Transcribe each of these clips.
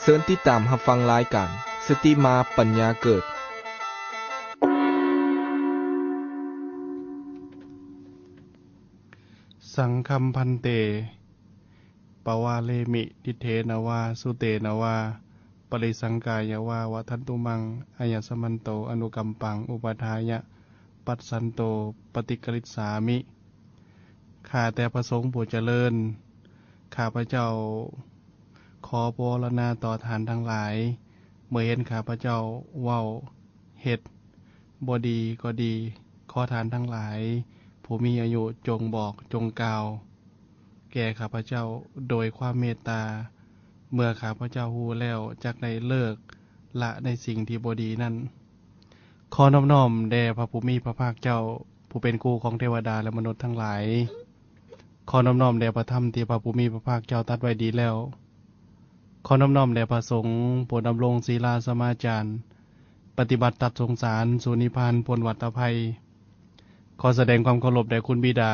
ເຊີນຕິດຕາມຮັບຟັງລາຍການ ສະຕິມາປັນຍາເກີດ. ສັງຄັມພັນເຕ ປະວາເລມິ ທິເທນະວາ ສຸເຕນະວາ ປະລິສັງກາຍະວາ ວັດທັນຕຸມັງ ອາຍັດສະມັນໂຕ ອະນຸກຳປັງ ອຸປະທາຍະ ປັດສັນໂຕ ປະຕິກະລິດສາມິ. ຂ້າແຕ່ພະສົງຜູ້ຈະເລີນ, ຂ້າພະເຈົ້າຂໍປະວາລະນາຕໍ່ທ່ານທັງຫຼາຍ, ເມື່ອເຫັນຂ້າພະເຈົ້າເວົ້າ ເຮັດບໍ່ດີກໍດີ, ຂໍທ່ານທັງຫຼາຍຜູ້ມີອາຍຸຈົ່ງບອກ, ຈົ່ງກ່າວແກ່ຂ້າພະເຈົ້າໂດຍຄວາມເມດຕາ, ເມື່ອຂ້າພະເຈົ້າຮູ້ແລ້ວ ຈັກໄດ້ເລີກລະໃນສິ່ງທີ່ບໍ່ດີນັ້ນ. ຂໍນອບນ້ອມແດ່ພະຜູ້ມີພະພາກເຈົ້າ, ຜູ້ເປັນຄູຂອງເທວະດາ ແລະ ມະນຸດທັງຫຼາຍ. ຂໍນອບນ້ອມແດ່ພະທຳທີ່ພະຜູ້ມີພະພາກເຈົ້າຕັດໄວ້ດີແລ້ວ. ຂໍນອບນ້ອມແດ່ພະສົງ ຜູ້ດຳລົງສີລາສະມາຈານ, ປະຕິບັດຕັດສົງສານສູ່ນິບພານພົ້ນວັດຕະໄພ. ຂໍສະແດງຄວາມເຄົາລົບແດ່ຄຸນບິດາ,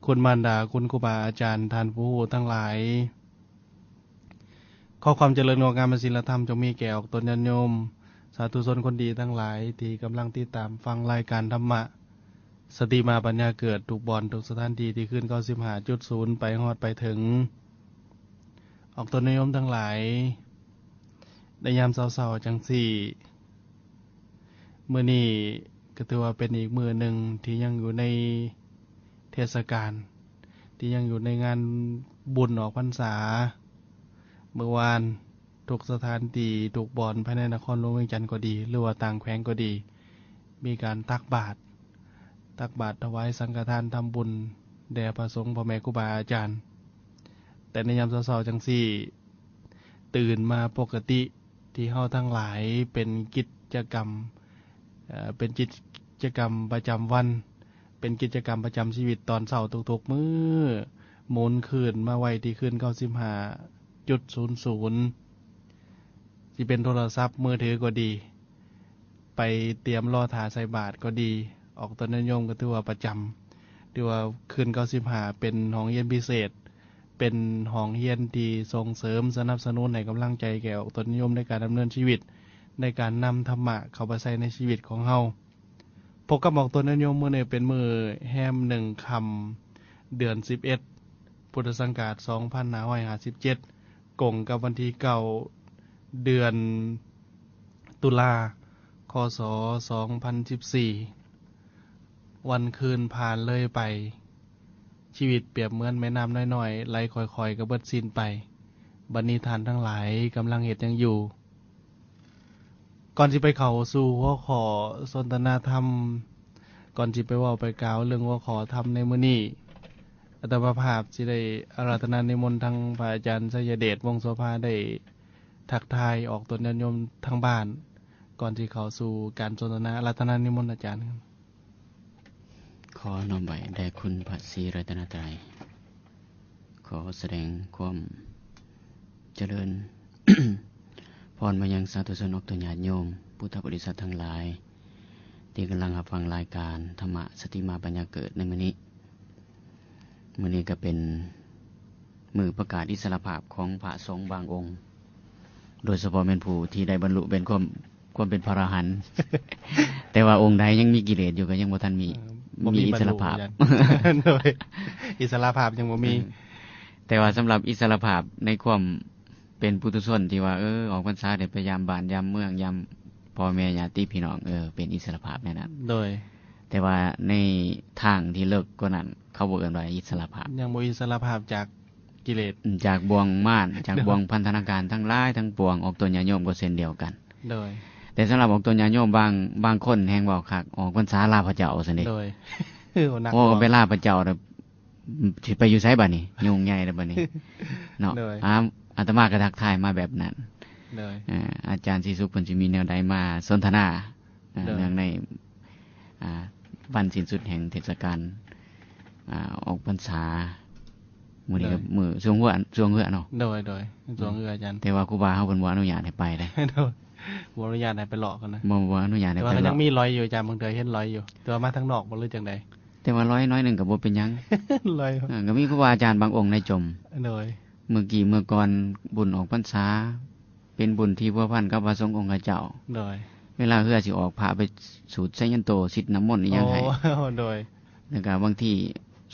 ຄຸນມານດາ, ຄຸນຄູບາອາຈານ, ທ່ານຜູ້ຮູ້ທັງຫຼາຍ. ຂໍຄວາມຈະເລີນງົດງາມໃນສິນລະທຳ ຈົ່ງມີແກ່ອອກຕົນຍາດໂຍມ ສາທຸຊົນຄົນດີທັງຫຼາຍ ທີ່ກຳລັງຕິດຕາມຟັງລາຍການທຳມະ ສະຕິມາປັນຍາເກີດ ທຸກບ່ອນທຸກສະຖານທີ່ ທີ່ຄືນເກົ້າສິບຫ້າຈຸດສູນ ໄປຮອດໄປເຖິງ. ອອກຕົນຍາດໂຍມທັງຫຼາຍ, ໃນຍາມເຊົ້າໆ ຈັ່ງຊີ້ ມື້ນີ້ກໍຖືວ່າເປັນອີກມື້ໜຶ່ງທີ່ຍັງຢູ່ໃນເທດສະການ ທີ່ຍັງຢູ່ໃນງານບຸນອອກພັນສາ. ເມື່ອວານ ທຸກສະຖານທີ່ ທຸກບ່ອນພາຍໃນນະຄອນຫຼວງວຽງຈັນກໍດີ ຫຼືວ່າຕ່າງແຂວງກໍດີ ມີການຕັກບາດ, ຕັກບາດຖວາຍສັງຄະທານ ທຳບຸນແດ່ພະສົງ ພໍ່ແມ່ຄູບາອາຈານ. ແຕ່ໃນຍາມເຊົ້າໆ ຈັ່ງຊີ້ ຕື່ນມາປົກກະຕິ ທີ່ເຮົາທັງຫຼາຍເປັນກິດຈະກຳ ເອີ ເປັນກິດຈະກຳປະຈຳວັນ, ເປັນກິດຈະກຳປະຈຳຊີວິດຕອນເຊົ້າທຸກໆມື້, ໝູນຄືນມາໄວ້ທີ່ຄືນເກົ້າສິບຫ້າຈຸດສູນສູນ ຊິເປັນໂທລະສັບມືຖືກໍດີ, ໄປຕຽມລໍຖ້າໃສ່ບາດກໍດີ, ອອກຕົນຍາດໂຍມກໍຖືວ່າປະຈຳ, ຖືວ່າຄືນເກົ້າສິບຫ້າເປັນຫ້ອງຮຽນພິເສດ, ເປັນຫ້ອງຮຽນທີ່ສົ່ງເສີມສະໜັບສະໜູນໃຫ້ກຳລັງໃຈແກ່ອອກຕົນຍາດໂຍມໃນການດຳເນີນຊີວິດ, ໃນການນຳທຳມະເຂົ້າໄປໃຊ້ໃນຊີວິດຂອງເຮົາ. ພົບກັບອອກຕົນຍາດໂຍມມື້ນີ້ເປັນມື້ແຮມໜຶ່ງຄ່ຳ ເດືອນສິບເອັດ ພຸດທະສັງກາດສອງພັນຫ້າຮ້ອຍຫ້າສິບເຈັດ ກົງກັບວັນທີເກົ້າ ເດືອນຕຸລາ ຄ.ສ. ສອງພັນສິບສີ່. ວັນຄືນຜ່ານເລີຍໄປ, ຊີວິດປຽບເໝືອນແມ່ນ້ຳນ້ອຍໆ ໄຫຼຄ່ອຍໆກໍເບິດສິ້ນໄປ, ບັດນີ້ທ່ານທັງຫຼາຍກຳລັງເຮັດຫຍັງຢູ່? ກ່ອນຊິໄປເຂົ້າສູ່ຫົວຂໍ້ສົນທະນາທຳ, ກ່ອນຊິໄປເວົ້າໄປກ່າວເລື່ອງຫົວຂໍ້ທຳໃນມື້ນີ້, ອາດຕະມາພາບຊິໄດ້ອາລາທະນານິມົນທັງພະອາຈານໄຊຍະເດດ ວົງໂສພາ ໄດ້ທັກທາຍອອກຕົນຍາດໂຍມທາງບ້ານ, ກ່ອນຊິເຂົ້າສູ່ການສົນທະນາ. ອາລາທະນານິມົນອາຈານ. ຂໍນ້ອມໄຫວ້ແດ່ຄຸນພະສີລັດຕະນະໄຕ, ຂໍສະແດງຄວາມຈະເລີນພອນມາຍັງສາທຸຊົນອອກຕົນຍາດໂຍມ ພຸດທະບໍລິສັດທັງຫຼາຍ ທີ່ກຳລັງຮັບຟັງລາຍການທຳມະສະຕິມາປັນຍາເກີດໃນມື້ນີ້. ມື້ນີ້ກໍເປັນມື້ປະກາດອິດສະຫຼະພາບຂອງພະສົງບາງອົງ, ໂດຍສະເພາະແມ່ນຜູ້ທີ່ໄດ້ບັນລຸເປັນຄວາມ ຄວາມເປັນພະອະລະຫັນ, ແຕ່ວ່າອົງໃດຍັງມີກິເລດຢູ່ກໍຍັງບໍ່ທັນມີ ເອີ ບໍ່ມີ ມີອິດສະຫຼະພາບ ບັນລຸ ໂດຍ ອິດສະຫຼະພາບຍັງບໍ່ມີ. ເອີ ແຕ່ວ່າສຳລັບອິດສະຫຼະພາບໃນຄວາມເປັນປຸຖຸຊົນທີ່ວ່າ ເອີ ອອກພັນສາໄດ້ໄປຢາມບ້ານຢາມເມືອງ ຢາມພໍ່ແມ່ຍາດຕິພີ່ນ້ອງ ເອີ ເປັນອິດສະຫຼະພາບແນວນັ້ນ ໂດຍ ແຕ່ວ່າໃນທາງທີ່ເລິກກວ່ານັ້ນ ເຂົາບໍ່ເອີ້ນວ່າອິດສະຫຼະພາບ ຍັງບໍ່ອິດສະຫຼະພາບຈາກ ກິເລດ ຈາກບ່ວງມານ ຈາກ ໂດຍ ບ່ວງພັນທະນາການທັງຫຼາຍທັງປວງ. ອອກຕົນຍາດໂຍມກໍເຊັ່ນດຽວກັນ ໂດຍ ແຕ່ສຳລັບອອກຕົນຍາດໂຍມບາງ ບາງຄົນແຮ່ງເວົ້າຄັກ ອອກພັນສາລາພະເຈົ້າວ່າຊັ້ນເດ ໂດຍ ໂອ້ ໜັກ ໂອ້ ໄປລາພະເຈົ້າແລ້ວ ຊິໄປຢູ່ໃສບາດນີ້? ຫຍຸ້ງໃຫຍ່ແລ້ວບາດນີ້ເນາະ ໂດຍ ອາ ອາດຕະມາກໍທັກທາຍມາແບບນັ້ນ ໂດຍ ອາ ອາຈານສີສຸກເພິ່ນຊິມີແນວໃດມາສົນທະນາ ອ່າ ເລື່ອງໃນ ອ່າ ວັນສິ້ນສຸດແຫ່ງເທດສະການ ອ່າ ອອກພັນສາ ມື້ນີ້ ໂດຍ ກໍມື້ຊ່ວງເຮືອ ຊ່ວງເຮືອເນາະ ໂດຍ ໂດຍ ຊ່ວງເຮືອອາຈານ ແຕ່ວ່າຄູບາເຮົາເພິ່ນບໍ່ອະນຸຍາດໃຫ້ໄປເດ້ ໂດຍ ບໍ່ອະນຸຍາດໃຫ້ໄປເລາະກັນນະ ບໍ່ ບໍ່ອະນຸຍາດໃຫ້ໄປເລາະ ແຕ່ວ່າຍັງມີລອຍຢູ່ອາຈານ ບາງເທື່ອເຫັນລອຍຢູ່ ແຕ່ວ່າມາທາງນອກບໍ່ ຫຼືຈັ່ງໃດ ແຕ່ວ່າລອຍໜ້ອຍໜຶ່ງກໍບໍ່ເປັນຫຍັງ ລອຍ ອ່າ ກໍມີຄູບາອາຈານບາງອົງໃນຈົ່ມ ໂດຍ ເມື່ອກີ້ເມື່ອກ່ອນບຸນອອກພັນສາ ປັນບຸນທີ່ພົວພັນກັບພະສົງອົງຄະເຈົ້າ. ໂດຍ. ເວລາເຮືອຊິອອກ ພະໄປສູດໄຊຍະໂຕ ສິດນ້ຳມົນອີ່ຫຍັງໃຫ້. ໂອ້ ໂດຍ. ແລ້ວກໍບາງທີ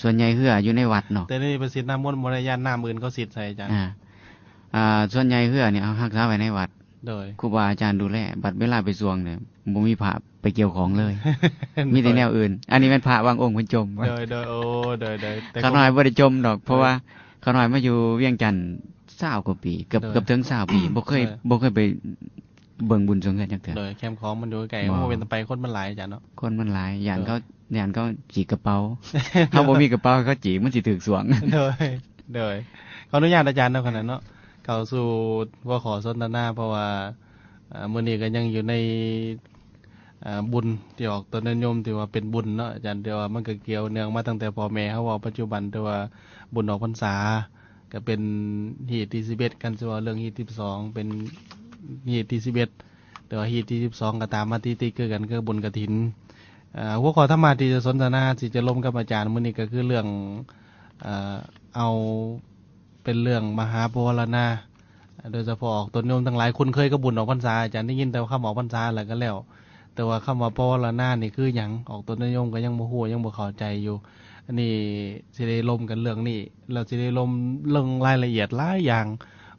ສ່ວນໃຫຍ່ເຮືອຢູ່ໃນວັດເນາະ. ແຕ່ນີ້ໄປສິດນ້ຳມົນບໍ່ໄດ້ ຢ້ານນ້ຳອື່ນເຂົາສິດໃສ່ ອາຈານ. ອ່າ ອ່າ ສ່ວນໃຫຍ່ເຮືອນີ້ເຮົາຮັກສາໄວ້ໃນວັດ. ໂດຍ. ຄູບາອາຈານດູແລ. ບັດເວລາໄປຊ່ວງນີ້ ບໍ່ມີພະໄປກ່ຽວຂ້ອງເລີຍ. ມີແຕ່ແນວອື່ນ. ອັນນີ້ແມ່ນພະບາງອົງເພິ່ນຈົ່ມ. ໂດຍ ໂດຍ. ໂອ້ ໂດຍ ໂດຍ. ແຕ່ຂ້ານ້ອຍບໍ່ໄດ້ຈົ່ມດອກ ເພາະວ່າຂ້ານ້ອຍມາຢູ່ວຽງຈັນຊາວກວ່າປີ ເກືອບ ເກືອບເຖິງຊາວປີ ບໍ່ເຄີຍ ບໍ່ເຄີຍໄປເບິ່ງບຸນຊ່ວງເຮືອນຈັກເທື່ອ. ໂດຍ. ແຄມຂອງມັນຢູ່ໃກ້. ບໍ່. ໂອ້ ເປັນຕາໄປ ຄົນມັນຫຼາຍ ອາຈານເນາະ. ຄົນມັນຫຼາຍ ຢ້ານເຂົາ ຢ້ານເຂົາຈີກກະເປົາ. ເຮົາບໍ່ມີກະເປົາ ເຂົາຈີກມັນຊິຖືກຊ່ວງ. ໂດຍ ໂດຍ. ຂໍອະນຸຍາດອາຈານເນາະ ຂະນະເນາະ ເຂົ້າສູ່ຫົວຂໍ້ສົນທະນາ ເພາະວ່າ ເອີ ມື້ນີ້ກໍຍັງຢູ່ໃນ ເອີ ບຸນທີ່ອອກຕົນຍາດໂຍມ ທີ່ວ່າເປັນບຸນເນາະອາຈານ ແຕ່ວ່າມັນກໍກ່ຽວເນື່ອງມາຕັ້ງແຕ່ພໍ່ແມ່ເຮົາເວົ້າປັດຈຸບັນ ແຕ່ວ່າບຸນອອກພັນສາ ກໍເປັນຮີດທີສິບເອັດ ຄັນຊິເວົ້າເລື່ອງຮີດທີສິບສອງ ເປັນຮີດທີສິບເອັດ ແຕ່ວ່າຮີດທີສິບສອງກໍຕາມມາຕິດໆຄືກັນ ຄືບຸນກະຖິນ. ເອີ ຫົວຂໍ້ທຳມະທີ່ຈະສົນທະນາ ທີ່ຈະລົມກັບອາຈານມື້ນີ້ກໍຄືເລື່ອງ ເອີ ເອົາ ເປັນເລື່ອງມະຫາປະວາລະນາ ໂດຍສະເພາະອອກຕົນໂຍມທັງຫຼາຍຄຸ້ນເຄີຍກັບບຸນອອກພັນສາ. ອາຈານໄດ້ຍິນແຕ່ວ່າຄຳອອກພັນສາແລ້ວກໍແລ້ວ ແຕ່ວ່າຄຳວ່າປະວາລະນານີ້ຄືຫຍັງ ອອກຕົນໂຍມກໍຍັງບໍ່ຮູ້ ຍັງບໍ່ເຂົ້າໃຈຢູ່. ອັນນີ້ຊິໄດ້ລົມກັນເລື່ອງນີ້ ແລ້ວຊິໄດ້ລົມເລື່ອງລາຍລະອຽດຫຼາຍຢ່າງ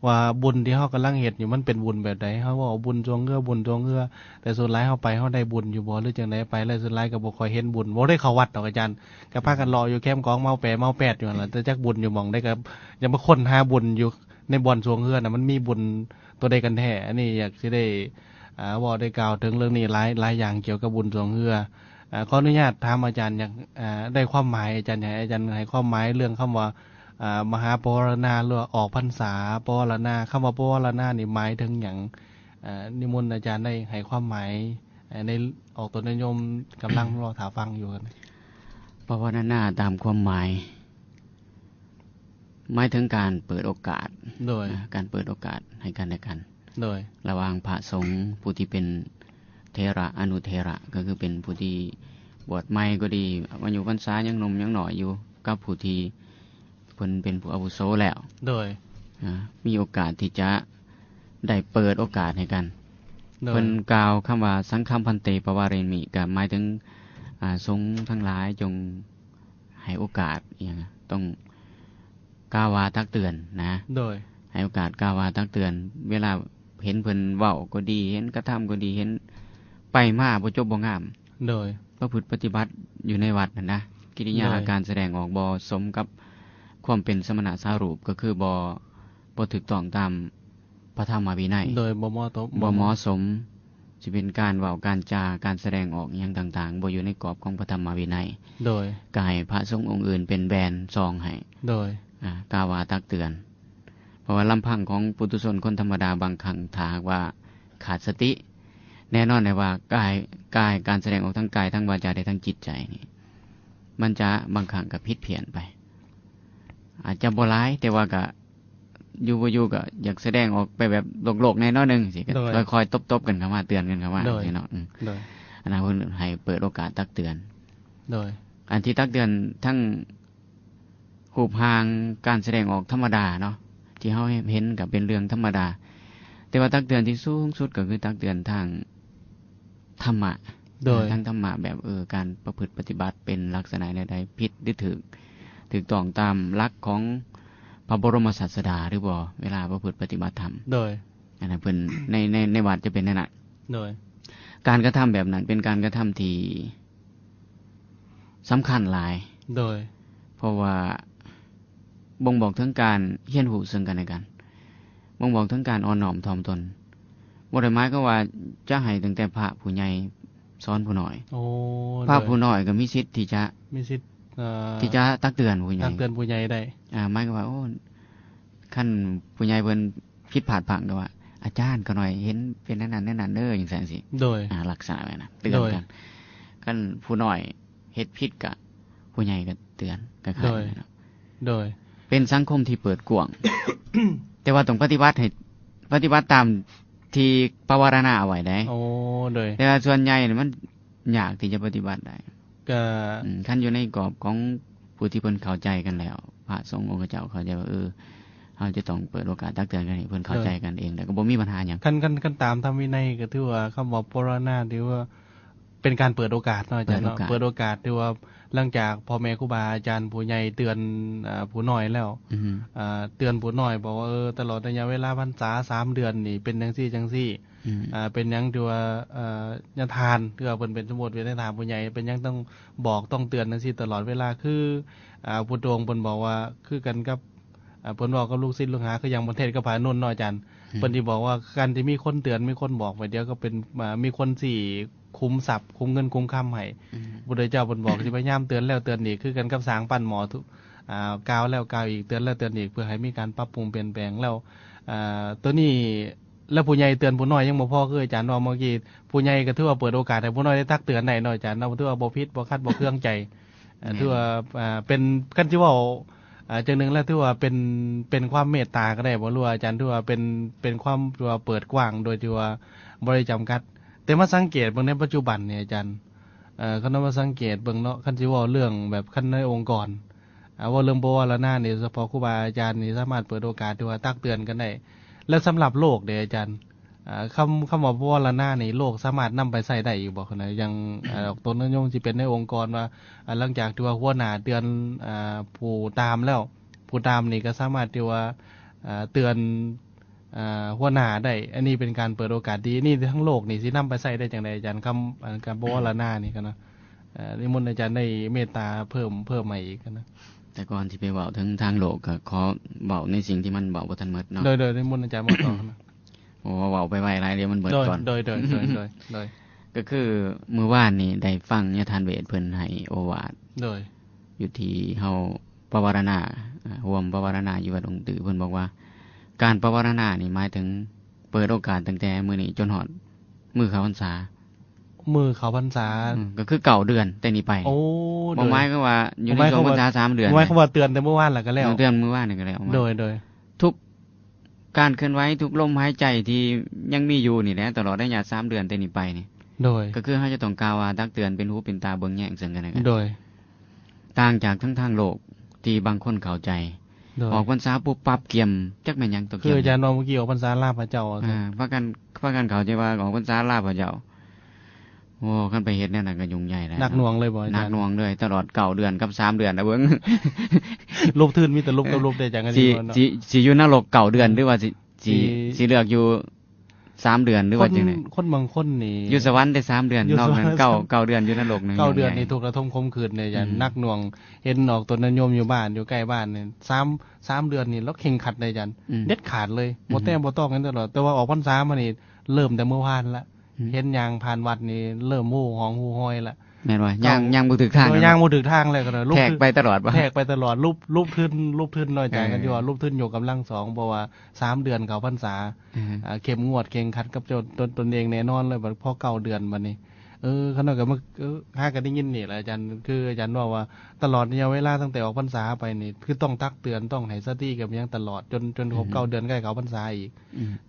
ວ່າບຸນທີ່ເຮົາກຳລັງເຮັດຢູ່ ມັນເປັນບຸນແບບໃດ. ເຮົາເວົ້າບຸນຊ່ວງເຮືອ ບຸນຊ່ວງເຮືອ ແຕ່ສ່ວນຫຼາຍເຮົາໄປ ເຮົາໄດ້ບຸນຢູ່ບໍ່ ຫຼືຈັ່ງໃດ? ໄປແລ້ວສ່ວນຫຼາຍກໍບໍ່ຄ່ອຍເຫັນບຸນ ບໍ່ໄດ້ເຂົ້າວັດດອກອາຈານ ກໍພາກັນເລາະຢູ່ແຄມຂອງ ເມົາແປເມົາແປດຢູ່ຫັ້ນລະ ແຕ່ຈັກບຸນຢູ່ໝ່ອງໃດ ກໍຍັງມາຄົ້ນຫາບຸນຢູ່ໃນບ່ອນຊ່ວງເຮືອນະ ມັນມີບຸນຕົວໃດກັນແທ້. ອັນນີ້ຢາກຊິໄດ້ ອ່າ ເວົ້າໄດ້ກ່າວເຖິງເລື່ອງນີ້ຫຼາຍ ຫຼາຍຢ່າງກ່ຽວກັບບຸນຊ່ວງເຮືອ. ອ່າ ຂໍອະນຸຍາດຖາມອາຈານ ຢາກ ອ່າ ໄດ້ຄວາມໝາຍ ອາຈານ ຢາກໃຫ້ອາຈານໃຫ້ຄວາມໝາຍເລື່ອງຄຳວ່າ ອ່າ ມະຫາປະວາລະນາ ຫຼືວ່າອອກພັນສາ ປະວາລະນາ ຄຳວ່າປະວາລະນານີ້ໝາຍເຖິງຫຍັງ? ອ່າ ນິມົນອາຈານໄດ້ໃຫ້ຄວາມໝາຍ ໃນອອກຕົນຍາດໂຍມກຳລັງລໍຖ້າຟັງຢູ່. ປະວາລະນາຕາມຄວາມໝາຍ ໝາຍເຖິງການເປີດໂອກາດ. ໂດຍ. ນະ ການເປີດໂອກາດໃຫ້ກັນແລະກັນ. ໂດຍ. ລະຫວ່າງພະສົງຜູ້ທີ່ເປັນເຖລະ ອະນຸເຖລະ ກໍຄືເປັນຜູ້ທີ່ບວດໃໝ່ກໍດີ ອາຍຸພັນສາຍັງໜຸ່ມຍັງນ້ອຍຢູ່ ກັບຜູ້ທີ່ ເພິ່ນເປັນຜູ້ອາວຸໂສແລ້ວ. ໂດຍ. ອ່າ ມີໂອກາດທີ່ຈະໄດ້ເປີດໂອກາດໃຫ້ກັນ. ໂດຍ. ເພິ່ນກ່າວຄຳວ່າ ສັງຄັງພັນເຕ ປະວາເຣມິ ກໍໝາຍເຖິງ ອ່າ ສົງທັງຫຼາຍຈົ່ງໃຫ້ໂອກາດ ອີ່ຫຍັງ ຕ້ອງ ກ່າວວ່າຕັກເຕືອນນະ. ໂດຍ. ໃຫ້ໂອກາດກ່າວວ່າຕັກເຕືອນ ເວລາເຫັນເພິ່ນເວົ້າກໍດີ ເຫັນກະທຳກໍດີ ເຫັນໄປມາບໍ່ຈົບບໍ່ງາມ. ໂດຍ. ປະພຶດປະຕິບັດຢູ່ໃນວັດຫັ້ນນະ ກິລິຍາ ໂດຍ ອາການສະແດງອອກບໍ່ສົມກັບຄວາມເປັນສະມະນະສາຮູບ ກໍຄືບໍ່ ບໍ່ຖືກຕ້ອງຕາມພະທຳມະວິໄນ. ໂດຍ. ບໍ່ເໝາະສົມ ບໍ່ເໝາະສົມ ຊິເປັນການເວົ້າການຈາ ການສະແດງອອກຫຍັງຕ່າງໆ ບໍ່ຢູ່ໃນກອບຂອງພະທຳມະວິໄນ. ໂດຍ. ກໍໃຫ້ພະສົງອົງອື່ນເປັນແບນສ່ອງໃຫ້. ໂດຍ. ອ່າ ກ່າວວ່າຕັກເຕືອນ ເພາະວ່າລຳພັງຂອງປຸຖຸຊົນຄົນທຳມະດາ ບາງຄັ້ງຖ້າຫາກວ່າຂາດສະຕິ ແນ່ນອນແຫຼະວ່າກາຍ ກາຍ ການສະແດງອອກທາງກາຍ ທາງວາຈາ ແລະ ທາງຈິດໃຈນີ້ ມັນຈະບາງຄັ້ງກໍຜິດພຽນໄປ ອາດຈະບໍ່ຫຼາຍ ແຕ່ວ່າກໍຢູ່ບໍ່ຢູ່ກໍຢາກສະແດງອອກໄປແບບໂລກໆແດ່ໜ້ອຍໜຶ່ງຊີ້ ກໍ ໂດຍ ຄ່ອຍໆຕົບໆກັນເຂົ້າມາ ເຕືອນກັນເຂົ້າມາ. ໂດຍ. ຊີ້ເນາະ. ອືມ. ໂດຍ. ອັນນັ້ນເພິ່ນໃຫ້ເປີດໂອກາດຕັກເຕືອນ. ໂດຍ. ອັນທີ່ຕັກເຕືອນທັງ ຮູບຮ່າງການສະແດງອອກທຳມະດາເນາະ ທີ່ເຮົາເຫັນກໍເປັນເລື່ອງທຳມະດາ ແຕ່ວ່າຕັກເຕືອນທີ່ສູງສຸດກໍຄືຕັກເຕືອນທາງທຳມະ. ໂດຍ. ທາງທຳມະແບບ ເອີ ການປະພຶດປະຕິບັດເປັນລັກສະນະແນວໃດ ຜິດຫຼືຖືກ ຖືກຕ້ອງຕາມຫຼັກຂອງພະບໍລົມສາດສະດາຫຼືບໍ່ ເວລາປະພຶດປະຕິບັດທຳ. ໂດຍ. ອັນນັ້ນເພິ່ນ ໃນ ໃນ ໃນວັດຈະເປັນແນວນັ້ນ. ໂດຍ. ການກະທຳແບບນັ້ນເປັນການກະທຳທີ່ ສຳຄັນຫຼາຍ. ໂດຍ. ເພາະວ່າບົ່ງບອກເຖິງການຮຽນຮູ້ເຊິ່ງກັນແລະກັນ, ບົ່ງບອກເຖິງການອ່ອນນ້ອມຖ່ອມຕົນ. ບໍ່ໄດ້ໝາຍຄວາມວ່າຈະໃຫ້ຕັ້ງແຕ່ພະຜູ້ໃຫຍ່ສອນຜູ້ນ້ອຍ. ໂອ້ ໂດຍ. ພະຜູ້ນ້ອຍກໍມີສິດທີ່ຈະ ມີສິດ ເອີ ທີ່ຈະຕັກເຕືອນຜູ້ໃຫຍ່ ຕັກເຕືອນຜູ້ໃຫຍ່ໄດ້. ອ່າ ໝາຍຄວາມວ່າ ໂອ້ ຄັນຜູ້ໃຫຍ່ເພິ່ນຜິດພາດພລັ້ງກໍວ່າ ອາຈານ ຂ້ານ້ອຍເຫັນເປັນແນວນັ້ນແນວນັ້ນເດີ ຈັ່ງຊັ້ນຈັ່ງຊີ້. ໂດຍ. ອ່າ ລັກສະນະແບບນັ້ນ ເຕືອນກັນ. ໂດຍ. ຄັນຜູ້ນ້ອຍເຮັດຜິດກະຜູ້ໃຫຍ່ກໍເຕືອນ ຄ້າຍໆ ໂດຍ ນັ້ນເນາະ. ໂດຍ. ເປັນສັງຄົມທີ່ເປີດກວ້າງ ແຕ່ວ່າຕ້ອງປະຕິບັດໃຫ້ ປະຕິບັດຕາມທີ່ປະວາລະນາເອົາໄວ້ເດ້. ໂອ້ ໂດຍ. ແຕ່ວ່າສ່ວນໃຫຍ່ນີ້ມັນ ຍາກທີ່ຈະປະຕິບັດໄດ້. ກະ ອືມ ຄັນຢູ່ໃນກອບຂອງຜູ້ທີ່ເພິ່ນເຂົ້າໃຈກັນແລ້ວ ພະສົງອົງຄະເຈົ້າເຂົ້າໃຈວ່າ ເອີ ເ ເຮົາຈະຕ້ອງເປີດໂອກາດຕັກເຕືອນກັນໃຫ້ເພິ່ນເຂົ້າໃຈກັນເອງ ແລ້ວກໍບໍ່ມີບັນຫາຫຍັງ. ຄັນ ຄັນ ຄັນຕາມທຳວິໄນກໍຖືວ່າ ຄຳວ່າປະວາລະນາ ຖືວ່າເປັນການເປີດໂອກາດເນາະອາຈານເນາະ, ເປີດໂອກາດ ເປີດໂອກາດ ຖືວ່າຫຼັງຈາກພໍ່ແມ່ຄູບາອາຈານຜູ້ໃຫຍ່ເຕືອນ ອາ ຜູ້ນ້ອຍແລ້ວ ອາ ເຕືອນຜູ້ນ້ອຍ ບອກວ່າ ເອີ ຕະຫຼອດໄລຍະເວລາພັນສາສາມເດືອນນີ້ ເປັນຈັ່ງຊີ້ຈັ່ງຊີ້ ອາ ເປັນຫຍັງຖືວ່າ ອາ ຍາທ່ານ ຖືວ່າເພິ່ນເປັນ ສົມມຸດເປັນຍາທ່ານຜູ້ໃຫຍ່ ເປັນຫຍັງຕ້ອງບອກ ຕ້ອງເຕືອນຈັ່ງຊີ້ຕະຫຼອດເວລາ ຄື ອາ ຜູ້ໂຕງເພິ່ນບອກວ່າ ຄືກັນກັບ ອາ ເພິ່ນເວົ້າກັບລູກສິດລູກຫາ ຄືຢ່າງປະເທດກັບພະອານຸນເນາະອາຈານ ເພິ່ນຊິບອກວ່າ ການທີ່ມີຄົນເຕືອນ ມີຄົນບອກໄປ ດຽວກໍເປັນ ອາ ມີຄົນຊິຄຸມຊັບ ຄຸມເງິນຄຸມຄຳໃຫ້ ພຸດທະເຈົ້າເພິ່ນບອກ ຊິພະຍາຍາມເຕືອນແລ້ວເຕືອນອີກ ຄືກັນກັບສ້າງປັ້ນໝໍ້ ອາ ກ່າວແລ້ວກ່າວອີກ ເຕືອນແລ້ວເຕືອນອີກ ເພື່ອໃຫ້ມີການປັບປຸງປ່ຽນແປງ ແລ້ວ ອາ ໂຕນີ້ ແລ້ວຜູ້ໃຫຍ່ເຕືອນຜູ້ນ້ອຍຍັງບໍ່ພໍ ຄືອາຈານເວົ້າເມື່ອກີ້ ຜູ້ໃຫຍ່ກໍຖືວ່າເປີດໂອກາດໃຫ້ຜູ້ນ້ອຍໄດ້ຕັກເຕືອນໄດ້ເນາະອາຈານເນາະ ຖືວ່າບໍ່ຜິດບໍ່ຂັດບໍ່ເຄືອງໃຈ ຖືວ່າ ເປັນ ຄັນຊິເວົ້າ ອາ ຈັ່ງໜຶ່ງແລ້ວ ຖືວ່າເປັນ ເປັນຄວາມເມດຕາກໍໄດ້ບໍ່ ຫຼືວ່າອາຈານ ຖືວ່າເປັນ ເປັນຄວາມທີ່ວ່າເປີດກວ້າງ ໂດຍທີ່ວ່າບໍ່ໄດ້ຈຳກັດ ແຕ່ມາສັງເກດເບິ່ງໃນປັດຈຸບັນນີ້ອາຈານ ເອີ ຄັນເຮົາມາສັງເກດເບິ່ງເນາະ ຄັນຊິເວົ້າເລື່ອງແບບ ຄັນໃນອົງກອນ ອາ ເວົ້າເລື່ອງປະວາລະນານີ້ ສະເພາະຄູບາອາຈານນີ້ສາມາດເປີດໂອກາດ ຫຼືວ່າຕັກເຕືອນກັນໄດ້ ແລະ ສຳລັບໂລກເດອາຈານ ອາ ຄຳ ຄຳວ່າປະວາລະນານີ້ ໂລກສາມາດນຳໄປໃຊ້ໄດ້ຢູ່ບໍ່? ຢ່າງ ອາ ອອກຕົນຍາດໂຍມຊິເປັນໃນອົງກອນວ່າ ອາ ຫຼັງຈາກທີ່ວ່າຫົວໜ້າເຕືອນ ອາ ຜູ້ຕາມແລ້ວ ຜູ້ຕາມນີ້ກໍສາມາດທີ່ວ່າ ອາ ເຕືອນ ອາ ຫົວໜ້າໄດ້ ອັນນີ້ເປັນການເປີດໂອກາດດີ ອັນນີ້ທາງໂລກນີ້ຊິນຳໄປໃຊ້ໄດ້ຈັ່ງໃດອາຈານ? ຄຳ ອາ ຄຳປະວາລະນານີ້ກໍນະ ອາ ນິມົນອາຈານໄດ້ເມດຕາເພີ່ມ ເພີ່ມໃຫ້ອີກນະ. ແຕ່ກ່ອນຊິໄປເວົ້າເຖິງທາງໂລກ ກໍຂໍເວົ້າໃນສິ່ງທີ່ມັນເວົ້າບໍ່ທັນໝົດເນາະ. ໂດຍ ໂດຍ ນິມົນອາຈານເວົ້າຕໍ່ນະ. ໂອ້ ເວົ້າໄປໄວຫຼາຍ ດຽວມັນເບິດກ່ອນ. ໂດຍ ໂດຍ ໂດຍ ໂດຍ ກໍຄືມື້ວານນີ້ໄດ້ຟັງຍາທ່ານເວດເພິ່ນໃຫ້ໂອວາດ ໂດຍ ຢູ່ທີ່ເຮົາປະວາລະນາ ອາ ຮ່ວມປະວາລະນາຢູ່ວັດອົງຕື້ ເພິ່ນບອກວ່າ ການປະວາລະນານີ້ໝາຍເຖິງເປີດໂອກາດຕັ້ງແຕ່ມື້ນີ້ຈົນຮອດມື້ເຂົ້າພັນສາ ມື້ເຂົ້າພັນສາ ອືມ ກໍຄືເກົ້າເດືອນແຕ່ນີ້ໄປ. ໂອ້ ບໍ່ໝາຍຄວາມວ່າຢູ່ໃນຊ່ວງພັນສາສາມເດືອນ ໝາຍຄວາມວ່າເຕືອນແຕ່ມື້ວານແລ້ວກໍແລ້ວ ເຕືອນມື້ວານນີ້ກໍແລ້ວ. ໂດຍ ໂດຍ ທຸກການເຄື່ອນໄຫວ ທຸກລົມຫາຍໃຈທີ່ຍັງມີຢູ່ນີ້ແຫຼະ ຕະຫຼອດໄລຍະສາມເດືອນແຕ່ນີ້ໄປນີ້ ໂດຍ ກໍຄືເຮົາຈະຕ້ອງກ່າວວ່າຕັກເຕືອນ ເປັນຫູເປັນຕາເບິ່ງແຍງເຊິ່ງກັນແລະກັນ. ໂດຍ ຕ່າງຈາກທາງ ທາງໂລກທີ່ບາງຄົນເຂົ້າໃຈ ໂດຍ ອອກພັນສາປຸບປັບກຽມ ຈັກແມ່ນຫຍັງ ຕ້ອງກຽມ ຄືອາຈານເວົ້າເມື່ອກີ້ ອອກພັນສາລາພະເຈົ້າ ອາ ພາກັນ ພາກັນເຂົ້າໃຈວ່າອອກພັນສາລາພະເຈົ້າ. ໂອ້ ຄັນໄປເຮັດແນວນັ້ນກໍຫຍຸ້ງໃຫຍ່ແລ້ວ ໜັກໜ່ວງເລີຍບໍ່ອາຈານ? ໜັກໜ່ວງເລີຍ ຕະຫຼອດເກົ້າເດືອນກັບສາມເດືອນນະເບິ່ງ ລົບທຶນ ມີແຕ່ລົບກັບລົບເດ້ອາຈານ ຊິ ຊິ ຊິຢູ່ນະລົກເກົ້າເດືອນ ຫຼືວ່າຊິ ຊິ ຊິເລືອກຢູ່ສາມເດືອນ ຫຼືວ່າຈັ່ງໃດ? ຄົນບາງຄົນນີ້ຢູ່ສະຫວັນໄດ້ສາມເດືອນ ນອກນັ້ນເກົ້າ ເກົ້າເດືອນຢູ່ນະລົກ ເກົ້າເດືອນນີ້ທຸກລະທົມຂົມຂືນເດ້ອາຈານ ໜັກໜ່ວງ. ເຫັນອອກຕົນຍາດໂຍມຢູ່ບ້ານ ຢູ່ໃກ້ບ້ານນີ້ ສາມ ສາມເດືອນນີ້ລາວເຄັ່ງຄັດເດ້ອາຈານ ເດັດຂາດເລີຍ ບໍ່ແຕະບໍ່ຕ້ອງຫຍັງຕະຫຼອດ ແຕ່ວ່າອອກພັນສາມານີ້ ເລີ່ມແຕ່ມື້ວານລະ ເຫັນຍ່າງຜ່ານວັດນີ້ເລີ່ມຮູ້ຮ່ອງຮູ້ຮອຍລະ. ແມ່ນວ່າ ຍ່າງ ຍ່າງບໍ່ຖືກທາງ ຍ່າງບໍ່ຖືກທາງແລ້ວກໍລຸບ ແທກໄປຕະຫຼອດບໍ່ ແທກໄປຕະຫຼອດ ຫຼຸບ ຫຼຸບທຶນ ຫຼຸບທຶນເນາະອາຈານ ເອີ ກັນຢູ່ວ່າຫຼຸບທຶນຍົກກຳລັງສອງ ເພາະວ່າສາມເດືອນເຂົ້າພັນສາ ເອີ ອາ ເຂັ້ມງວດເຄັ່ງຄັດກັບຕົນ ຕົນເອງແນ່ນອນເລີຍ ບັດພໍເກົ້າເດືອນບັດນີ້ ເອີ ຂ້ານ້ອຍກໍມາ ເອີ ຫາກໍໄດ້ຍິນນີ້ແຫຼະອາຈານ ຄືອາຈານເວົ້າວ່າ ຕະຫຼອດໄລຍະເວລາຕັ້ງແຕ່ອອກພັນສາໄປນີ້ ຄືຕ້ອງຕັກເຕືອນ ຕ້ອງໃຫ້ສະຕິກັບຫຍັງຕະຫຼອດ ຈົນ ຈົນຄົບເກົ້າເດືອນ ໃກ້ເຂົ້າພັນສາອີກ.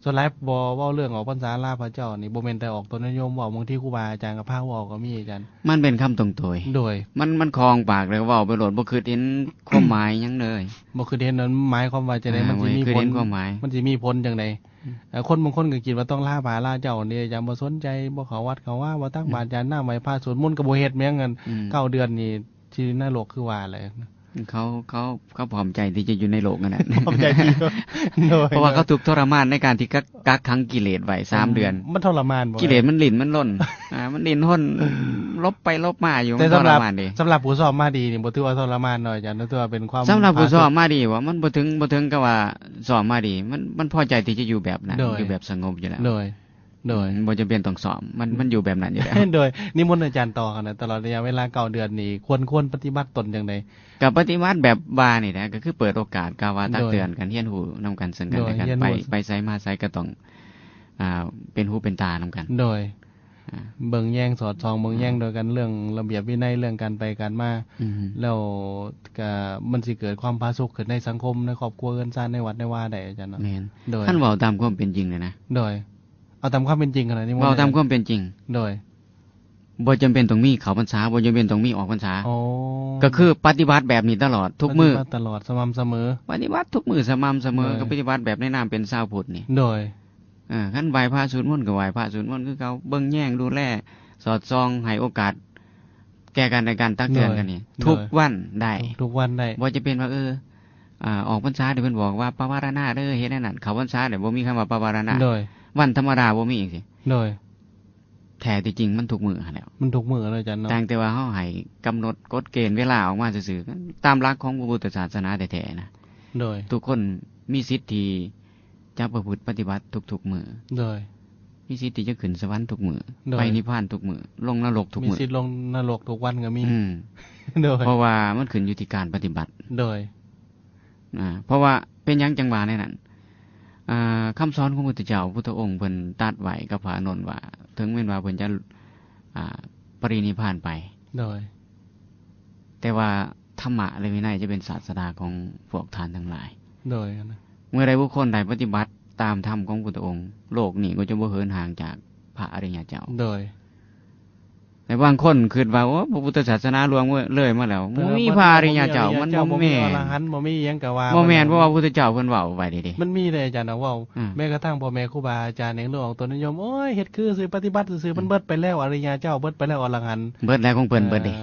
ສ່ວນຫຼາຍບໍ່ເວົ້າເລື່ອງອອກພັນສາລາພະເຈົ້ານີ້ ບໍ່ແມ່ນແຕ່ອອກຕົນຍາດໂຍມເວົ້າ ບາງທີຄູບາອາຈານກໍພາເວົ້າກໍມີອາຈານ. ມັນເປັນຄຳຕົງໂຕຍ ໂດຍ ມັນ ມັນຄອງປາກ ແລ້ວເວົ້າໄປໂລດ ບໍ່ຄິດເຫັນຄວາມໝາຍຫຍັງເລີຍ ບໍ່ຄິດເຫັນວ່າມັນໝາຍຄວາມວ່າຈັ່ງໃດ ມັນຊິມີຜົນ ມັນຊິມີຜົນຈັ່ງໃດ. ຄົນບາງຄົນກໍຄິດວ່າຕ້ອງລາພະລາເຈົ້ານີ້ ຢ່າ ບໍ່ສົນໃຈ ບໍ່ເຂົ້າວັດເຂົ້າວາ ບໍ່ຕັກບາດຢາດນ້ຳ ໄຫວ້ພະສວດມົນ ກໍບໍ່ເຮັດຫຍັງ ເກົ້າເດືອນນີ້ ທີ່ນະລົກຄືວ່າແຫຼະ ເຂົາ ເຂົາ ເຂົາພ້ອມໃຈທີ່ຈະຢູ່ໃນໂລກນັ້ນແຫຼະ ພ້ອມໃຈທີ່ ໂດຍ ເພາະວ່າເຂົາທຸກທໍລະມານໃນການທີ່ກັກ ກັກຂັງກິເລດໄວ້ສາມເດືອນ. ມັນທໍລະມານບໍ່? ກິເລດມັນຫຼິ້ນມັນລົນ ອາ ມັນຫຼິ້ນຮົນຫຼົບໄປຫຼົບມາຢູ່ ມັນທໍລະມານເດ້. ສຳລັບຜູ້ຊອບມາດີນີ້ບໍ່ຖືວ່າທໍລະມານເນາະອາຈານ ຖືວ່າເປັນຄວາມ ສຳລັບຜູ້ຊອບມາດີບໍ່ ມັນບໍ່ເຖິງ ບໍ່ເຖິງກັບວ່າຊອບມາດີ ມັນ ມັນພໍໃຈທີ່ຈະຢູ່ແບບນັ້ນ ຢູ່ແບບສະຫງົບຢູ່ແລ້ວ ໂດຍ ໂດຍ ອືມ ບໍ່ຈຳເປັນຕ້ອງຊອບ ມັນ ມັນຢູ່ແບບນັ້ນຢູ່ແລ້ວ. ໂດຍ ນິມົນອາຈານຕໍ່ຫັ້ນນະ ຕະຫຼອດໄລຍະເວລາເກົ້າເດືອນນີ້ ຄວນ ຄວນປະຕິບັດຕົນຈັ່ງໃດ? ກໍປະຕິບັດແບບວ່ານີ້ແຫຼະ ກໍຄືເປີດໂອກາດ ກໍວ່າຕັກເຕືອນກັນ ຮຽນຮູ້ນຳກັນເຊິ່ງກັນແລະກັນ ໄປ ໄປໃສມາໃສກໍຕ້ອງ ອ່າ ເປັນຫູເປັນຕານຳກັນ ໂດຍ ອ່າ ເບິ່ງແຍງສອດສ່ອງ ເບິ່ງແຍງ ອືມ ໂດຍກັນ ເລື່ອງລະບຽບວິໄນ ເລື່ອງການໄປການມາ ອືມ ແລ້ວກໍມັນຊິເກີດຄວາມຜາສຸກຂຶ້ນໃນສັງຄົມ ໃນຄອບຄົວເຮືອນຊານ ໃນວັດໃນວາໄດ້ອາຈານເນາະ. ແມ່ນ ໂດຍ ຄັນເວົ້າຕາມຄວາມເປັນຈິງນະ ໂດຍ ເອົາຕາມຄວາມເປັນຈິງຫັ້ນນະ ນິມົນ ເວົ້າຕາມຄວາມເປັນຈິງ ໂດຍ ບໍ່ຈຳເປັນຕ້ອງມີເຂົ້າພັນສາ ບໍ່ຈຳເປັນຕ້ອງມີອອກພັນສາ. ອໍ ກໍຄືປະຕິບັດແບບນີ້ຕະຫຼອດທຸກມື້ ປະຕິບັດຕະຫຼອດສະໝ່ຳສະເໝີ ປະຕິບັດທຸກມື້ສະໝ່ຳສະເໝີ ໂດຍ ກໍປະຕິບັດແບບໃນນາມເປັນຊາວພຸດນີ້ ໂດຍ ເອີ ຄັນໄຫວ້ພະສວດມົນກໍໄຫວ້ພະສວດມົນຄືເກົ່າ ເບິ່ງແຍງດູແລສອດສ່ອງ ໃຫ້ໂອກາດແກ່ກັນແລະກັນ ຕັກເຕືອນກັນນີ້ ໂດຍ ທຸກວັນໄດ້ ທຸກວັນໄດ້ ບໍ່ຈຳເປັນວ່າ ເອີ ອາ ອອກພັນສາເດ ເພິ່ນບອກວ່າປະວາລະນາເດີ ເຮັດແນວນັ້ນ ເຂົ້າພັນສາເດ ບໍ່ມີຄຳວ່າປະວາລະນາ ໂດຍ ວັນທຳມະດາບໍ່ມີຈັ່ງຊີ້ ໂດຍ ແທ້ທີ່ຈິງມັນທຸກມື້ຫັ້ນແຫຼ້ວ ມັນທຸກມື້ເນາະອາຈານເນາະ ຕ່າງແຕ່ວ່າເຮົາໃຫ້ກຳນົດກົດເກນເວລາອອກມາຊື່ໆ ຕາມຫຼັກຂອງພະພຸດທະສາສະໜາແທ້ໆນະ ໂດຍ ທຸກຄົນມີສິດທີ່ຈະປະພຶດປະຕິບັດທຸກໆມື້ ໂດຍ ມີສິດທີ່ຈະຂຶ້ນສະຫວັນທຸກມື້ ໂດຍ ໄປນິບພານທຸກມື້ ລົງນະລົກທຸກມື້ ມີສິດລົງນະລົກທຸກວັນກໍມີ ອືມ ໂດຍ ເພາະວ່າມັນຂຶ້ນຢູ່ທີ່ການປະຕິບັດ ໂດຍ ອາ ເພາະວ່າເປັນຫຍັງຈັ່ງວ່າແນວນັ້ນ? ອາ ຄຳສອນຂອງພຸດທະເຈົ້າ ພຸດທະອົງເພິ່ນຕັດໄວ້ກັບພະອານົນວ່າ ເຖິງແມ່ນວ່າເພິ່ນຈະ ອາ ປະລິນິບພານໄປ ໂດຍ ແຕ່ວ່າທຳມະ ແລະ ວິໄນຈະເປັນສາດສະດາຂອງພວກທ່ານທັງຫຼາຍ ໂດຍ ເມື່ອໃດບຸກຄົນໃດປະຕິບັດຕາມທຳຂອງພຸດທະອົງ ໂລກນີ້ກໍຈະບໍ່ເຫີນຫ່າງຈາກພະອະລິຍະເຈົ້າ ໂດຍ ແຕ່ບາງຄົນຄິດວ່າ ໂອ້ ພະພຸດທະສາສະໜາລ່ວງເລີຍມາແລ້ວ ບໍ່ມີພະອະລິຍະເຈົ້າ ມັນບໍ່ແມ່ນ ບໍ່ມີອະລະຫັນ ບໍ່ມີຫຍັງກໍວ່າ ບໍ່ແມ່ນ ເພາະວ່າພຸດທະເຈົ້າເພິ່ນເວົ້າໄວ້ເດ້ ມັນມີເດ້ອາຈານນະ ເວົ້າ ແມ່ນກະທັ່ງພໍ່ແມ່ຄູບາອາຈານເອງ ຫຼືອອກຕົນນິຍົມ ໂອ້ຍ ເຮັດຄືຊື່ ປະຕິບັດຊື່ໆ ມັນເບິດໄປແລ້ວ ອະລິຍະເຈົ້າເບິດໄປແລ້ວ ອະລະຫັນ ເບິດແລ້ວຂອງເພິ່ນເບິດເດ້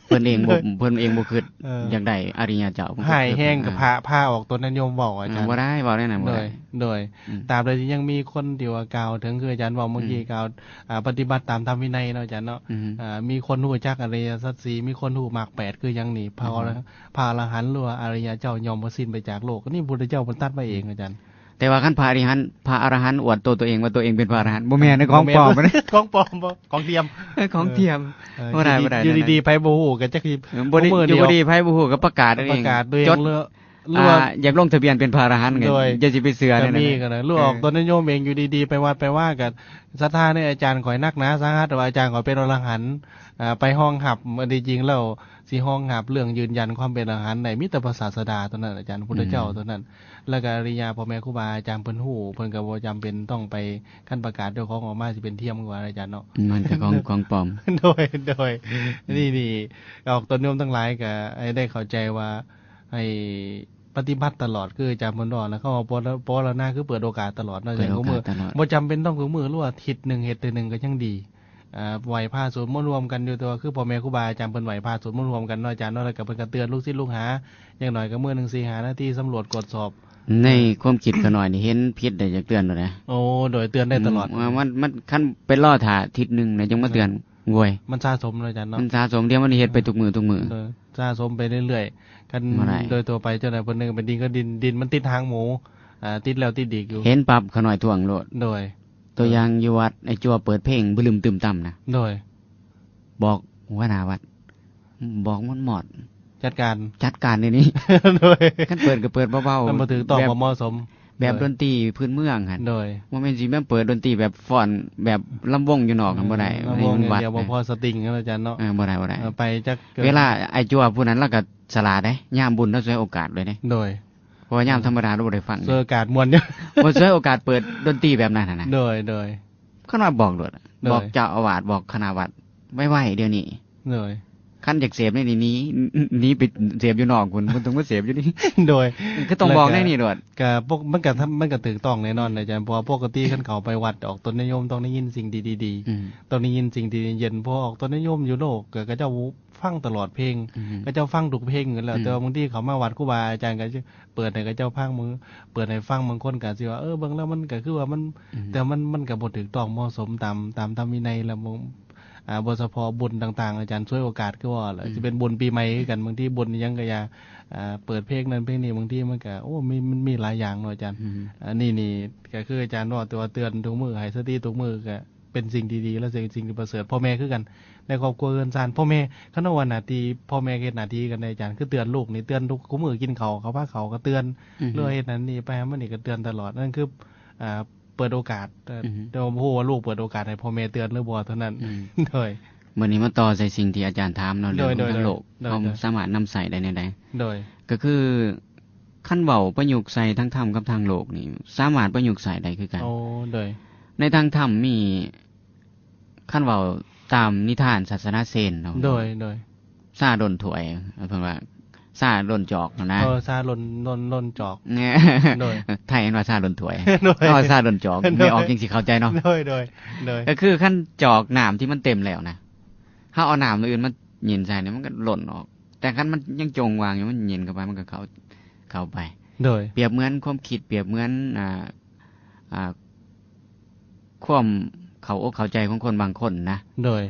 ເພິ່ນເອງບໍ່ ເພິ່ນເອງບໍ່ຄິດ ຢາກໄດ້ອະລິຍະເຈົ້າ ຮ້າຍແຮງກັບພະ ພະອອກຕົນນິຍົມເວົ້າອາຈານ ບໍ່ໄດ້ ເວົ້າແນວນັ້ນບໍ່ໄດ້ ໂດຍ ຕາບໃດທີ່ຍັງມີຄົນທີ່ວ່າກ່າວເຖິງ ຄືອາຈານເວົ້າເມື່ອກີ້ ກ່າວ ອາ ປະຕິບັດຕາມທຳວິໄນເນາະອາຈານເນາະ ອາ ມີຄົນຮູ້ຈັກອະລິຍະສັດສີ່ ມີຄົນຮູ້ມັກແປດຄືຫຍັງນີ້ ພະ ພະອະລະຫັນ ຫຼືວ່າອະລິຍະເຈົ້າຍ່ອມບໍ່ສິ້ນໄປຈາກໂລກ ອັນນີ້ພຸດທະເຈົ້າເພິ່ນຕັດໄວ້ເອງອາຈານ ແຕ່ວ່າຄັນພະອະລິຫັນ ພະອະລະຫັນອວດໂຕຕົວເອງວ່າຕົວເອງເປັນພະອະລະຫັນ ບໍ່ແມ່ນ ຂອງປອມ ຂອງປອມ ຂອງທຽມ ຂອງທຽມ ບໍ່ໄດ້ ບໍ່ໄດ້ ຢູ່ດີໆ ໃຜບໍ່ຮູ້ກໍຈັກຊິ ບໍ່ດີ ຢູ່ດີໆ ໃຜບໍ່ຮູ້ກໍປະກາດເອົາເອງ ປະກາດໂດຍຕົວເອງ ຢາກລົງທະບຽນເປັນພະອະລະຫັນ ໂດຍ ຢ່າຊິໄປເຊື່ອ ກໍມີກໍໄດ້ ຫຼືອອກຕົນນິຍົມເອງ ຢູ່ດີໆ ໄປວັດໄປວາກໍສັດທາໃນອາຈານຂ້ອຍໜັກໜາສາຫັດ ວ່າອາຈານຂ້ອຍເປັນອະລະຫັນ ໄປຮອງຮັບ ທີ່ຈິງແລ້ວຊິຮອງຮັບເລື່ອງຢືນຢັນຄວາມເປັນອະລະຫັນໄດ້ ມີແຕ່ພະສາສະດາເທົ່ານັ້ນ ອາຈານ ພຸດທະເຈົ້າເທົ່ານັ້ນ ແລ້ວກໍອະລິຍະພໍ່ແມ່ຄູບາອາຈານເພິ່ນຮູ້ ເພິ່ນກໍບໍ່ຈຳເປັນຕ້ອງໄປ ຄັນປະກາດເຈົ້າຂອງອອກມາຊິເປັນທຽມກວ່າອາຈານເນາະ ມັນກໍຂອງ ຂອງປອມ ໂດຍ ໂດຍ ນີ້ ນີ້ ອອກຕົນນິຍົມທັງຫຼາຍກໍໃຫ້ໄດ້ເຂົ້າໃຈວ່າ ໃຫ້ປະຕິບັດຕະຫຼອດ ຄືອາຈານເພິ່ນເວົ້ານະ ຄຳວ່າປະ ປະວາລະນາ ຄືເປີດໂອກາດຕະຫຼອດເນາະ ເປີດໂອກາດຕະຫຼອດ ບໍ່ຈຳເປັນຕ້ອງທຸກມື້ ຫຼືວ່າທິດໜຶ່ງເຮັດເທື່ອໜຶ່ງກໍຍັງດີ ອາ ໄຫວ້ພະສວດມົນຮ່ວມກັນຢູ່ ແຕ່ວ່າຄືພໍ່ແມ່ຄູບາອາຈານເພິ່ນໄຫວ້ພະສວດມົນຮ່ວມກັນເນາະອາຈານເນາະ ແລ້ວກໍເພິ່ນກໍເຕືອນລູກສິດລູກຫາ ຢ່າງໜ້ອຍກໍມື້ໜຶ່ງສີ່ຫ້ານາທີ ສຳຫຼວດກວດສອບ ໃນຄວາມຄິດຂ້ານ້ອຍນີ້ເຫັນຜິດໄດ້ຢາກເຕືອນໂລດນະ ໂອ້ ໂດຍ ເຕືອນໄດ້ຕະຫຼອດ ອືມ ວ່າມັນ ມັນ ຄັນໄປລໍຖ້າທິດໜຶ່ງນະ ຈັ່ງມາເຕືອນ ໂອ້ຍ ມັນສະສົມເນາະອາຈານເນາະ ມັນສະສົມ ດຽວມັນເຮັດໄປທຸກມື້ ທຸກມື້ ເອີ ສະສົມໄປເລື້ອຍໆ ຄັນ ບໍ່ໄດ້ ໂດຍທົ່ວໄປເຈົ້າໃດຜູ້ໜຶ່ງເປັນດິນ ກໍດິນ ດິນມັນຕິດຫາງໝູ ອາ ຕິດແລ້ວຕິດອີກຢູ່ ເຫັນປັບຂ້ານ້ອຍທວງໂລດ ໂດຍ ຕົວຢ່າງຢູ່ວັດ ໄອ້ຈົວເປີດເພງບະລຶມຕຶມຕຳນະ ໂດຍ ບອກຫົວໜ້າວັດ ບອກມອດໆ ຈັດການ ຈັດການດຽວນີ້ ໂດຍ ຄັນເປີດກໍເປີດເບົາໆ ມັນບໍ່ຖືກຕ້ອງ ບໍ່ເໝາະສົມ ແບບດົນຕີພື້ນເມືອງຫັ້ນ ໂດຍ ບໍ່ແມ່ນຊິມາເປີດດົນຕີແບບຟ້ອນ ແບບລຳວົງຢູ່ນອກຫັ້ນບໍ່ໄດ້ ລຳວົງຢ່າງດຽວ ບໍ່ພໍສະຕິງເນາະອາຈານເນາະ ເອີ ບໍ່ໄດ້ ບໍ່ໄດ້ ເອີ ໄປຈັກ ເວລາໄອ້ຈົວຜູ້ນັ້ນລາວກໍສະຫຼາດເດ້ ຍາມບຸນລາວສວຍໂອກາດເລີຍເດ້ ໂດຍ ເພາະວ່າຍາມທຳມະດາລາວບໍ່ໄດ້ຟັງ ສວຍໂອກາດມ່ວນຢູ່ ບໍ່ສວຍໂອກາດເປີດດົນຕີແບບນັ້ນຫັ້ນນະ ໂດຍ ໂດຍ ຄັນວ່າບອກໂລດ ໂດຍ ບອກເຈົ້າອາວາດ ບອກຄະນະວັດ ໄວໆ ດຽວນີ້ ໂດຍ ຄັນຢາກເສບນີ້ໜີ ໜີໄປເສບຢູ່ນອກພຸ້ນ ບໍ່ຕ້ອງມາເສບຢູ່ນີ້ ໂດຍ ຄືຕ້ອງບອກແນວນີ້ໂລດ ກະ ກະ ມັນກະ ມັນກະຖືກຕ້ອງແນ່ນອນອາຈານ ເພາະວ່າປົກກະຕິຄັນເຂົ້າໄປວັດອອກຕົນນິຍົມຕ້ອງໄດ້ຍິນສິ່ງດີໆ ອືມ ຕ້ອງໄດ້ຍິນສິ່ງດີເຢັນ ເພາະອອກຕົນນິຍົມຢູ່ໂລກ ກະ ເຂົາເຈົ້າຟັງຕະຫຼອດເພງ ອືມ ເຂົາເຈົ້າຟັງທຸກເພງຢູ່ແລ້ວ ອືມ ແຕ່ວ່າບາງທີເຂົາມາວັດຄູບາອາຈານກະ ເປີດໃຫ້ເຂົາເຈົ້າຟັງ ເບິ່ງ ເປີດໃຫ້ຟັງ ບາງຄົນກໍຊິວ່າ ເອີ ເບິ່ງແລ້ວມັນກໍຄືວ່າມັນ ອືມ ແຕ່ມັນ ມັນກໍບໍ່ຖືກຕ້ອງເໝາະສົມຕາມ ຕາມທຳວິໄນ ແລ້ວບໍ່ ອ່າ ບໍ່ສະເພາະບຸນຕ່າງໆ ອາຈານ ສວຍໂອກາດຄືວ່າແຫຼະ ອືມ ຊິເປັນບຸນປີໃໝ່ຄືກັນ ບາງທີບຸນອີ່ຫຍັງກໍຢ່າ ອ່າ ເປີດເພງນັ້ນເພງນີ້ ບາງທີມັນກໍ ໂອ້ ມີ ມັນມີຫຼາຍຢ່າງເນາະອາຈານ ອືມ ອັນນີ້ນີ້ກໍຄືອາຈານເວົ້າ ແຕ່ວ່າເຕືອນທຸກມື້ ໃຫ້ສະຕິທຸກມື້ ກໍ ເປັນສິ່ງທີ່ດີ ແລະ ເປັນສິ່ງທີ່ປະເສີດ ພໍ່ແມ່ຄືກັນ ໃນຄອບຄົວເຮືອນຊານ ພໍ່ແມ່ ຄັນເວົ້າວ່າໜ້າທີ່ ພໍ່ແມ່ເຮັດໜ້າທີ່ກັນເດ້ອາຈານ ຄືເຕືອນລູກນີ້ ເຕືອນທຸກ ຄູ່ມື້ກິນເຂົ້າ ເຂົ້າພາເຂົ້າກໍເຕືອນ ອືຮຶ ຫຼືວ່າເຮັດນັ້ນນີ້ ໄປຫາມັນນີ້ກໍເຕືອນຕະຫຼອດ ນັ້ນຄື ອ່າ ເປີດໂອກາດ ອືຮຶ ແຕ່ວ່າບໍ່ຮູ້ວ່າລູກເປີດໂອກາດໃຫ້ພໍ່ແມ່ເຕືອນຫຼືບໍ່ເທົ່ານັ້ນ ອືມ ໂດຍ ມື້ນີ້ມາຕໍ່ໃສ່ສິ່ງທີ່ອາຈານຖາມເນາະ ເລື່ອງຂອງທາງໂລກ ໂດຍ ໂດຍ ເຮົາສາມາດນຳໃຊ້ໄດ້ແນວໃດ ໂດຍ ກໍຄື ຄັນເວົ້າປະຍຸກໃສ່ທາງທຳກັບທາງໂລກນີ້ ສາມາດປະຍຸກໃຊ້ໄດ້ຄືກັນ ໂອ້ ໂດຍ ໃນທາງທຳມີ ຄັນເວົ້າ ຕາມນິທານສາສະໜາເຊນເນາະ ໂດຍ ໂດຍ ຊາລົ້ນຖ້ວຍ ເພິ່ນວ່າຊາລົ້ນຈອກຫັ້ນນະ ເອີ ຊາລົ້ນ ລົ້ນ ລົ້ນຈອກ ໂດຍ ໄທເອີ້ນວ່າຊາລົ້ນຖ້ວຍ ໂດຍ ເຮົາວ່າຊາລົ້ນຈອກ ໂດຍ ແມ່ອອກຈັ່ງຊິເຂົ້າໃຈເນາະ ໂດຍ ໂດຍ ໂດຍ ກໍຄືຄັນຈອກນ້ຳທີ່ມັນເຕັມແລ້ວນະ ເຮົາເອົານ້ຳອື່ນມາຍິນໃສ່ນີ້ ມັນກໍລົ້ນອອກ ແຕ່ຄັນມັນຍັງຈົ່ງວ່າງຢູ່ ມັນເຢັນເຂົ້າໄປ ມັນກໍເຂົ້າ ເຂົ້າໄປ ໂດຍ ປຽບເໝືອນຄວາມຄິດ ປຽບເໝືອນ ອ່າ ອ່າ ຄວາມເຂົ້າອົກເຂົ້າໃຈຂອງຄົນບາງຄົນນະ ໂດຍ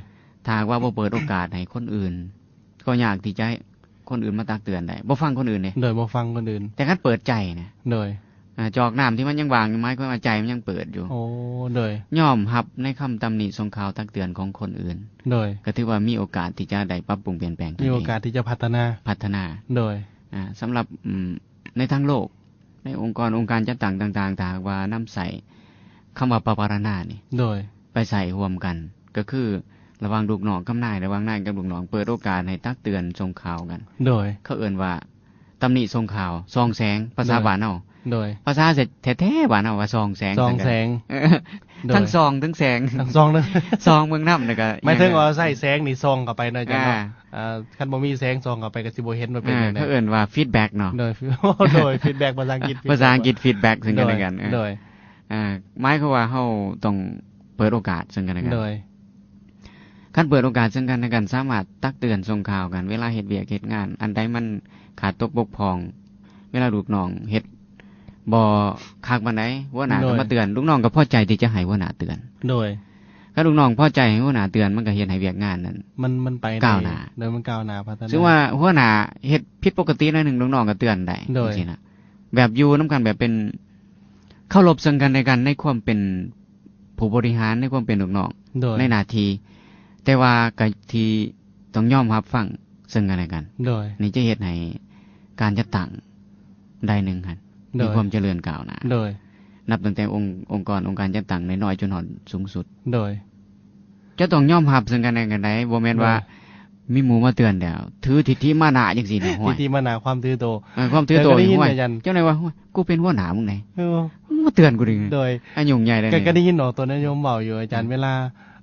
ຖ້າຫາກວ່າບໍ່ເປີດໂອກາດໃຫ້ຄົນອື່ນ ກໍຍາກທີ່ຈະໃຫ້ຄົນອື່ນມາຕັກເຕືອນໄດ້ ບໍ່ຟັງຄົນອື່ນເດ້ ໂດຍ ບໍ່ຟັງຄົນອື່ນ ແຕ່ຄັນເປີດໃຈນະ ໂດຍ ອ່າ ຈອກນ້ຳທີ່ມັນຍັງວ່າງຢູ່ ໝາຍຄວາມວ່າໃຈມັນຍັງເປີດຢູ່ ໂອ້ ໂດຍ ຍອມຮັບໃນຄຳຕຳໜິຊົງຂ່າວຕັກເຕືອນຂອງຄົນອື່ນ ໂດຍ ກໍຖືວ່າມີໂອກາດທີ່ຈະໄດ້ປັບປຸງປ່ຽນແປງຕົວເອງ ມີໂອກາດທີ່ຈະພັດທະນາ ພັດທະນາ ໂດຍ ອ່າ ສຳລັບ ອືມ ໃນທາງໂລກ ໃນອົງກອນອົງການຈັດຕັ້ງຕ່າງໆ ຖ້າຫາກວ່ານຳໃຊ້ຄຳວ່າປະວາລະນານີ້ ໂດຍ ໄປໃຊ້ຮ່ວມກັນ ກໍຄືລະຫວ່າງລູກນ້ອງກັບນາຍ ລະຫວ່າງນາຍກັບລູກນ້ອງ ເປີດໂອກາດໃຫ້ຕັກເຕືອນສົ່ງຂ່າວກັນ ໂດຍ ເຂົາເອີ້ນວ່າ ຕຳໜິຊົງຂ່າວ ສ່ອງແສງ ພາສາ ໂດຍ ບ້ານເຮົາ ໂດຍ ພາສາແທ້ໆ ບ້ານເຮົາວ່າສ່ອງແສງ ສ່ອງແສງ ເອີ ໂດຍ ທັງສ່ອງທັງແສງ ທັງສ່ອງເດີ ສ່ອງເບິ່ງນຳ ແລ້ວກໍ ໝາຍເຖິງວ່າໃຊ້ແສງນີ້ສ່ອງເຂົ້າໄປເນາະ ອາຈານເນາະ ອ່າ ອ່າ ຄັນບໍ່ມີແສງສ່ອງເຂົ້າໄປກໍຊິບໍ່ເຫັນວ່າເປັນຈັ່ງໃດ ເອີ ເຂົາເອີ້ນວ່າ feedback ເນາະ ໂດຍ ໂດຍ feedback ພາສາອັງກິດ ພາສາອັງກິດ feedback ເຊິ່ງກັນແລະກັນ ໂດຍ ເອີ ອ່າ ໝາຍຄວາມວ່າເຮົາຕ້ອງເປີດໂອກາດເຊິ່ງກັນແລະກັນ ໂດຍ ຄັນເປີດໂອກາດເຊິ່ງກັນແລະກັນ ສາມາດຕັກເຕືອນສົ່ງຂ່າວກັນ ເວລາເຮັດວຽກເຮັດງານ ອັນໃດມັນຂາດຕົກບົກຜ່ອງ ເວລາລູກນ້ອງເຮັດບໍ່ຄັກປານໃດ ຫົວໜ້າກໍມາເຕືອນ ໂດຍ ລູກນ້ອງກໍພໍໃຈທີ່ຈະໃຫ້ຫົວໜ້າເຕືອນ ໂດຍ ຄັນລູກນ້ອງພໍໃຈໃຫ້ຫົວໜ້າເຕືອນ ມັນກໍເຮັດໃຫ້ວຽກງານນັ້ນ ມັນ ມັນໄປ ກ້າວໜ້າ ໂດຍ ມັນກ້າວໜ້າພັດທະນາ ສົມມຸດວ່າຫົວໜ້າເຮັດຜິດປົກກະຕິໜ້ອຍໜຶ່ງ ລູກນ້ອງກໍເຕືອນໄດ້ ໂດຍ ຈັ່ງຊີ້ນະ ແບບຢູ່ນຳກັນແບບເປັນ ເຄົາລົບເຊິ່ງກັນແລະກັນໃນຄວາມເປັນຜູ້ບໍລິຫານ ໃນຄວາມເປັນລູກນ້ອງ ໂດຍ ໃນໜ້າທີ່ ແຕ່ວ່າກໍທີ່ຕ້ອງຍອມຮັບຟັງເຊິ່ງກັນແລະກັນ ໂດຍ ນີ້ຈະເຮັດໃຫ້ການຈັດຕັ້ງໃດໜຶ່ງຫັ້ນ ໂດຍ ມີຄວາມຈະເລີນກ້າວໜ້າ ໂດຍ ນັບຕັ້ງແຕ່ອົງ ອົງກອນ ອົງການຈັດຕັ້ງນ້ອຍໆ ຈົນຮອດສູງສຸດ ໂດຍ ຈະຕ້ອງຍອມຮັບເຊິ່ງກັນແລະກັນໄດ໋ ບໍ່ແມ່ນວ່າ ໂດຍ ມີໝູ່ມາເຕືອນແລ້ວ ຖືທິດຖິມານະຈັ່ງຊີ້ນະ ຫ້ວຍ ທິດຖິມານະ ຄວາມຖືໂຕ ເອີ ຄວາມຖືໂຕ ແຕ່ກໍໄດ້ຍິນ ຫ້ວຍ ອາຈານ ຈັ່ງໃດວະ ໂອ້ຍ ກູເປັນຫົວໜ້າມຶງໃດ໋ ເອີ ມາເຕືອນກູນີ້ ໂດຍ ອາ ຫຍຸ້ງໃຫຍ່ເລີຍ ກໍ ກໍໄດ້ຍິນອ« ໂຕນາຍົມເວົ້າຢູ່ ອາຈານ ອືມ ເວລາ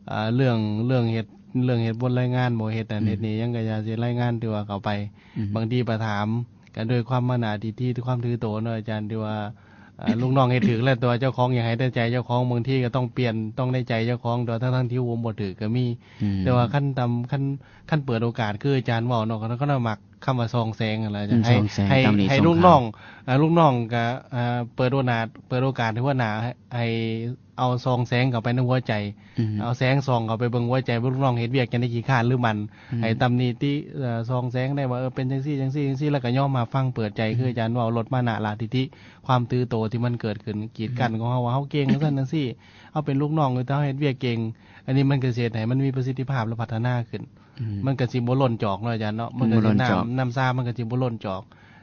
ເອີ ເລື່ອງ ເລື່ອງເຮັດ ເລື່ອງເຮັດບົດລາຍງານ ບໍ່ເຮັດນັ້ນ ອືມ ເຮັດນີ້ ຫຍັງກໍຢ່າຊິລາຍງານ ຖືວ່າເຂົ້າໄປ ອືມ ບາງທີໄປຖາມ ກໍດ້ວຍຄວາມມານະທິດຖິ ຄວາມຖືໂຕເນາະອາຈານ ທີ່ວ່າ ເອີ ລູກນ້ອງເຮັດຖືກແລ້ວ ແຕ່ວ່າເຈົ້າຂອງຢາກໃຫ້ແຕ່ໃຈເຈົ້າຂອງ ບາງທີກໍຕ້ອງປ່ຽນ ຕ້ອງໄດ້ໃຈເຈົ້າຂອງ ແຕ່ວ່າທັງໆທີ່ຮູ້ບໍ່ຖືກກໍມີ ອືມ ແຕ່ວ່າຄັນຕາມ ຄັນ ຄັນເປີດໂອກາດ ຄືອາຈານເວົ້າເນາະ ເຂົາ ເຂົາມັກຄຳວ່າສ່ອງແສງຫັ້ນລະ ອືມ ໃຫ້ ສ່ອງແສງ ໃຫ້ ຕຳໜິ ໃຫ້ລູກນ້ອງ ເອີ ລູກນ້ອງກໍ ເອີ ເປີດໂອກາດ ເປີດໂອກາດໃຫ້ຫົວໜ້າ ໃຫ້ ໃຫ້ເອົາສ່ອງແສງເຂົ້າໄປໃນຫົວໃຈ ອືມ ເອົາແສງສ່ອງເຂົ້າໄປເບິ່ງຫົວໃຈ ວ່າລູກນ້ອງເຮັດວຽກຈັ່ງໃດ ຂີ້ຄ້ານຫຼືໝັ່ນ ອືມ ໃຫ້ຕຳໜິຕິ ເອີ ສ່ອງແສງໄດ້ວ່າ ເອີ ເປັນຈັ່ງຊີ້ ຈັ່ງຊີ້ ຈັ່ງຊີ້ ແລ້ວກໍຍອມຮັບຟັງ ເປີດໃຈ ອືມ ຄືອາຈານເວົ້າ ລົດມານະລາດທິດ ຄວາມຖືໂຕທີ່ມັນເກີດຂຶ້ນ ກີດກັ້ນ ອືມ ຂອງເຮົາວ່າເຮົາເກັ່ງ ຈັ່ງຊັ້ນຈັ່ງຊີ້ ເຮົາເປັນລູກນ້ອງ ແຕ່ເຮົາເຮັດວຽກເກັ່ງ ອັນນີ້ມັນກໍຊິເຮັດໃຫ້ມັນມີປະສິດທິພາບ ແລະ ພັດທະນາຂຶ້ນ ອືມ ມັນກໍຊິບໍ່ລົ້ນຈອອກເນາະອາຈານເນາະ ມັນກໍຊິ ບໍ່ລົ້ນຈອກ ນ້ຳ ນ້ຳຊາມັນກໍຊິບໍ່ລົ້ນຈອກ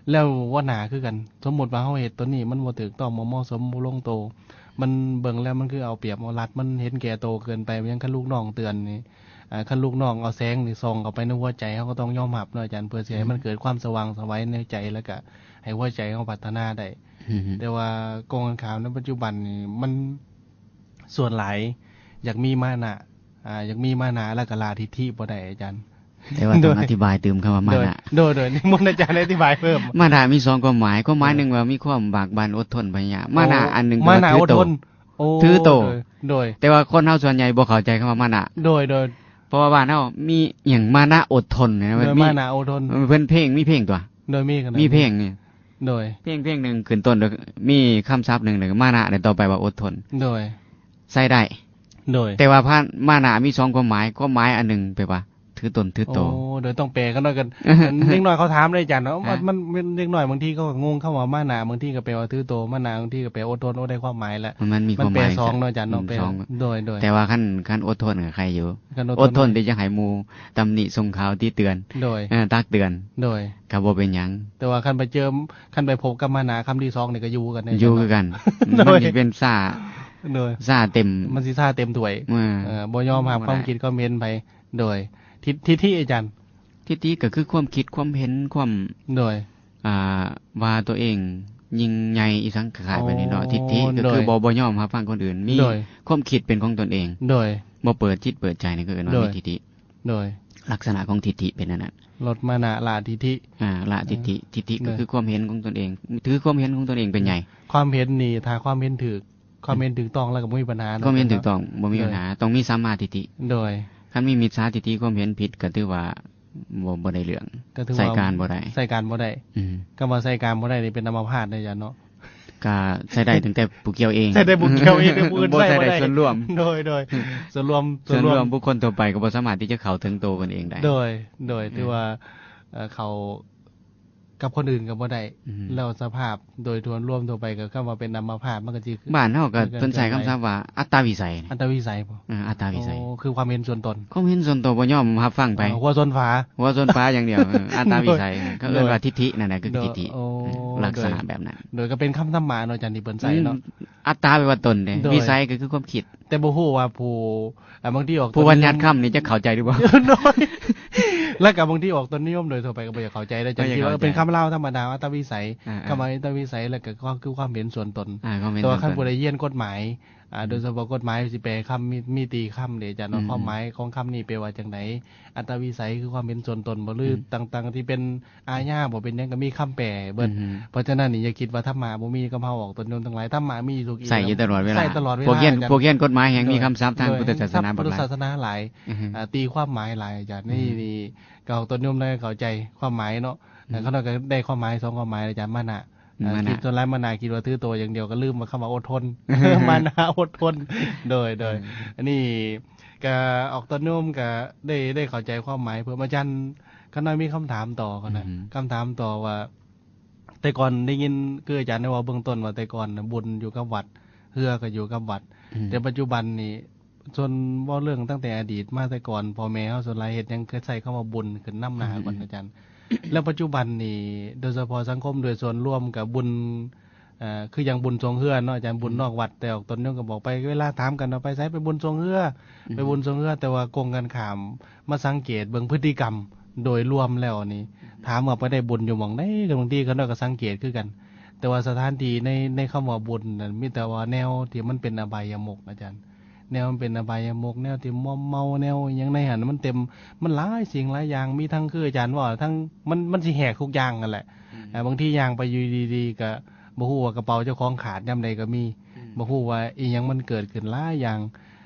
ແລ້ວຫົວໜ້າຄືກັນ ສົມມຸດວ່າເຮົາເຮັດຕົວນີ້ມັນບໍ່ຖືກຕ້ອງ ບໍ່ເໝາະສົມ ບໍ່ລົງໂຕ ມັນເບິ່ງແລ້ວມັນຄືເອົາປຽບເອົາລັດ ມັນເຫັນແກ່ໂຕເກີນໄປ ຫຍັງ ຄັນລູກນ້ອງເຕືອນນີ້ ເອີ ຄັນລູກນ້ອງເອົາແສງນີ້ສ່ອງເຂົ້າໄປໃນຫົວໃຈ ເຮົາກໍຕ້ອງຍອມຮັບເນາະອາຈານ ເພື່ອຊິໃຫ້ມັນ ອືມ ເກີດຄວາມສະຫວ່າງໄສວໃນໃຈ ແລ້ວກະໃຫ້ຫົວໃຈເຮົາພັດທະນາໄດ້ ອືມ ແຕ່ວ່າກົງກັນຂ້າມໃນປັດຈຸບັນນີ້ ມັນ ສ່ວນຫຼາຍຢາກມີມານະ ອ່າ ຢາກມີມານະ ແລ້ວກໍລາທິດຖິບໍ່ໄດ້ອາຈານ ແຕ່ວ່າຕ້ອງ ໂດຍ ອະທິບາຍຕື່ມຄຳວ່າມານະ ໂດຍ ໂດຍ ໂດຍ ນິມົນອາຈານອະທິບາຍເພີ່ມ ມານະມີສອງຄວາມໝາຍ ຄວາມໝາຍ ໂດຍ ໜຶ່ງວ່າມີຄວາມບາກບັ່ນອົດທົນພະຍາຍາມ ໂອ້ ມານະອັນໜຶ່ງ ມານະ ວ່າຖື ອດ ໂຕ ທົນ ໂອ້ ຖືໂຕ ໂດຍ ໂດຍ ແຕ່ວ່າຄົນເຮົາສ່ວນໃຫຍ່ບໍ່ເຂົ້າໃຈຄຳວ່າມານະ ໂດຍ ໂດຍ ເພາະວ່າບ້ານເຮົາມີອີ່ຫຍັງ ມານະອົດທົນ ໂດຍ ມານະອົດທົນ ເພິ່ນເພງ ມີເພງຕົວະ ໂດຍ ມີ ມີເພງນີ້ ໂດຍ ເພງ ເພງໜຶ່ງຂຶ້ນຕົ້ນດ້ວຍ ມີຄຳສັບໜຶ່ງ ແລ້ວກໍມານະ ແລ້ວຕໍ່ໄປວ່າອົດທົນ ໂດຍ ໃຊ້ໄດ້ ໂດຍ ແຕ່ວ່າພາ ມານະມີສອງຄວາມໝາຍ ຄວາມໝາຍອັນໜຶ່ງແປວ່າຖືຕົນຖືໂຕ ໂອ້ ໂດຍ ຕ້ອງແປກັນເນາະ ກັນ ເດັກນ້ອຍເຂົາຖາມເດ້ອາຈານເນາະ ມັນ ມັນ ເດັກນ້ອຍບາງທີເຂົາກໍງົງຄຳວ່າມານະ ບາງທີກໍແປວ່າຖືໂຕ ມານະບາງທີກໍແປອົດທົນ ໂອ້ ໄດ້ຄວາມໝາຍແລ້ວ ມັນ ມັນມີຄວາມໝາຍ ແປສອງເນາະອາຈານເນາະ ອືມ ແປ ສອງ ໂດຍ ໂດຍ ແຕ່ວ່າຄັນ ຄັນອົດທົນກໍໄຄຢູ່ ຄັນອົດ ອົດທົນທີ່ຈະໃຫ້ໝູ່ຕຳໜິສົ່ງຂ່າວຕິເຕືອນ ໂດຍ ເອີ ຕັກເຕືອນ ໂດຍ ກໍບໍ່ເປັນຫຍັງ ແຕ່ວ່າຄັນໄປເຈີ ຄັນໄປພົບກັບມານະຄຳທີສອງນີ້ກໍຢູ່ຄືກັນ ຢູ່ຄືກັນ ໂດຍ ມັນຊິເປັນຊາ ໂດຍ ຊາເຕັມ ມັນຊິຊາເຕັມຖ້ວຍ ເອີ ເອີ ບໍ່ຍອມຮັບຄວາມຄິດຄວາມເຫັນໃຜ ໂດຍ ທິດ ທິດຖິອາຈານ ທິດຖິກໍຄືຄວາມຄິດຄວາມເຫັນ ຄວາມ ໂດຍ ອ່າ ວ່າຕົວເອງຍິ່ງໃຫຍ່ອີ່ຫຍັງຄ້າຍໆແບບນີ້ເນາະ ໂອ້ ທິດຖິກໍຄື ໂດຍ ບໍ່ ບໍ່ຍອມຮັບຟັງຄົນອື່ນ ມີ ໂດຍ ຄວາມຄິດເປັນຂອງຕົນເອງ ໂດຍ ບໍ່ເປີດຈິດເປີດໃຈນີ້ ເຂົາເອີ້ນວ່າ ໂດຍ ມີທິດຖິ. ໂດຍ ລັກສະນະຂອງທິດຖິເປັນອັນນັ້ນ. ລົດມານະ ລະທິດຖິ. ອ່າ ລະທິດຖິ. ໂດຍ ທິດຖິກໍຄືຄວາມເຫັນຂອງຕົນເອງ, ຖືຄວາມເຫັນຂອງຕົນເອງເປັນໃຫຍ່. ຄວາມເຫັນນີ້ ຖ້າຄວາມເຫັນຖືກ, ຄວາມເຫັນຖືກຕ້ອງແລ້ວກໍບໍ່ມີບັນຫາເນາະ. ຄວາມເຫັນຖືກຕ້ອງບໍ່ມີບັນຫາ. ໂດຍ ຕ້ອງມີສຳມາທິດຖິ. ໂດຍ ຄັນມີມິດສາທິດຖິ, ຄວາມເຫັນຜິດ ກໍຖືວ່າບໍ່, ບໍ່ໄດ້ເລື່ອງ, ກໍຖືວ່າໃຊ້ການບໍ່ໄດ້, ໃຊ້ການບໍ່ໄດ້. ອືມ ຄຳວ່າໃຊ້ການບໍ່ໄດ້ນີ້ເປັນອັມມະພາດເດ້ອາຈານເນາະ. ກະໃຊ້ໄດ້ຕັ້ງແຕ່ຜູ້ກ່ຽວເອງ, ໃຊ້ໄດ້ຜູ້ກ່ຽວເອງ, ຜູ້ອື່ນໃຊ້ບໍ່ໄດ້. ບໍ່ໃຊ້ໄດ້ສ່ວນລວມ. ໂດຍ ໂດຍ ສ່ວນລວມ, ສ່ວນລວມ ສ່ວນລວມບຸກຄົນທົ່ວໄປກໍບໍ່ສາມາດທີ່ຈະເຂົ້າເຖິງໂຕເພິ່ນເອງໄດ້. ໂດຍ ໂດຍ ອືມ ຖືວ່າ ເອີ ເຂົ້າກັບຄົນອື່ນກໍບໍ່ໄດ້. ອືມ ແລ້ວສະພາບໂດຍທົ່ວລວມທົ່ວໄປກໍຄຳວ່າເປັນອັມມະພາດ ມັນກໍຊິ ບ້ານເຮົາກໍເພິ່ນໃຊ້ຄຳສັບວ່າອັດຕາວິໄສ. ອັດຕາວິໄສບໍ? ເອີ ອັດຕາວິໄສ. ໂອ້ ຄືຄວາມເຫັນສ່ວນຕົນ, ຄວາມເຫັນສ່ວນຕົວ ບໍ່ຍອມຮັບຟັງໃຜ. ເອີ ຫົວຊົນຝາ, ຫົວຊົນຝາຢ່າງດຽວ. ເອີ ອັດຕາວິໄສ. ໂດຍ ເຂົາເອີ້ນວ່າທິດຖິນັ້ນແຫຼະ ຄືທິດຖິ. ໂອ້ ລັກສະນະແບບນັ້ນ. ໂດຍ ກໍເປັນຄຳທຳມະເນາະອາຈານ ທີ່ເພິ່ນໃຊ້ເນາະ. ອືມ ອັດຕາແປວ່າຕົນເດ້. ໂດຍ ວິໄສກໍຄືຄວາມຄິດ. ແຕ່ບໍ່ຮູ້ວ່າຜູ້ ອ່າ ບາງທີອອກ ຜູ້ບັນຍັດຄຳນີ້ຈະເຂົ້າໃຈຫຼືບໍ່? ໂດຍ ແລ້ວກໍບາງທີອອກຕົນນິຍົມໂດຍທົ່ວໄປກໍບໍ່ຢາກເຂົ້າໃຈເດ້ອາຈານ. ຄິດວ່າເປັນຄຳລາວທຳມະດາ ອັດຕາວິໄສ. ອ່າໆ ຄຳວ່າອັດຕາວິໄສ ແລ້ວກໍຄືຄວາມເຫັນສ່ວນຕົນ. ອ່າ ຄວາມເຫັນສ່ວນຕົນ. ແຕ່ວ່າຄັນຜູ້ໃດຮຽນກົດໝາຍ ອ່າ ອືມ ໂດຍສະເພາະກົດໝາຍຊິແປຄຳ ມີ ມີຕີຄຳເດ້ອາຈານເນາະ. ອືມ ຄວາມໝາຍຂອງຄຳນີ້ແປວ່າຈັ່ງໃດ? ອັດຕາວິໄສຄືຄວາມເຫັນສ່ວນຕົນບໍ ຫຼື ອືມ ຕ່າງໆ ທີ່ເປັນອາຍາບໍ ເປັນຫຍັງກໍມີຄຳແປເບິດ. ອືມ ເພາະສະນັ້ນນີ້ ຢ່າຄິດວ່າທຳມະບໍ່ມີກັບເຮົາອອກຕົນໂຍມທັງຫຼາຍ, ທຳມະມີຢູ່ທຸກອີ່ ໃຊ້ຢູ່ຕະຫຼອດເວລາ. ໃຊ້ຕະຫຼອດເວລາ. ພວກຮຽນ ອາຈານ ພວກຮຽນກົດໝາຍແຮ່ງມີຄຳສັບທາງ ໂດຍ ພຸດທະສາສະໜາ ໂດຍ ບັກຫຼາຍ ສາສະໜາຫຼາຍ. ອືຮຶ ອ່າ ຕີຄວາມໝາຍຫຼາຍອາຈານ. ອືຮຶ ນີ້ ນີ້ກໍອອກຕົນໂຍມໄດ້ເຂົ້າໃຈຄວາມໝາຍເນາະ. ອືມ ເຂົານ້ອຍກໍໄດ້ຄວາມໝາຍສອງຄວາມໝາຍອາຈານ ມານະ. ມານະ ອ່າ ຄິດ ສ່ວນຫຼາຍມານະຄິດວ່າຖືໂຕຢ່າງດຽວ ກໍລືມວ່າຄຳວ່າອົດທົນ. ມານະ ອົດທົນ. ໂດຍ ໂດຍ ອືມ ອັນນີ້ກະອອກຕົນໂຍມກະໄດ້ ໄດ້ເຂົ້າໃຈຄວາມໝາຍເພີ່ມ. ອາຈານ ຂ້ານ້ອຍມີຄຳຖາມຕໍ່ກ່ອນນະ. ອືມ ຄຳຖາມຕໍ່ວ່າ ແຕ່ກ່ອນໄດ້ຍິນ ຄືອາຈານໄດ້ເວົ້າເບື້ອງຕົ້ນວ່າ ແຕ່ກ່ອນນະບຸນຢູ່ກັບວັດ ເຮືອກໍຢູ່ກັບວັດ. ອືມ ແຕ່ປັດຈຸບັນນີ້ ສ່ວນເວົ້າເລື່ອງຕັ້ງແຕ່ອະດີດມາແຕ່ກ່ອນ ພໍ່ແມ່ເຮົາສ່ວນຫຼາຍເຮັດຫຍັງ ຄືໃຊ້ຄຳວ່າບຸນຂຶ້ນນຳໜ້າກ່ອນ ອືມ ອາຈານ. ແລ້ວປັດຈຸບັນນີ້ ໂດຍສະເພາະສັງຄົມໂດຍສ່ວນລວມກັບບຸນ ເອີ ຄືຢ່າງບຸນຊ່ວງເຮືອເນາະອາຈານ, ບຸນນອກວັດ. ອືມ ແຕ່ອອກຕົນໂຍມກໍບອກໄປ ເວລາຖາມກັນວ່າໄປໃສ ໄປບຸນຊ່ວງເຮືອ ອືມ ໄປບຸນຊ່ວງເຮືອ. ແຕ່ວ່າກົງກັນຂ້າມ ມາສັງເກດເບິ່ງພຶດຕິກຳໂດຍລວມແລ້ວນີ້ ອືມ ຖາມວ່າໄປໄດ້ບຸນຢູ່ໝ່ອງໃດ ກໍບາງທີຂ້ານ້ອຍກໍສັງເກດຄືກັນ. ແຕ່ວ່າສະຖານທີ່ໃນ ໃນຄຳວ່າບຸນນັ້ນ ມີແຕ່ວ່າແນວທີ່ມັນເປັນອະບາຍະມຸກອາຈານ. ແນວມັນເປັນອະບາຍະມຸກ ແນວທີ່ມອມເມົາ ແນວອີ່ຫຍັງໃນຫັ້ນ ມັນເຕັມ ມັນຫຼາຍສິ່ງຫຼາຍຢ່າງ. ມີທັງ ຄືອາຈານເວົ້າ ທັງ ມັນ ມັນຊິແຫກທຸກຢ່າງນັ້ນແຫຼະ. ອືມ ເອີ ບາງທີຍ່າງໄປຢູ່ດີໆ ກໍບໍ່ຮູ້ວ່າກະເປົາເຈົ້າຂອງຂາດຍາມໃດກໍມີ. ອືມ ບໍ່ຮູ້ວ່າອີ່ຫຍັງມັນເກີດຂຶ້ນຫຼາຍຢ່າງ.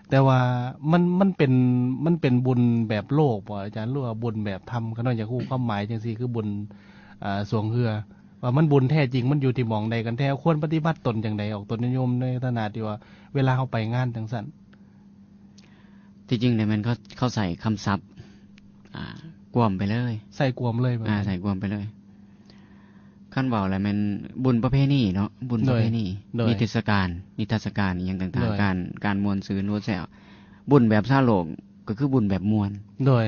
ແຕ່ວ່າມັນ ມັນເປັນ ມັນເປັນບຸນແບບໂລກບໍອາຈານ ຫຼືວ່າບຸນແບບທຳ? ຂ້ານ້ອຍຢາກຮູ້ຄວາມໝາຍຈັ່ງຊີ້ ຄືບຸນ ເອີ ຊ່ວງເຮືອ ວ່າມັນບຸນແທ້ຈິງມັນຢູ່ທີ່ໝ່ອງໃດກັນແທ້? ຄວນປະຕິບັດຕົນຈັ່ງໃດ? ອອກຕົນໂຍມໃນຖານະທີ່ວ່າ ເວລາເຮົາໄປງານຈັ່ງຊັ້ນ. ທີ່ຈິງແລ້ວແມ່ນເຂົາ ເຂົາໃຊ້ຄຳສັບ ອ່າ ກວມໄປເລີຍ. ໃຊ້ກວມເລີຍ. ອ່າ ໃຊ້ກວມໄປເລີຍ. ຄັນເວົ້າແລ້ວແມ່ນບຸນປະເພນີເນາະ, ບຸນປະເພນີ. ໂດຍ ໂດຍ ມີເທດສະການ ນິທັດສະການ ອີ່ຫຍັງຕ່າງໆ. ໂດຍ ການ ການມ່ວນຊື່ນ ໂອແຊວ ບຸນແບບຊາວໂລກ ກໍຄືບຸນແບບມ່ວນ. ໂດຍ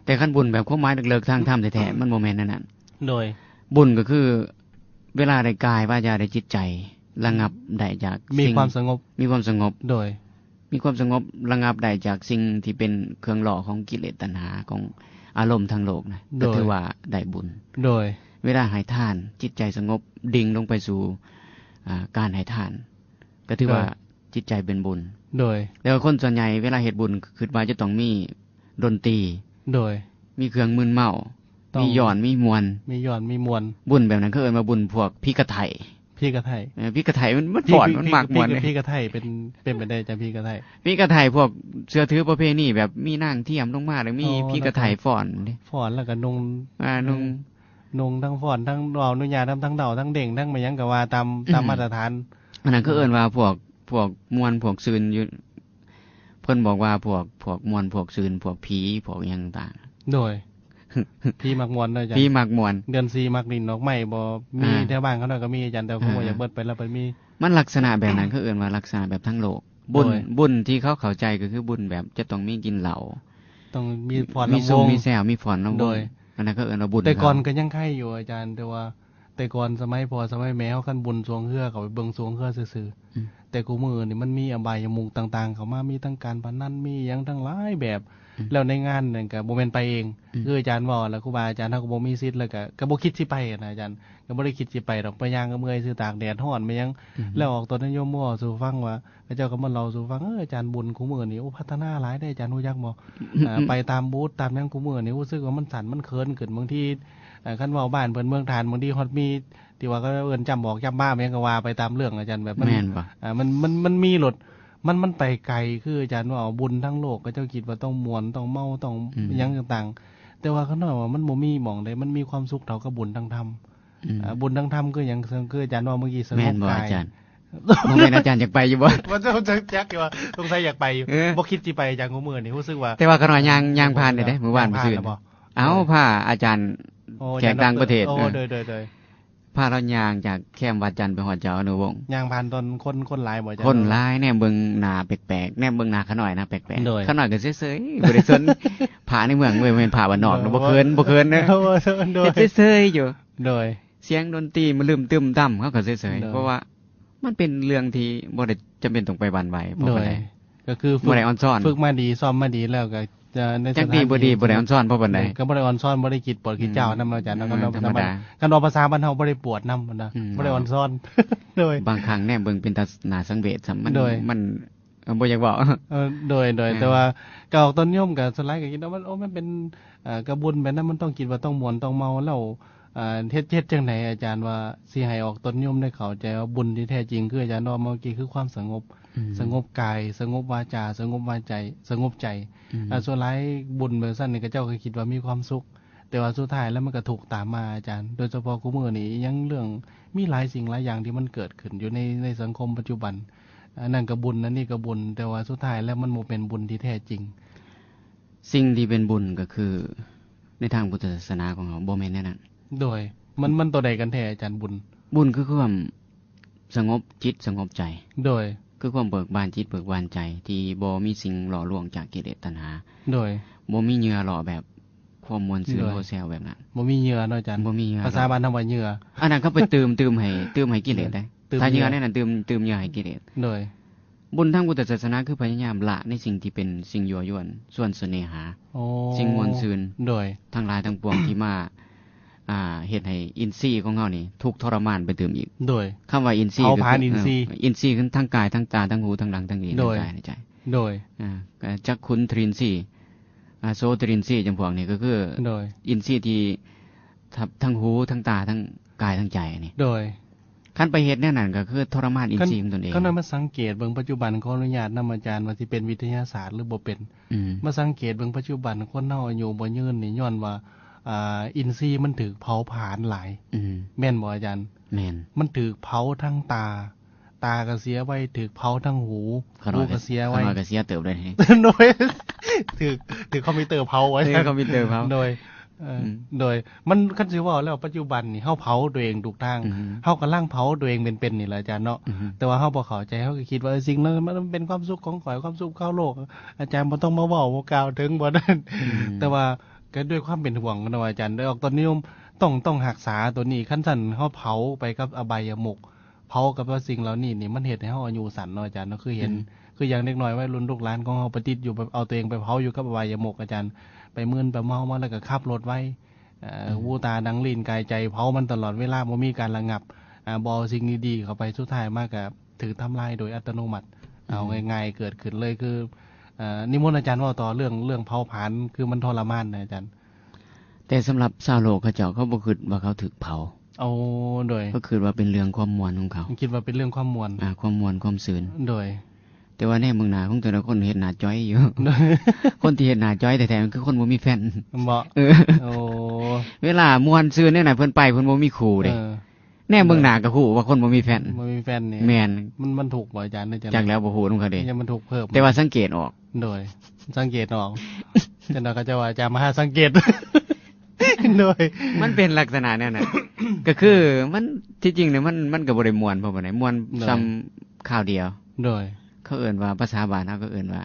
ແຕ່ຄັນບຸນແບບຄວາມໝາຍເລິກໆ ທາງທຳແທ້ໆ ມັນບໍ່ແມ່ນແນວນັ້ນ. ໂດຍ ບຸນກໍຄືເວລາໃດກາຍ ວາຈາໃດ ຈິດໃຈ ລະງັບໄດ້ຈາກ ມີ ສິ່ງ ຄວາມສະຫງົບ ມີຄວາມສະຫງົບ. ໂດຍ ມີຄວາມສະຫງົບ ລະງັບໄດ້ຈາກສິ່ງທີ່ເປັນເຄື່ອງຫຼໍ່ຂອງກິເລດຕັນຫາ ຂອງອາລົມທາງໂລກນະ ໂດຍ ກໍຖືວ່າໄດ້ບຸນ. ໂດຍ ເວລາໃຫ້ທານ ຈິດໃຈສະຫງົບ ດິ່ງລົງໄປສູ່ ອ່າ ການໃຫ້ທານ ກໍຖືວ່າ ໂດຍ ຈິດໃຈເປັນບຸນ. ໂດຍ ແຕ່ວ່າຄົນສ່ວນໃຫຍ່ເວລາເຮັດບຸນ ຄ- ຄິດວ່າຈະຕ້ອງມີດົນຕີ. ໂດຍ ມີເຄື່ອງມຶນເມົາ ຕ້ອງ ມີຍ້ອນມີມ່ວນ. ມີຍ້ອນມີມ່ວນ. ບຸນແບບນັ້ນເຂົາເອີ້ນວ່າບຸນພວກຜີກະໄຖ. ຜີກະໄຖ. ເອີ ຜີກະໄຖມັນ ມັນຟ້ອນ ຜີ ຜີ ມັນມັກມ່ວນ. ຜີກະໄຖເປັນ ເປັນແບບໃດອາຈານ ຜີກະໄຖ? ຜີກະໄຖພວກເຊື່ອຖືປະເພນີ ແບບມີນາງທຽມລົງມາ ແລ້ວມີ ອໍ ຜີກະໄຖຟ້ອນເດ້. ຟ້ອນແລ້ວກໍນຸ່ງ ອ່າ ນຸ່ງ ເອີ ນຸ່ງທັງຟ້ອນ ທັງເວົ້າອະນຸຍາດນຳ ທັງເດົ້າ ທັງເດັ່ງ ທັງແມ່ນຫຍັງກໍວ່າຕາມ ອືມ ຕາມມາດຕະຖານ. ອັນນັ້ນເຂົາເອີ້ນວ່າພວກ ພວກມ່ວນ ພວກຊື່ນຢູ່ ເພິ່ນບອກວ່າພວກ ພວກມ່ວນ ພວກຊື່ນ ພວກຜີ ພວກຫຍັງຕ່າງ. ໂດຍ ຜີມັກມ່ວນເນາະອາຈານ. ຜີມັກມ່ວນ. ເດືອນສີ່ມັກຫຼິ້ນດອກໄມ້ບໍ? ມີ ອ່າ ແຖວບ້ານຂ້ານ້ອຍກໍມີອາຈານ ແຕ່ ອ່າ ບໍ່ຢາກເບິດໄປແລ້ວ ເພິ່ນມີ. ມັນລັກສະນະແບບນັ້ນ ເຂົາເອີ້ນວ່າລັກສະນະແບບທາງໂລກ. ບຸນ ໂດຍ ບຸນທີ່ເຂົາເຂົ້າໃຈກໍຄືບຸນແບບຈະຕ້ອງມີກິນເຫຼົ້າ ຕ້ອງມີຟ້ອນ ມີຊຸ່ມ ມີແຊວ ມີຟ້ອນລຳວົງ. ໂດຍ ອັນນັ້ນເຂົາເອີ້ນວ່າບຸນ. ແຕ່ກ່ອນກໍຍັງໄຄຢູ່ອາຈານ ແຕ່ວ່າ ແຕ່ກ່ອນສະໄໝພໍ່ສະໄໝແມ່ເຮົາ ຄັນບຸນຊ່ວງເຮືອ ເຂົາໄປເບິ່ງຊ່ວງເຮືອຊື່ໆ. ອືມ ແຕ່ຄຸມື້ນີ້ມັນມີອະບາຍະມຸກຕ່າງໆເຂົ້າມາ, ມີທັງການພະນັນ ມີຫຍັງທັງຫຼາຍແບບ. ອືມ ແລ້ວໃນງານນັ້ນກໍບໍ່ແມ່ນໄປເອງ. ອືມ ຄືອາຈານເວົ້າແຫຼະ, ຄູບາອາຈານເຮົາກໍບໍ່ມີສິດ ແລ້ວກໍ ກໍບໍ່ຄິດຊິໄປນະອາຈານ, ກໍບໍ່ໄດ້ຄິດຊິໄປດອກ, ໄປຍ່າງກັບເມື່ອຍຊື່ ຕາກແດດຮ້ອນ ໄປຫຍັງ. ອືມ ແລ້ວອອກຕົນຍາດໂຍມມາເວົ້າສູ່ຟັງວ່າ ເຂົາເຈົ້າກໍມາເລົ່າສູ່ຟັງ, ເອີ ອາຈານບຸນຄູ່ມື້ນີ້ ໂອ້ ພັດທະນາຫຼາຍເດ້ອາຈານ, ຮູ້ຈັກບໍ່? ອືມ ເອີ ໄປຕາມບູດຕາມຫຍັງຄູ່ມື້ນີ້ ຮູ້ສຶກວ່າມັນສັ່ນມັນເຂີນຂຶ້ນ. ບາງທີ ເອີ ຄັນເວົ້າບ້ານເພິ່ນເມືອງຖານ ບາງທີຮອດມີທີ່ວ່າເຂົາເອີ້ນຈ້ຳອອກຈ້ຳມາ ຫຍັງກໍວ່າໄປຕາມເລື່ອງອາຈານ. ແບບມັນ ແມ່ນບໍ່? ເອີ ມັນ ມັນ ມັນມີໂລດ, ມັນ ມັນໄປໄກ. ຄືອາຈານເວົ້າ ບຸນທາງໂລກ ເຂົາເຈົ້າຄິດວ່າຕ້ອງມ່ວນ ຕ້ອງເມົາ ຕ້ອງ ອືມ ຫຍັງຕ່າງໆ, ແຕ່ວ່າຂ້ານ້ອຍວ່າມັນບໍ່ມີໝ່ອງໃດ ມັນມີຄວາມສຸກເທົ່າກັບບຸນທາງທຳ. ອືມ ເອີ ບຸນທາງທຳຄືຫຍັງ? ຄືອາຈານເວົ້າເມື່ອກີ້ ສະຫງົບກາຍ. ແມ່ນບໍ່ອາຈານ? ບໍ່ແມ່ນອາຈານຢາກໄປຢູ່ບໍ່? ບໍ່ຈັກຢູ່ວ່າ ສົງໄສຢາກໄປຢູ່. ເອີ ບໍ່ຄິດຊິໄປອາຈານ ຄູ່ມື້ນີ້ຮູ້ສຶກວ່າ. ແຕ່ວ່າຂ້ານ້ອຍ່າງ ຍ່າງຜ່ານໄດ້ເດ້ ມື້ວານມື້ຊືນ. ເອົ້າ ພາອາຈານແຂກຕ່າງປະເທດ. ໂດຍໆ ພາລາວຍ່າງຈາກແຄມວັດຈັນໄປຮອດເຈົ້າອະນຸວົງ. ຍ່າງຜ່ານຕອນຄົນ ຄົນຫຼາຍບໍ່ອາຈານ? ຄົນຫຼາຍ, ແນມເບິ່ງໜ້າແປກໆ, ແນມເບິ່ງໜ້າຂ້ານ້ອຍນະແປກໆ. ໂດຍ ຂ້ານ້ອຍກໍເສີຍໆ ບໍ່ໄດ້ສົນ. ພາໃນເມືອງເວີຍ ບໍ່ແມ່ນພາບ້ານນອກນະ, ບໍ່ເຂີນ ບໍ່ເຂີນເດີ. ໂດຍ ເຮັດເສີຍໆຢູ່. ໂດຍ ສຽງດົນຕີມະລຶ້ມຕຶ້ມຕ່ຳ ເຮົາກໍເສີຍໆ. ໂດຍ ເພາະວ່າມັນເປັນເລື່ອງທີ່ບໍ່ໄດ້ຈຳເປັນຕ້ອງໄປຫວັ່ນໄຫວ ເພາະວ່າ ໂດຍ ກໍຄືຝຶກ ບໍ່ໄດ້ອ່ອນຊ້ອນ ຝຶກມາດີ ຊ້ອມມາດີແລ້ວກໍຈະ ໃນ ຈັກດີບໍ່ດີ ບໍ່ໄດ້ອ່ອນຊ້ອນ ເພາະປານໃດ ກໍບໍ່ໄດ້ອ່ອນຊ້ອນ ບໍ່ໄດ້ກິດປວດກິດຈາວນຳ ອາຈານເນາະ. ທຳມະດາ ຄັນວ່າພາສາບ້ານເຮົາ ບໍ່ໄດ້ປວດນຳນະ ອືມ ບໍ່ໄດ້ອ່ອນຊ້ອນ. ໂດຍ ບາງຄັ້ງແນມເບິ່ງເປັນຕາໜ້າສັງເວດຊ້ຳ ມັນ ໂດຍ ມັນ ເອີ ບໍ່ຢາກເວົ້າ. ເອີ ໂດຍ ໂດຍ ອືມ ແຕ່ວ່າກໍອອກຕົນໂຍມ ກໍສ່ວນຫຼາຍກໍຄິດວ່າ ໂອ້ ມັນເປັນ ເອີ ກະບຸນແບບນັ້ນ ມັນຕ້ອງຄິດວ່າຕ້ອງມ່ວນ ຕ້ອງເມົາ ແລ້ວ ເອີ ເຮັດ ເຮັດຈັ່ງໃດອາຈານ ວ່າຊິໃຫ້ອອກຕົນໂຍມໄດ້ເຂົ້າໃຈວ່າ ບຸນທີ່ແທ້ຈິງ ຄືອາຈານເວົ້າເມື່ອກີ້ ຄືຄວາມສະຫງົບ ອືມ ສະຫງົບກາຍ ສະຫງົບວາຈາ ສະຫງົບວາຈາ ສະຫງົບໃຈ. ອືມ ສ່ວນຫຼາຍບຸນແບບຊັ້ນນີ້ ເຂົາເຈົ້າກໍຄິດວ່າມີຄວາມສຸກ ແຕ່ວ່າສຸດທ້າຍແລ້ວມັນກໍທຸກຕາມມາອາຈານ. ໂດຍສະເພາະຄູ່ມື້ນີ້ຍັງເລື່ອງ ມີຫຼາຍສິ່ງຫຼາຍຢ່າງທີ່ມັນເກີດຂຶ້ນຢູ່ໃນ ໃນສັງຄົມປັດຈຸບັນ. ອັນນັ້ນກໍບຸນ ອັນນີ້ກໍບຸນ ແຕ່ວ່າສຸດທ້າຍແລ້ວມັນບໍ່ແມ່ນບຸນທີ່ແທ້ຈິງ. ສິ່ງທີ່ເປັນບຸນກໍຄື ໃນທາງພຸດທະສາສະໜາຂອງເຮົາ ບໍ່ແມ່ນແນວນັ້ນ. ໂດຍ ມັນ ມັນໂຕໃດກັນແທ້ອາຈານ ບຸນ? ບຸນຄືຄວາມສະຫງົບຈິດສະຫງົບໃຈ. ໂດຍ ຄືຄວາມເບີກບານຈິດເບີກບານໃຈ ທີ່ບໍ່ມີສິ່ງຫຼໍ່ລວງຈາກກິເລດຕັນຫາ. ໂດຍ ບໍ່ມີເຫຍື່ອຫຼໍ່ແບບຄວາມມ່ວນຊື່ນ ໂດຍ ໂຮແຊວແບບນັ້ນ. ບໍ່ມີເຫຍື່ອເນາະອາຈານ. ບໍ່ມີເຫຍື່ອ. ພາສາບ້ານເຮົາວ່າເຫຍື່ອ. ອັນນັ້ນເຂົາໄປຕື່ມ ຕື່ມໃຫ້ ຕື່ມໃຫ້ກິເລດໄດ໋. ຖ້າເຫຍື່ອແນວນັ້ນ ຕື່ມ ຕື່ມເຫຍື່ອໃຫ້ກິເລດ. ໂດຍ ບຸນທາງພຸດທະສາສະໜາ ຄືພະຍາຍາມລະໃນສິ່ງທີ່ເປັນສິ່ງຍົວຍວນ ຊວນສະເໜຫາ ໂອ້ ສິ່ງມ່ວນຊື່ນ ໂດຍ ທັງຫຼາຍທັງປວງທີ່ມາ ອ່າ ເຮັດໃຫ້ອິນຊີຂອງເຮົານີ້ທຸກທໍລະມານໄປຕື່ມອີກ. ໂດຍ ຄຳວ່າອິນຊີ ເຜົາຜານ ກໍຄື ອິນຊີ ເອີ ອິນຊີຄືທັງກາຍ ທັງຕາ ທັງຫູ ທັງຫຼັງ ທັງລີ້ ໂດຍ ທັງກາຍ ທັງໃຈ. ໂດຍ ອ່າ ຈັກຂຸນທະລິນຊີ ອາ ໂສທະລິນຊີ ຈຳພວກນີ້ກໍຄື ໂດຍ ອິນຊີທີ່ທັງຫູ ທັງຕາ ທັງກາຍ ທັງໃຈນີ້. ໂດຍ ຄັນໄປເຮັດແນວນັ້ນກໍຄືທໍລະມານອິນຊີຂອງຕົນເອງ. ຄັນວ່າມາສັງເກດເບິ່ງປັດຈຸບັນ ຂໍອະນຸຍາດນຳອາຈານວ່າຊິເປັນວິທະຍາສາດຫຼືບໍ່ເປັນ. ອືມ ມາສັງເກດເບິ່ງປັດຈຸບັນ ຄົນເຮົາອາຍຸບໍ່ຍືນນີ້ ຍ້ອນວ່າ ອ່າ ອິນຊີມັນຖືກເຜົາຜານຫຼາຍ. ອືມ ແມ່ນບໍ່ອາຈານ? ແມ່ນ ມັນຖືກເຜົາທັງຕາ ຕາກໍເສຍໄວ ຖືກເຜົາທັງຫູ ຫູກໍເສຍໄວ. ຂ້ານ້ອຍກໍເສຍເຕີບເລີຍ. ໂດຍ ຖືກ ຖືກຄອມພິວເຕີເຜົາໄວ້. ຖືກຄອມພິວເຕີເຜົາ. ໂດຍ ເອີ ອືມ ໂດຍ ມັນ ຄັນຊິເວົ້າແລ້ວ ປັດຈຸບັນນີ້ເຮົາເຜົາຕົວເອງທຸກທາງ. ອືມ ເຮົາກຳລັງເຜົາຕົວເອງເປັນໆນີ້ແຫຼະອາຈານເນາະ. ອືມ ແຕ່ວ່າເຮົາບໍ່ເຂົ້າໃຈ ເຮົາກໍຄິດວ່າ ເອີ ສິ່ງນັ້ນມັນເປັນຄວາມສຸກຂອງຂ້ອຍ ຄວາມສຸກຂອງໂລກ ອາຈານບໍ່ຕ້ອງມາເວົ້າ ບໍ່ກ່າວເຖິງ ບໍ່ນັ້ນ. ອືມ ແຕ່ວ່າກໍດ້ວຍຄວາມເປັນຫ່ວງເນາະອາຈານ ໄດ້ອອກຕົນນິຍົມ ຕ້ອງ ຕ້ອງຮັກສາຕົວນີ້. ຄັນຊັ້ນເຮົາເຜົາໄປກັບອະບາຍະມຸກ ເຜົາກັບວ່າສິ່ງເຫຼົ່ານີ້ນີ້ ມັນເຮັດໃຫ້ເຮົາອາຍຸສັ້ນເນາະອາຈານເນາະ. ຄືເຫັນ ອືມ ຄືຢ່າງເດັກນ້ອຍໄວລຸ້ນລູກຫຼານຂອງເຮົາໄປຕິດຢູ່ ໄປເອົາຕົວເອງໄປເຜົາຢູ່ກັບອະບາຍະມຸກອາຈານ ໄປມຶນໄປເມົາມາແລ້ວກໍຂັບລົດໄວ ເອີ ອືມ ຫູຕາດັງ ລີ້ນກາຍໃຈ ເຜົາມັນຕະຫຼອດເວລາ ບໍ່ມີການລະງັບ ອາ ບໍ່ເອົາສິ່ງດີໆເຂົ້າໄປ ສຸດທ້າຍມາກໍຖືກທຳລາຍໂດຍອັດຕະໂນມັດ. ອືມ ເອົາງ່າຍໆເກີດຂຶ້ນເລີຍ ຄື ເອີ ນິມົນອາຈານເວົ້າຕໍ່ເລື່ອງ ເລື່ອງເຜົາຜານ ຄືມັນທໍລະມານນະອາຈານ. ແຕ່ສຳລັບຊາວໂລກເຂົາເຈົ້າ ເຂົາບໍ່ຄິດວ່າເຂົາຖືກເຜົາ. ໂອ້ ໂດຍ ເຂົາຄິດວ່າເປັນເລື່ອງຄວາມມ່ວນຂອງເຂົາ ຄິດວ່າເປັນເລື່ອງຄວາມມ່ວນ ອາ ຄວາມມ່ວນຄວາມຊື່ນ. ໂດຍ ແຕ່ວ່າແນມເບິ່ງໜ້າຂອງແຕ່ລະຄົນເຮັດໜ້າຈ່ອຍຢູ່. ໂດຍ ຄົນທີ່ເຮັດໜ້າຈ່ອຍແທ້ໆ ມັນຄືຄົນບໍ່ມີແຟນ. ແມ່ນບໍ່? ເອີ ໂອ້ ເວລາມ່ວນຊື່ນແນວນັ້ນ ເພິ່ນໄປເພິ່ນບໍ່ມີຄູ່ເດ້. ເອີ ແນມເບິ່ງໜ້າກໍຮູ້ວ່າຄົນບໍ່ມີແຟນ. ບໍ່ມີແຟນນີ້ ແມ່ນ ມັນ ມັນທຸກບໍ່ອາຈານ? ຈັກແລ້ວ ບໍ່ຮູ້ນຳເຂົາເດ້ ຍັງມັນທຸກເພີ່ມ. ແຕ່ວ່າສັງເກດອອກ. ໂດຍ ສັງເກດອອກ ຈັກໜ່ອຍເຂົາເຈົ້າວ່າອາຈານມະຫາສັງເກດ. ໂດຍ ມັນເປັນລັກສະນະແນວນັ້ນ ກໍຄືມັນ ທີ່ຈິງນີ້ມັນ ມັນກໍບໍ່ໄດ້ມ່ວນພໍປານໃດ ມ່ວນ ໂດຍ ຊ່ຳຄາວດຽວ. ໂດຍ ເຂົາເອີ້ນວ່າ ພາສາບ້ານເຮົາກໍເອີ້ນວ່າ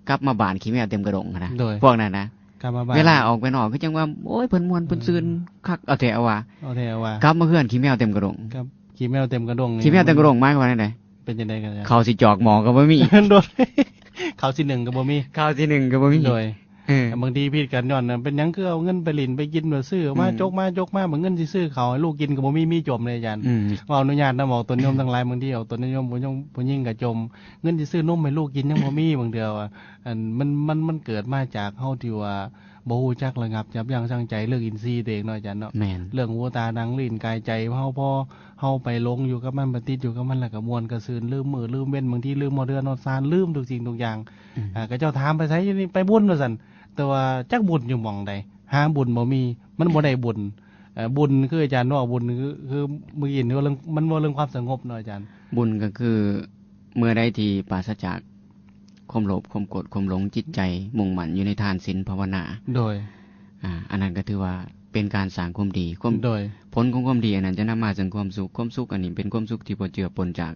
ກັບມາບ້ານຂີ້ແມວເຕັມກະດົງຫັ້ນນະ. ໂດຍ ພວກນັ້ນນະ ກັບມາບ້ານ ເວລາອອກໄປນອກຄືຈັ່ງວ່າ ໂອ້ຍ ເພິ່ນມ່ວນ ເອີ ເພິ່ນຊື່ນຄັກ ເອົາແທ້ເອົາວ່າ ເອົາແທ້ເອົາວ່າ ກັບມາເຮືອນຂີ້ແມວເຕັມກະດົງ ກັບຂີ້ແມວເຕັມກະດົງນີ້ ຂີ້ແມວເຕັມກະດົງໝາຍຄວາມວ່າແນວໃດ? ເປັນຈັ່ງໃດກັນ? ເຂົາຊິຈອກໝໍ້ກໍບໍ່ມີ ໂດຍ ເຂົາຊິໜຶ້ງກໍບໍ່ມີ ເຂົາຊິໜຶ້ງກໍບໍ່ມີ ໂດຍ ເອີ ບາງທີຜິດກັນຍ້ອນ ເປັນຫຍັງຄືເອົາເງິນໄປຫຼິ້ນໄປກິນ ແລ້ວຊື້ອອກມາ ອືມ ຈົກມາຈົກມາ ບາດເງິນຊິຊື້ເຂົ້າໃຫ້ລູກກິນກໍບໍ່ມີ ມີຈົ່ມເດ້ອາຈານ ອືມ ຂໍອະນຸຍາດນຳອອກຕົນໂຍມທັງຫຼາຍ ບາງທີອອກຕົນໂຍມຜູ້ຍິງ ຜູ້ຍິງກໍຈົ່ມ ເງິນຊິຊື້ນົມໃຫ້ລູກກິນຍັງບໍ່ມີ ບາງເທື່ອວ່າ ອັນ ມັນ ມັນ ມັນເກີດມາຈາກເຮົາທີ່ວ່າບໍ່ຮູ້ຈັກລະງັບ ຍັບຍັ້ງຊັ່ງໃຈ ເລື່ອງອິນຊີຕົວເອງເນາະອາຈານເນາະ ແມ່ນ ເລື່ອງຫູຕາໜັງລີ້ນກາຍໃຈເຮົາ ພໍເຮົາໄປຫຼົງຢູ່ກັບມັນ ໄປຕິດຢູ່ກັບມັນ ແລ້ວກໍມ່ວນກະຊື່ນ ລືມມື້ລືມເວັນ ບາງທີລືມຮອດເຮືອນຮອດຊານ ລືມທຸກສິ່ງທຸກຢ່າງ ອືມ ອ່າ ເຂົາເຈົ້າຖາມໄປໃສ ນີ້ໄປບຸນວ່າຊັ້ນ ແຕ່ວ່າຈັກບຸນຢູ່ໝ່ອງໃດ ຫາບຸນບໍ່ມີ ມັນບໍ່ໄດ້ບຸນ ເອີ ບຸນຄືອາຈານເວົ້າ ບຸນຄື ຄືມື້ກີ້ນີ້ເວົ້າເລື່ອງ ມັນເວົ້າເລື່ອງຄວາມສະຫງົບເນາະອາຈານ ບຸນກໍຄືເມື່ອໃດທີ່ປາສະຈາກຄວາມໂລບ ຄວາມໂກດ ຄວາມຫຼົງ ຈິດໃຈມຸ່ງໝັ້ນຢູ່ໃນທານ ສິນ ພາວະນາ ໂດຍ ອ່າ ອັນນັ້ນກໍຖືວ່າເປັນການສ້າງຄວາມດີ ຄວາມ ໂດຍ ຜົນຂອງຄວາມດີອັນນັ້ນຈະນຳມາເຊິ່ງຄວາມສຸກ ຄວາມສຸກອັນນີ້ເປັນຄວາມສຸກທີ່ບໍ່ເຈືອປົນຈາກ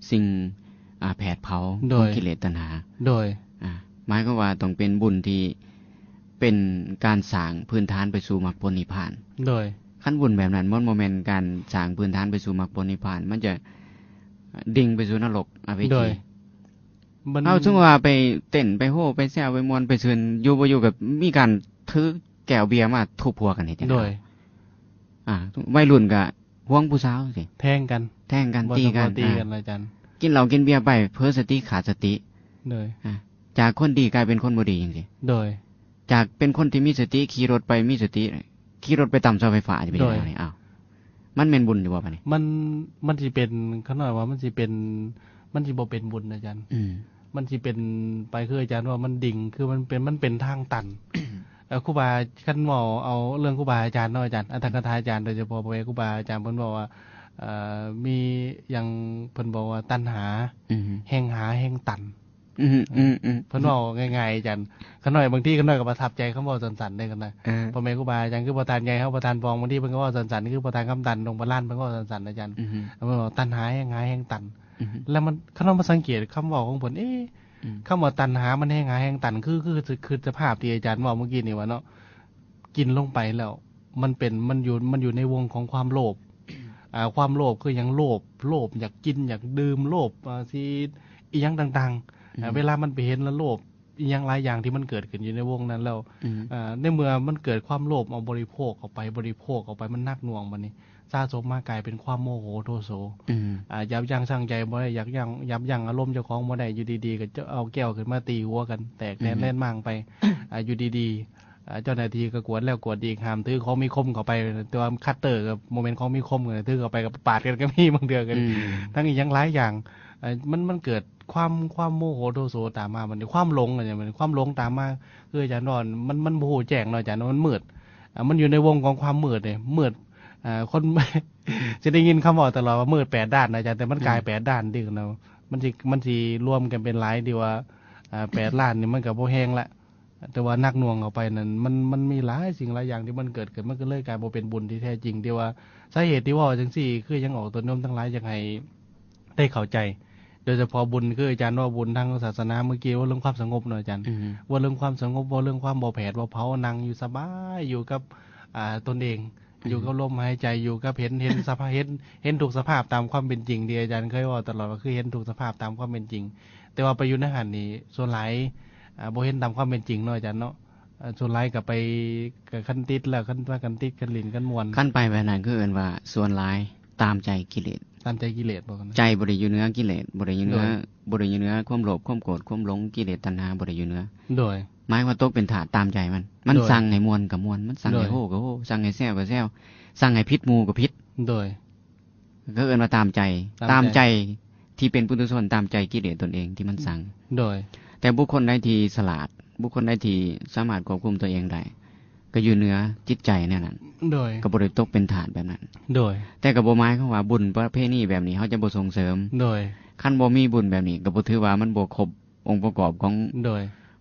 ສິ່ງ ອ່າ ແຜດເຜົາ ໂດຍ ຂອງກິເລດຕັນຫາ ໂດຍ ອ່າ ໝາຍຄວາມວ່າຕ້ອງເປັນບຸນທີ່ ເປັນການສ້າງພື້ນຖານໄປສູ່ມັກຜົນນິບພານ ໂດຍ ຄັນບຸນແບບນັ້ນ ມັນບໍ່ແມ່ນການສ້າງພື້ນຖານໄປສູ່ມັກຜົນນິບພານ ມັນຈະ ເດັ່ງໄປສູ່ນະລົກອະເວຈີ ໂດຍ ມັນ ເຮົາສົມມຸດວ່າໄປເຕັ້ນ ໄປໂຮ ໄປແຊວ ໄປມ່ວນ ໄປຊື່ນ ຢູ່ບໍ່ຢູ່ກໍມີການຖືແກ້ວເບຍມາທຸບຫົວກັນເຮັດຫຍັງ ໂດຍ ອ່າ ໄວລຸ້ນກໍຫວງຜູ້ສາວຊີ້ ແທງກັນ ແທງກັນ ບໍ່ ຕີກັນ ບໍ່ ຕີກັນ ອ່າ ອາຈານ ກິນເຫຼົ້າກິນເບຍໄປ ເຜີສະຕິຂາດສະຕິ ໂດຍ ອ່າ ຈາກຄົນດີກາຍເປັນຄົນບໍ່ດີຈັ່ງຊີ້ ໂດຍ ຈາກເປັນຄົນທີ່ມີສະຕິ ຂີ່ລົດໄປມີສະຕິ ຂີ່ລົດໄປຕຳເສົາໄຟຟ້າ ຈະເປັນຫຍັງ ໂດຍ ນີ້ ອ້າວ ມັນແມ່ນບຸນຢູ່ບໍ່ບາດນີ້? ມັນ ມັນຊິເປັນ ຂ້ານ້ອຍວ່າມັນຊິເປັນ ມັນຊິບໍ່ເປັນບຸນອາຈານ ອືມ ມັນຊິເປັນໄປຄືອາຈານວ່າມັນດິ່ງ ຄືມັນເປັນ ມັນເປັນທາງຕັນ ເອີ ຄູບາ ຄັນເວົ້າເອົາເລື່ອງຄູບາອາຈານເນາະອາຈານ ອັດຖະກະຖາອາຈານ ໂດຍສະເພາະພໍ່ແມ່ຄູບາອາຈານ ເພິ່ນເວົ້າວ່າ ເອີ ມີຫຍັງ ເພິ່ນບອກວ່າຕັນຫາ ອືມ ແຮ່ງຫາແຮ່ງຕັນ ອືມ ອືມ ອືມ ເພິ່ນເວົ້າງ່າຍໆ ອາຈານ ຂ້ານ້ອຍ ບາງທີຂ້ານ້ອຍກໍປະທັບໃຈຄຳເວົ້າສັ້ນໆ ເດ້ຂ້ານ້ອຍ ເອີ ພໍ່ແມ່ຄູບາອາຈານ ຄືພໍ່ທ່ານໃຫຍ່ເຮົາ ພໍ່ທ່ານປອງ ບາງທີເພິ່ນກໍເວົ້າສັ້ນໆ ຄືພໍ່ທ່ານຄຳຕັນ ດົງປະລານ ເພິ່ນເວົ້າສັ້ນໆ ອາຈານ ອືມ ເພິ່ນເວົ້າ ຕັນຫາແຮ່ງຫາແຮ່ງຕັນ ອືມ ແລ້ວມັນ ຄັນເຮົາມາສັງເກດຄຳເວົ້າຂອງເພິ່ນ ເອ ອືມ ຄຳວ່າຕັນຫາມັນແຮ່ງຫາແຮ່ງຕັນ ຄື ຄື ຄືສະພາບທີ່ອາຈານເວົ້າມື້ກີ້ນີ້ວ່າເນາະ ກິນລົງໄປແລ້ວ ມັນເປັນ ມັນຢູ່ ມັນຢູ່ໃນວົງຂອງຄວາມໂລບ ອ່າ ຄວາມໂລບຄືຫຍັງ? ໂລບ ໂລບຢາກກິນ ຢາກດື່ມ ໂລບ ອ່າ ຊິອີ່ຫຍັງຕ່າງໆ ອືມ ອ່າ ເວລາມັນໄປເຫັນແລ້ວໂລບ ອີ່ຫຍັງຫຼາຍຢ່າງທີ່ມັນເກີດຂຶ້ນຢູ່ໃນວົງນັ້ນແລ້ວ ອືມ ອ່າ ໃນເມື່ອມັນເກີດຄວາມໂລບ ເອົາບໍລິໂພກເຂົ້າໄປ ບໍລິໂພກເຂົ້າໄປ ມັນໜັກໜ່ວງ ບາດນີ້ສະສົມມາກາຍເປັນຄວາມໂມໂຫໂທໂສ ອືມ ອ່າ ຢັບຢັ້ງຊັ່ງໃຈບໍ່ໄດ້ ຍັບຢັ້ງ ຍັບຢັ້ງອາລົມເຈົ້າຂອງບໍ່ໄດ້ ຢູ່ດີໆ ກໍຈະເອົາແກ້ວຂຶ້ນມາຕີຫົວກັນ ແຕກແຕນ ອືມ ແລ່ນມ້າງໄປ ອ່າ ຢູ່ດີໆ ອ່າ ເຈົ້າໜ້າທີ່ກໍກວດແລ້ວກວດອີກ ຫ້າມຖືຂອງມີຄົມເຂົ້າໄປ ແຕ່ວ່າຄັດເຕີກໍບໍ່ແມ່ນຂອງມີຄົມ ຖືເຂົ້າໄປກໍປາດກັນກໍມີ ບາງເທື່ອກໍ ອືມ ທັງອີ່ຫຍັງຫຼາຍຢ່າງ ເອີ ມັນ ມັນເກີດຄວາມ ຄວາມໂມໂຫໂທໂສຕາມມາ ບັດນີ້ຄວາມຫຼົງ ອັນນີ້ມັນຄວາມຫຼົງຕາມມາ ຄືອາຈານວ່າ ມັນ ມັນບໍ່ຮູ້ແຈ້ງເນາະອາຈານເນາະ ມັນມືດ ອ່າ ມັນຢູ່ໃນວົງຂອງຄວາມມືດນີ້ ມືດ ອ່າ ຄົນ ຊິໄດ້ຍິນຄຳເວົ້າຕະຫຼອດວ່າມືດແປດດ້ານນະອາຈານ ແຕ່ມັນກາຍ ອືມ ແປດດ້ານຕິເນາະ ມັນຊິ ມັນຊິລວມກັນເປັນຫຼາຍທີ່ວ່າ ອ່າ ແປດລ້ານນີ້ ມັນກໍບໍ່ແຮງລະ ແຕ່ວ່າໜັກໜ່ວງເຂົ້າໄປນັ້ນ ມັນ ມັນມີຫຼາຍສິ່ງຫຼາຍຢ່າງທີ່ມັນເກີດຂຶ້ນ ມັນກໍເລີຍກາຍບໍ່ເປັນບຸນທີ່ແທ້ຈິງ ທີ່ວ່າສາເຫດທີ່ເວົ້າຈັ່ງຊີ້ ຄືຫຍັງອອກຕົນໂຍມທັງຫຼາຍ ຢາກໃຫ້ໄດ້ເຂົ້າໃຈ ໂດຍສະເພາະບຸນ ຄືອາຈານເວົ້າບຸນທາງສາສະໜາ ເມື່ອກີ້ເວົ້າເລື່ອງຄວາມສະຫງົບເນາະອາຈານ ອືມ ເວົ້າເລື່ອງຄວາມສະຫງົບ ເວົ້າເລື່ອງຄວາມບໍ່ແຜດບໍ່ເຜົາ ນັ່ງຢູ່ສະບາຍ ຢູ່ກັບ ອ່າ ຕົນເອງ ອືມ ຢູ່ກັບລົມຫາຍໃຈ ຢູ່ກັບເຫັນ ເຫັນສະພາບ ເຫັນ ເຫັນທຸກສະພາບຕາມຄວາມເປັນຈິງ ທີ່ອາຈານເຄີຍເວົ້າຕະຫຼອດວ່າ ຄືເຫັນທຸກສະພາບຕາມຄວາມເປັນຈິງ ແຕ່ວ່າໄປຢູ່ໃນຫັ້ນນີ້ ສ່ວນຫຼາຍ ອ່າ ບໍ່ເຫັນຕາມຄວາມເປັນຈິງເນາະອາຈານເນາະ ອ່າ ສ່ວນຫຼາຍກໍໄປ ກໍຄັນຕິດແລ້ວ ຄັນພາກັນຕິດກັນຫຼິ້ນກັນມ່ວນ ຄັນໄປແບບນັ້ນ ຄືເອີ້ນວ່າສ່ວນຫຼາຍຕາມໃຈກິເລດ ຕາມໃຈກິເລດບໍ່? ໃຈບໍ່ໄດ້ຢູ່ເໜືອກິເລດ ບໍ່ໄດ້ຢູ່ເໜືອ ໂດຍ ບໍ່ໄດ້ຢູ່ເໜືອຄວາມໂລບ ຄວາມໂກດ ຄວາມຫຼົງ ກິເລດຕັນຫາບໍ່ໄດ້ຢູ່ເໜືອ ໂດຍ ໝາຍວ່າຕົກເປັນທາດຕາມໃຈມັນ ມັນ ໂດຍ ສັ່ງໃຫ້ມ່ວນກໍມ່ວນ ມັນສັ່ງໃຫ້ ໂດຍ ໂຮກໍໂຮ ສັ່ງໃຫ້ແຊວກໍແຊວ ສັ່ງໃຫ້ຜິດໝູ່ກໍຜິດ ໂດຍ ເຂົາເອີ້ນວ່າຕາມໃຈ ຕາມໃຈ ຕາມໃຈທີ່ເປັນປຸຖຸຊົນ ຕາມໃຈກິເລດຕົນເອງທີ່ມັນສັ່ງ ໂດຍ ແຕ່ບຸກຄົນໃດທີ່ສະຫຼາດ ບຸກຄົນໃດທີ່ສາມາດຄວບຄຸມຕົວເອງໄດ້ ກໍຢູ່ເໜືອຈິດໃຈແນວນັ້ນ ໂດຍ ກໍບໍ່ໄດ້ຕົກເປັນທາດແບບນັ້ນ ໂດຍ ແຕ່ກໍບໍ່ໝາຍຄວາມວ່າບຸນປະເພນີແບບນີ້ເຮົາຈະບໍ່ສົ່ງເສີມ ໂດຍ ຄັນບໍ່ມີບຸນແບບນີ້ ກໍບໍ່ຖືວ່າມັນບໍ່ຄົບອົງປະກອບຂອງ ໂດຍ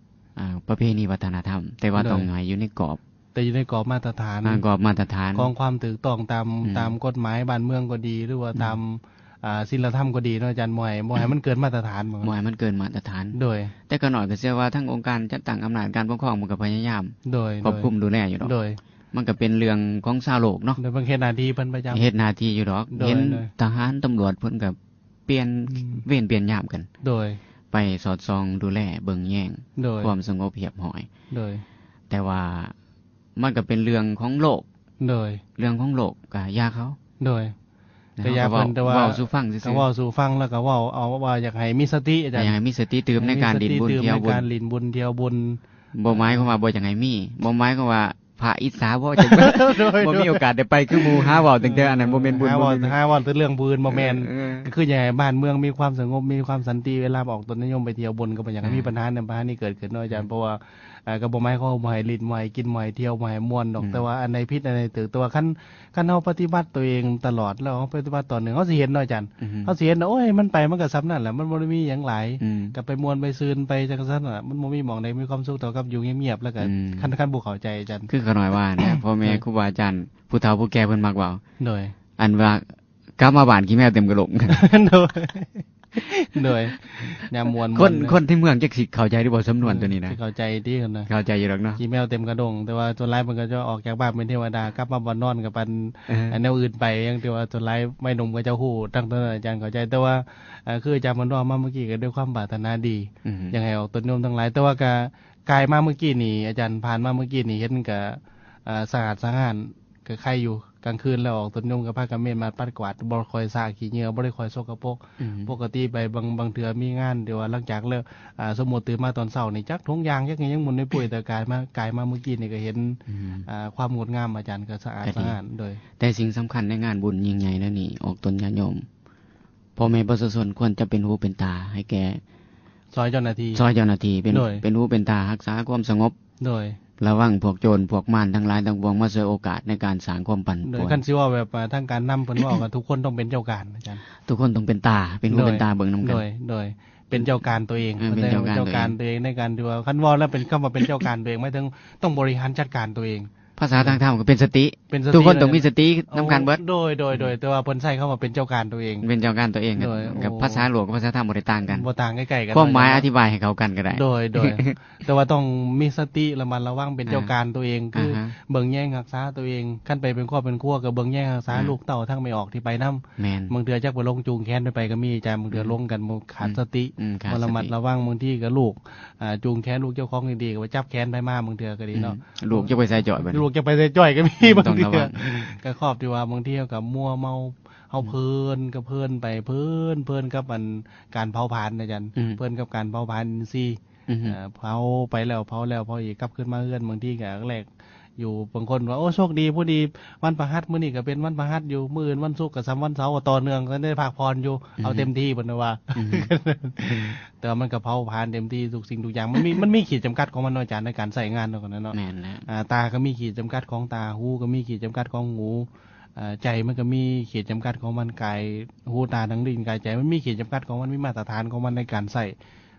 ອ່າ ປະເພນີວັດທະນະທຳ ແຕ່ວ່າ ໂດຍ ຕ້ອງໃຫ້ຢູ່ໃນກອບ ແຕ່ຢູ່ໃນກອບມາດຕະຖານ ອ່າ ກອບມາດຕະຖານຂອງຄວາມຖືກຕ້ອງຕາມ ອືມ ຕາມກົດໝາຍບ້ານເມືອງກໍດີ ຫຼືວ່າ ອືມ ຕາມ ອ່າ ສິນລະທຳກໍດີເນາະອາຈານ ບໍ່ໃຫ້ ບໍ່ໃຫ້ມັນເກີນມາດຕະຖານ ບໍ່ໃຫ້ມັນເກີນມາດຕະຖານ. ໂດຍ ແຕ່ກໍໜ້ອຍກໍເຊື່ອວ່າທາງອົງການຈັດຕັ້ງອຳນາດການປົກຄອງ ມັນກໍພະຍາຍາມ ໂດຍ ຄວບຄຸມດູແລຢູ່ດອກ. ໂດຍ ມັນກໍເປັນເລື່ອງຂອງຊາວໂລກເນາະ ໂດຍ ເພິ່ນເຮັດໜ້າທີ່ເພິ່ນປະຈຳ ເຮັດໜ້າທີ່ຢູ່ດອກ. ໂດຍ ເຫັນ ໂດຍ ທະຫານຕຳຫຼວດເພິ່ນກໍປ່ຽນ ໂດຍ ເວນປ່ຽນຍາມກັນ ໂດຍ ໄປສອດສ່ອງດູແລເບິ່ງແຍງ ໂດຍ ຄວາມສະຫງົບຮຽບຮ້ອຍ. ໂດຍ ແຕ່ວ່າ ມັນກໍເປັນເລື່ອງຂອງໂລກ ໂດຍ ເລື່ອງຂອງໂລກ ກໍຢ່າເຂົາ ໂດຍ ນະ ກໍຢ່າເພິ່ນ ເຮົາກໍເວົ້າ ເວົ້າສູ່ຟັງຊື່ໆ ກໍເວົ້າສູ່ຟັງ ແລ້ວກໍເວົ້າເອົາວ່າຢາກໃຫ້ມີສະຕິອາຈານ ໃຫ້ມີສະຕິຕື່ມໃນການຫຼິ້ນບຸນ ໃຫ້ມີສະຕິຕື່ມໃນການຫຼິ້ນບຸນທ່ຽວບຸນ. ບໍ່ໝາຍຄວາມວ່າບໍ່ຢາກໃຫ້ມີ ບໍ່ໝາຍຄວາມວ່າພະອິດສາບໍ່ ຈັ່ງ ໂດຍ ບໍ່ມີໂອກາດໄດ້ໄປຄືໝູ່ ຫາເວົ້າຕັ້ງແຕ່ອັນນັ້ນ ບໍ່ແມ່ນບຸນ ຫາເວົ້າ ບໍ່ແມ່ນ ຫາເວົ້າແຕ່ເລື່ອງບຸນ ບໍ່ແມ່ນ ເອີ ເອີ ກໍຄືຢາກໃຫ້ບ້ານເມືອງມີຄວາມສະຫງົບ ມີຄວາມສັນຕິ ເວລາອອກຕົນຍາດໂຍມໄປທ່ຽວບຸນ ກໍບໍ່ຢາກໃຫ້ມີ ອ່າ ບັນຫານັ້ນບັນຫານີ້ເກີດຂຶ້ນເນາະອາຈານ ເອີ ເພາະວ່າ ເອີ ກໍບໍ່ໝາຍຄວາມວ່າບໍ່ໃຫ້ຫຼິ້ນ ບໍ່ໃຫ້ກິນ ບໍ່ໃຫ້ທ່ຽວ ບໍ່ໃຫ້ມ່ວນດອກ ອືມ ແຕ່ວ່າອັນໃດຜິດ ອັນໃດຖືກ ແຕ່ວ່າຄັນ ຄັນເຮົາປະຕິບັດຕົວເອງຕະຫຼອດ ແລ້ວເຮົາປະຕິບັດຕໍ່ເນື່ອງ ເຮົາຊິເຫັນເນາະອາຈານ ອືຮຶ ເຮົາຊິເຫັນວ່າ ໂອ້ຍ ມັນໄປມັນກໍສ່ຳນັ້ນແຫຼະ ມັນບໍ່ໄດ້ມີຫຍັງຫຼາຍ ອືມ ກໍໄປມ່ວນໄປຊື່ນໄປຈັ່ງຊັ້ນນະ ມັນບໍ່ມີໝ່ອງໃດມີຄວາມສຸກເທົ່າກັບຢູ່ງຽບໆ ແລ້ວກໍ ອືມ ຄັນ ຄັນບໍ່ເຂົ້າໃຈອາຈານ ຄືຂ້ານ້ອຍວ່ານະ ພໍ່ແມ່ ໂດຍ ຄູບາອາຈານ ຜູ້ເຖົ້າຜູ້ແກ່ເພິ່ນມັກເວົ້າ ໂດຍ ອັນວ່າ ກັບມາບ້ານຂີ້ແມວເຕັມກະໂຫຼກ ໂດຍ ໂດຍ ຍາມມ່ວນໆ ຄົນ ເນາະ ຄົນທີ່ເມືອງຈັກຊິເຂົ້າໃຈຫຼືບໍ່ ສຳນວນ ເອີ ຕົວນີ້ນະ ຊິເຂົ້າໃຈຕິຫັ້ນນະ ເຂົ້າໃຈຢູ່ດອກເນາະ ຂີ້ແມວເຕັມກະດົງ ແຕ່ວ່າສ່ວນຫຼາຍເພິ່ນກໍຈະອອກຈາກບ້ານເປັນເທວະດາ ກັບມາບ່ອນນອນກໍປັນ ເອີ ອັນແນວອື່ນໄປ ຢ່າງທີ່ວ່າສ່ວນຫຼາຍໄວໜຸ່ມເຂົາເຈົ້າຮູ້ ທັງ ອືມ ອາຈານເຂົ້າໃຈ ແຕ່ວ່າ ເອີ ຄືອາຈານເພິ່ນເວົ້າມາເມື່ອກີ້ກໍດ້ວຍຄວາມປາດຖະໜາດີ ອືມ ຢາກໃຫ້ອອກຕົນໂຍມທັງຫຼາຍ ແຕ່ວ່າກໍກາຍມາເມື່ອກີ້ນີ້ ອາຈານຜ່ານມາເມື່ອກີ້ນີ້ເຫັນກໍ ອ່າ ສະອາດສະອ້ານ ກໍໄຄຢູ່ ກາງຄືນແລ້ວອອກຕົນໂຍມກໍພາກັນເມ້ນບາດປັດກວາດ ບໍ່ຄ່ອຍຊະຂີ້ເຫຍື້ອ ບໍ່ໄດ້ຄ່ອຍສົກກະປົກ ອືມ ປົກກະຕິໄປບາງ ບາງເທື່ອມີງານທີ່ວ່າຫຼັງຈາກເລີກ ອ່າ ສົມມຸດຕື່ນມາຕອນເຊົ້ານີ້ ຈັກຖົງຢາງ ຈັກຫຍັງໝຸ່ນໄປປຸ້ຍ ແຕ່ກາຍມາ ກາຍມາມື້ກີ້ນີ້ກໍເຫັນ ອືມ ອ່າ ຄວາມງົດງາມອາຈານກໍສະອາດ ກໍດີ ສະອ້ານ ໂດຍ ແຕ່ສິ່ງສຳຄັນໃນງານບຸນຍິ່ງໃຫຍ່ແນວນີ້ ອອກຕົນຍາດໂຍມ ພໍ່ແມ່ປະຊາຊົນຄວນຈະເປັນຫູເປັນຕາໃຫ້ແກ່ ຊ່ອຍເຈົ້າໜ້າທີ່ ຊ່ອຍເຈົ້າໜ້າທີ່ ເປັນ ໂດຍ ເປັນຫູເປັນຕາຮັກສາຄວາມສະຫງົບ ໂດຍ ລະວັງພວກໂຈນພວກມານທັງຫຼາຍທັງປວງມາສວຍໂອກາດໃນການສ້າງຄວາມປັ່ນ ໂດຍ ປ່ວນ ຄັນຊິເວົ້າແບບ ອ່າ ທາງການນຳເພິ່ນເວົ້າກໍທຸກຄົນຕ້ອງເປັນເຈົ້າການອາຈານ ທຸກຄົນຕ້ອງເປັນຕາ ເປັນຫູເປັນຕາເບິ່ງນຳກັນ ໂດຍ ໂດຍ ເປັນເຈົ້າການຕົວເອງ ເອີ ເປັນເຈົ້າການຕົວເອງ ໃນການທີ່ວ່າ ຄັນເວົ້າແລ້ວເປັນຄຳວ່າເປັນເຈົ້າການຕົວເອງ ໝາຍເຖິງຕ້ອງບໍລິຫານຈັດການຕົວເອງ ພາສາທາງທຳກໍເປັນສະຕິ ເປັນສະຕິ ທຸກຄົນຕ້ອງມີສະຕິນຳກັນເບິດ ໂດຍ ໂດຍ ໂດຍ ແຕ່ວ່າເພິ່ນໃຊ້ຄຳວ່າເປັນເຈົ້າການຕົວເອງ ເປັນເຈົ້າການຕົວເອງ ໂດຍ ກັບ ໂອ້ ພາສາໂລກກັບພາສາທຳບໍ່ໄດ້ຕ່າງກັນ ບໍ່ຕ່າງ ໃກ້ໆກັນ ຄວາມໝາຍອະທິບາຍໃຫ້ເຂົ້າກັນກໍໄດ້ ໂດຍ ໂດຍ ແຕ່ວ່າຕ້ອງມີສະຕິ ລະມັດລະວັງ ເປັນເຈົ້າການຕົວເອງ ອ່າ ຄື ອ່າຮະ ເບິ່ງແຍງຮັກສາຕົວເອງ ຄັນໄປເປັນຄອບເປັນຄົວກໍເບິ່ງແຍງຮັກສາ ອ່າ ລູກເຕົ້າ ທັງແມ່ອອກທີ່ໄປນຳ ແມ່ນ ບາງເທື່ອຈັກໄປລົງຈູງແຂນໄປ ໄປກໍມີ ຈາບາງເທື່ອ ອືມ ລົງກັນບໍ່ຂາດ ອືມ ສະຕິ ອືມ ຂາດສະຕິ ບໍ່ລະມັດລະວັງ ບາງທີກໍລູກ ອ່າ ຈູງແຂນລູກເຈົ້າຂອງດີໆ ກໍໄປຈັບແຂນໃຜມາ ບາງເທື່ອກໍດີເນາະ ອືມ ລູກຈະໄປໃສ່ຈ້ອຍບັດນີ້ ລູກຈະໄປໃສ່ຈ້ອຍກໍມີ ອືມ ບາງເທື່ອ ຕ້ອງລະວັງ ອືມ ກໍຄອບທີ່ວ່າບາງທີກໍມົວເມົາ ເຮົາ ອືມ ເພີນກໍເພີນໄປ ເພີນ ເພີນກັບອັນການເຜົາຜານນະອາຈານ ອືມ ເພີນກັບການເຜົາຜານອິນຊີ ອືມ ເອີ ເຜົາໄປແລ້ວເຜົາແລ້ວເຜົາອີກ ກັບຄືນມາເຮືອນ ບາງທີກໍແລກ ຢູ່ ບາງຄົນວ່າ ໂອ້ ໂຊກດີ ຜູ້ດີ ວັນພະຫັດ ມື້ນີ້ກໍເປັນວັນພະຫັດຢູ່ ມື້ອື່ນວັນສຸກກໍສ່ຳວັນເສົາ ກໍຕໍ່ເນື່ອງ ກໍໄດ້ພັກຜ່ອນຢູ່ ອືຮຶ ເອົາເຕັມທີ່ ເພິ່ນວ່າ ອືຮຶ ອືມ ແຕ່ວ່າມັນກໍເຜົາຜານເຕັມທີ່ທຸກສິ່ງທຸກຢ່າງ ມັນມີ ມັນມີຂີດຈຳກັດຂອງມັນເນາະອາຈານ ໃນການໃຊ້ງານເນາະ ນັ້ນເນາະ ແມ່ນແລ້ວ ອ່າ ຕາກໍມີຂີດຈຳກັດຂອງຕາ ຫູກໍມີຂີດຈຳກັດຂອງຫູ ອ່າ ໃຈມັນກໍມີຂີດຈຳກັດຂອງມັນ ກາຍ ຫູ ຕາ ທາງດິນ ກາຍ ໃຈ ມັນມີຂີດຈຳກັດຂອງມັນ ມີມາດຕະຖານຂອງມັນໃນການໃຊ້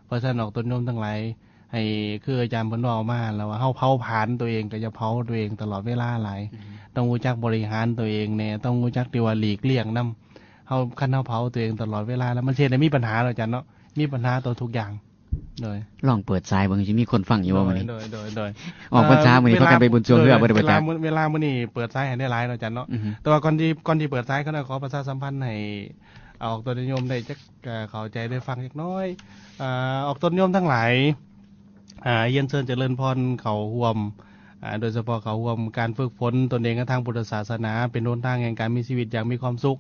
ເພາະສະນັ້ນອອກຕົນໂຍມທັງຫຼາຍ ໃຫ້ຄືອາຈານເພິ່ນເວົ້າມາແລ້ວວ່າ ເຮົາເຜົາຜານຕົວເອງ ກໍຢ່າເຜົາຕົວເອງຕະຫຼອດເວລາຫຼາຍ ອືມ ຕ້ອງຮູ້ຈັກບໍລິຫານຕົວເອງແດ່ ຕ້ອງຮູ້ຈັກທີ່ວ່າຫຼີກລ່ຽງນຳ ເຮົາ ຄັນເຮົາເຜົາຕົວເອງຕະຫຼອດເວລາແລ້ວ ມັນຊິເຮັດໃຫ້ມີບັນຫາເນາະອາຈານເນາະ ມີບັນຫາຕໍ່ທຸກຢ່າງ ໂດຍ ລອງເປີດສາຍເບິ່ງ ຊິມີຄົນຟັງຢູ່ບໍ່ມື້ນີ້ ໂດຍ ໂດຍ ໂດຍ ອອກພັນສາມື້ນີ້ ເອີ ພາກັນໄປບຸນຊ່ວງເຮືອບໍ່ໄດ້ໄປຈັກ ເວລາ ເວລາມື້ນີ້ເປີດສາຍໃຫ້ໄດ້ຫຼາຍເນາະອາຈານເນາະ ອືຮຶ ແຕ່ວ່າກ່ອນທີ່ ກ່ອນທີ່ເປີດສາຍ ຂ້ານ້ອຍຂໍປະຊາສຳພັນໃຫ້ ອອກຕົນຍາດໂຍມໄດ້ຈັກ ເຂົ້າໃຈໄດ້ຟັງຈັກໜ້ອຍ ອາ ອອກຕົນຍາດໂຍມທັງຫຼາຍ ອາ ຮຽນເຊີນຈະເລີນພອນເຂົ້າຮ່ວມ ອາ ໂດຍສະເພາະເຂົ້າຮ່ວມການຝຶກຝົນຕົນເອງກັບທາງພຸດທະສາສະໜາ ເປັນຫົນທາງແຫ່ງການມີຊີວິດຢ່າງມີຄວາມສຸກ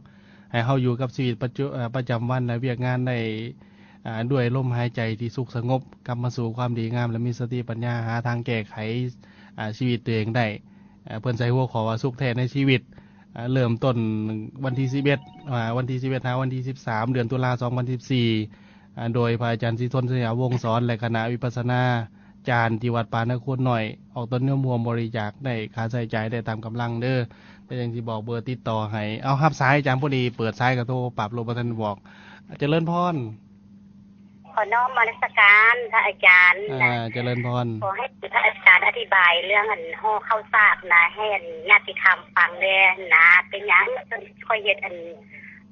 ໃຫ້ເຮົາຢູ່ກັບຊີວິດປະຈຸ ອາ ປະຈຳວັນ ແລະ ວຽກງານໄດ້ ອາ ດ້ວຍລົມຫາຍໃຈທີ່ສຸກສະຫງົບ ກັບມາສູ່ຄວາມດີງາມ ແລະ ມີສະຕິປັນຍາ ຫາທາງແກ້ໄຂ ອາ ຊີວິດຕົວເອງໄດ້ ອາ ເພິ່ນໃສ່ຫົວຂໍ້ວ່າ ສຸກແທ້ໃນຊີວິດ ອາ ເລີ່ມຕົ້ນວັນທີສິບເອັດ ອາ ວັນທີສິບເອັດ ຫາ ວັນທີສິບສາມ ເດືອນຕຸລາ ສອງພັນສິບສີ່ ອາ ໂດຍພະອາຈານສີທົນ ໄຊຍະວົງສອນ ແລະ ຄະນະວິປັດສະນາຈານ ທີ່ວັດປ່ານາໂຄນນ້ອຍ ອອກຕົນໂຍມຮ່ວມບໍລິຈາກໄດ້ ຄ່າໃຊ້ຈ່າຍໄດ້ຕາມກຳລັງເດີ ແຕ່ຍັງຊິບອກເບີຕິດຕໍ່ໃຫ້ ເອົາ ຮັບສາຍອາຈານ ພໍດີເປີດສາຍກໍໂທປັບໂລດ ບໍ່ທັນບອກ ຈະເລີນພອນ. ຂໍນ້ອມນະມັດສະການພະອາຈານ ອ່າ ຈະເລີນພອນ ຂໍໃຫ້ພະອາຈານອະທິບາຍເລື່ອງອັນຫໍ່ເຂົ້າສາກນະ ໃຫ້ອັນຍາດຕິທຳຟັງແດ່ນະ ເປັນຫຍັງຂ້ອຍເຮັດອັນ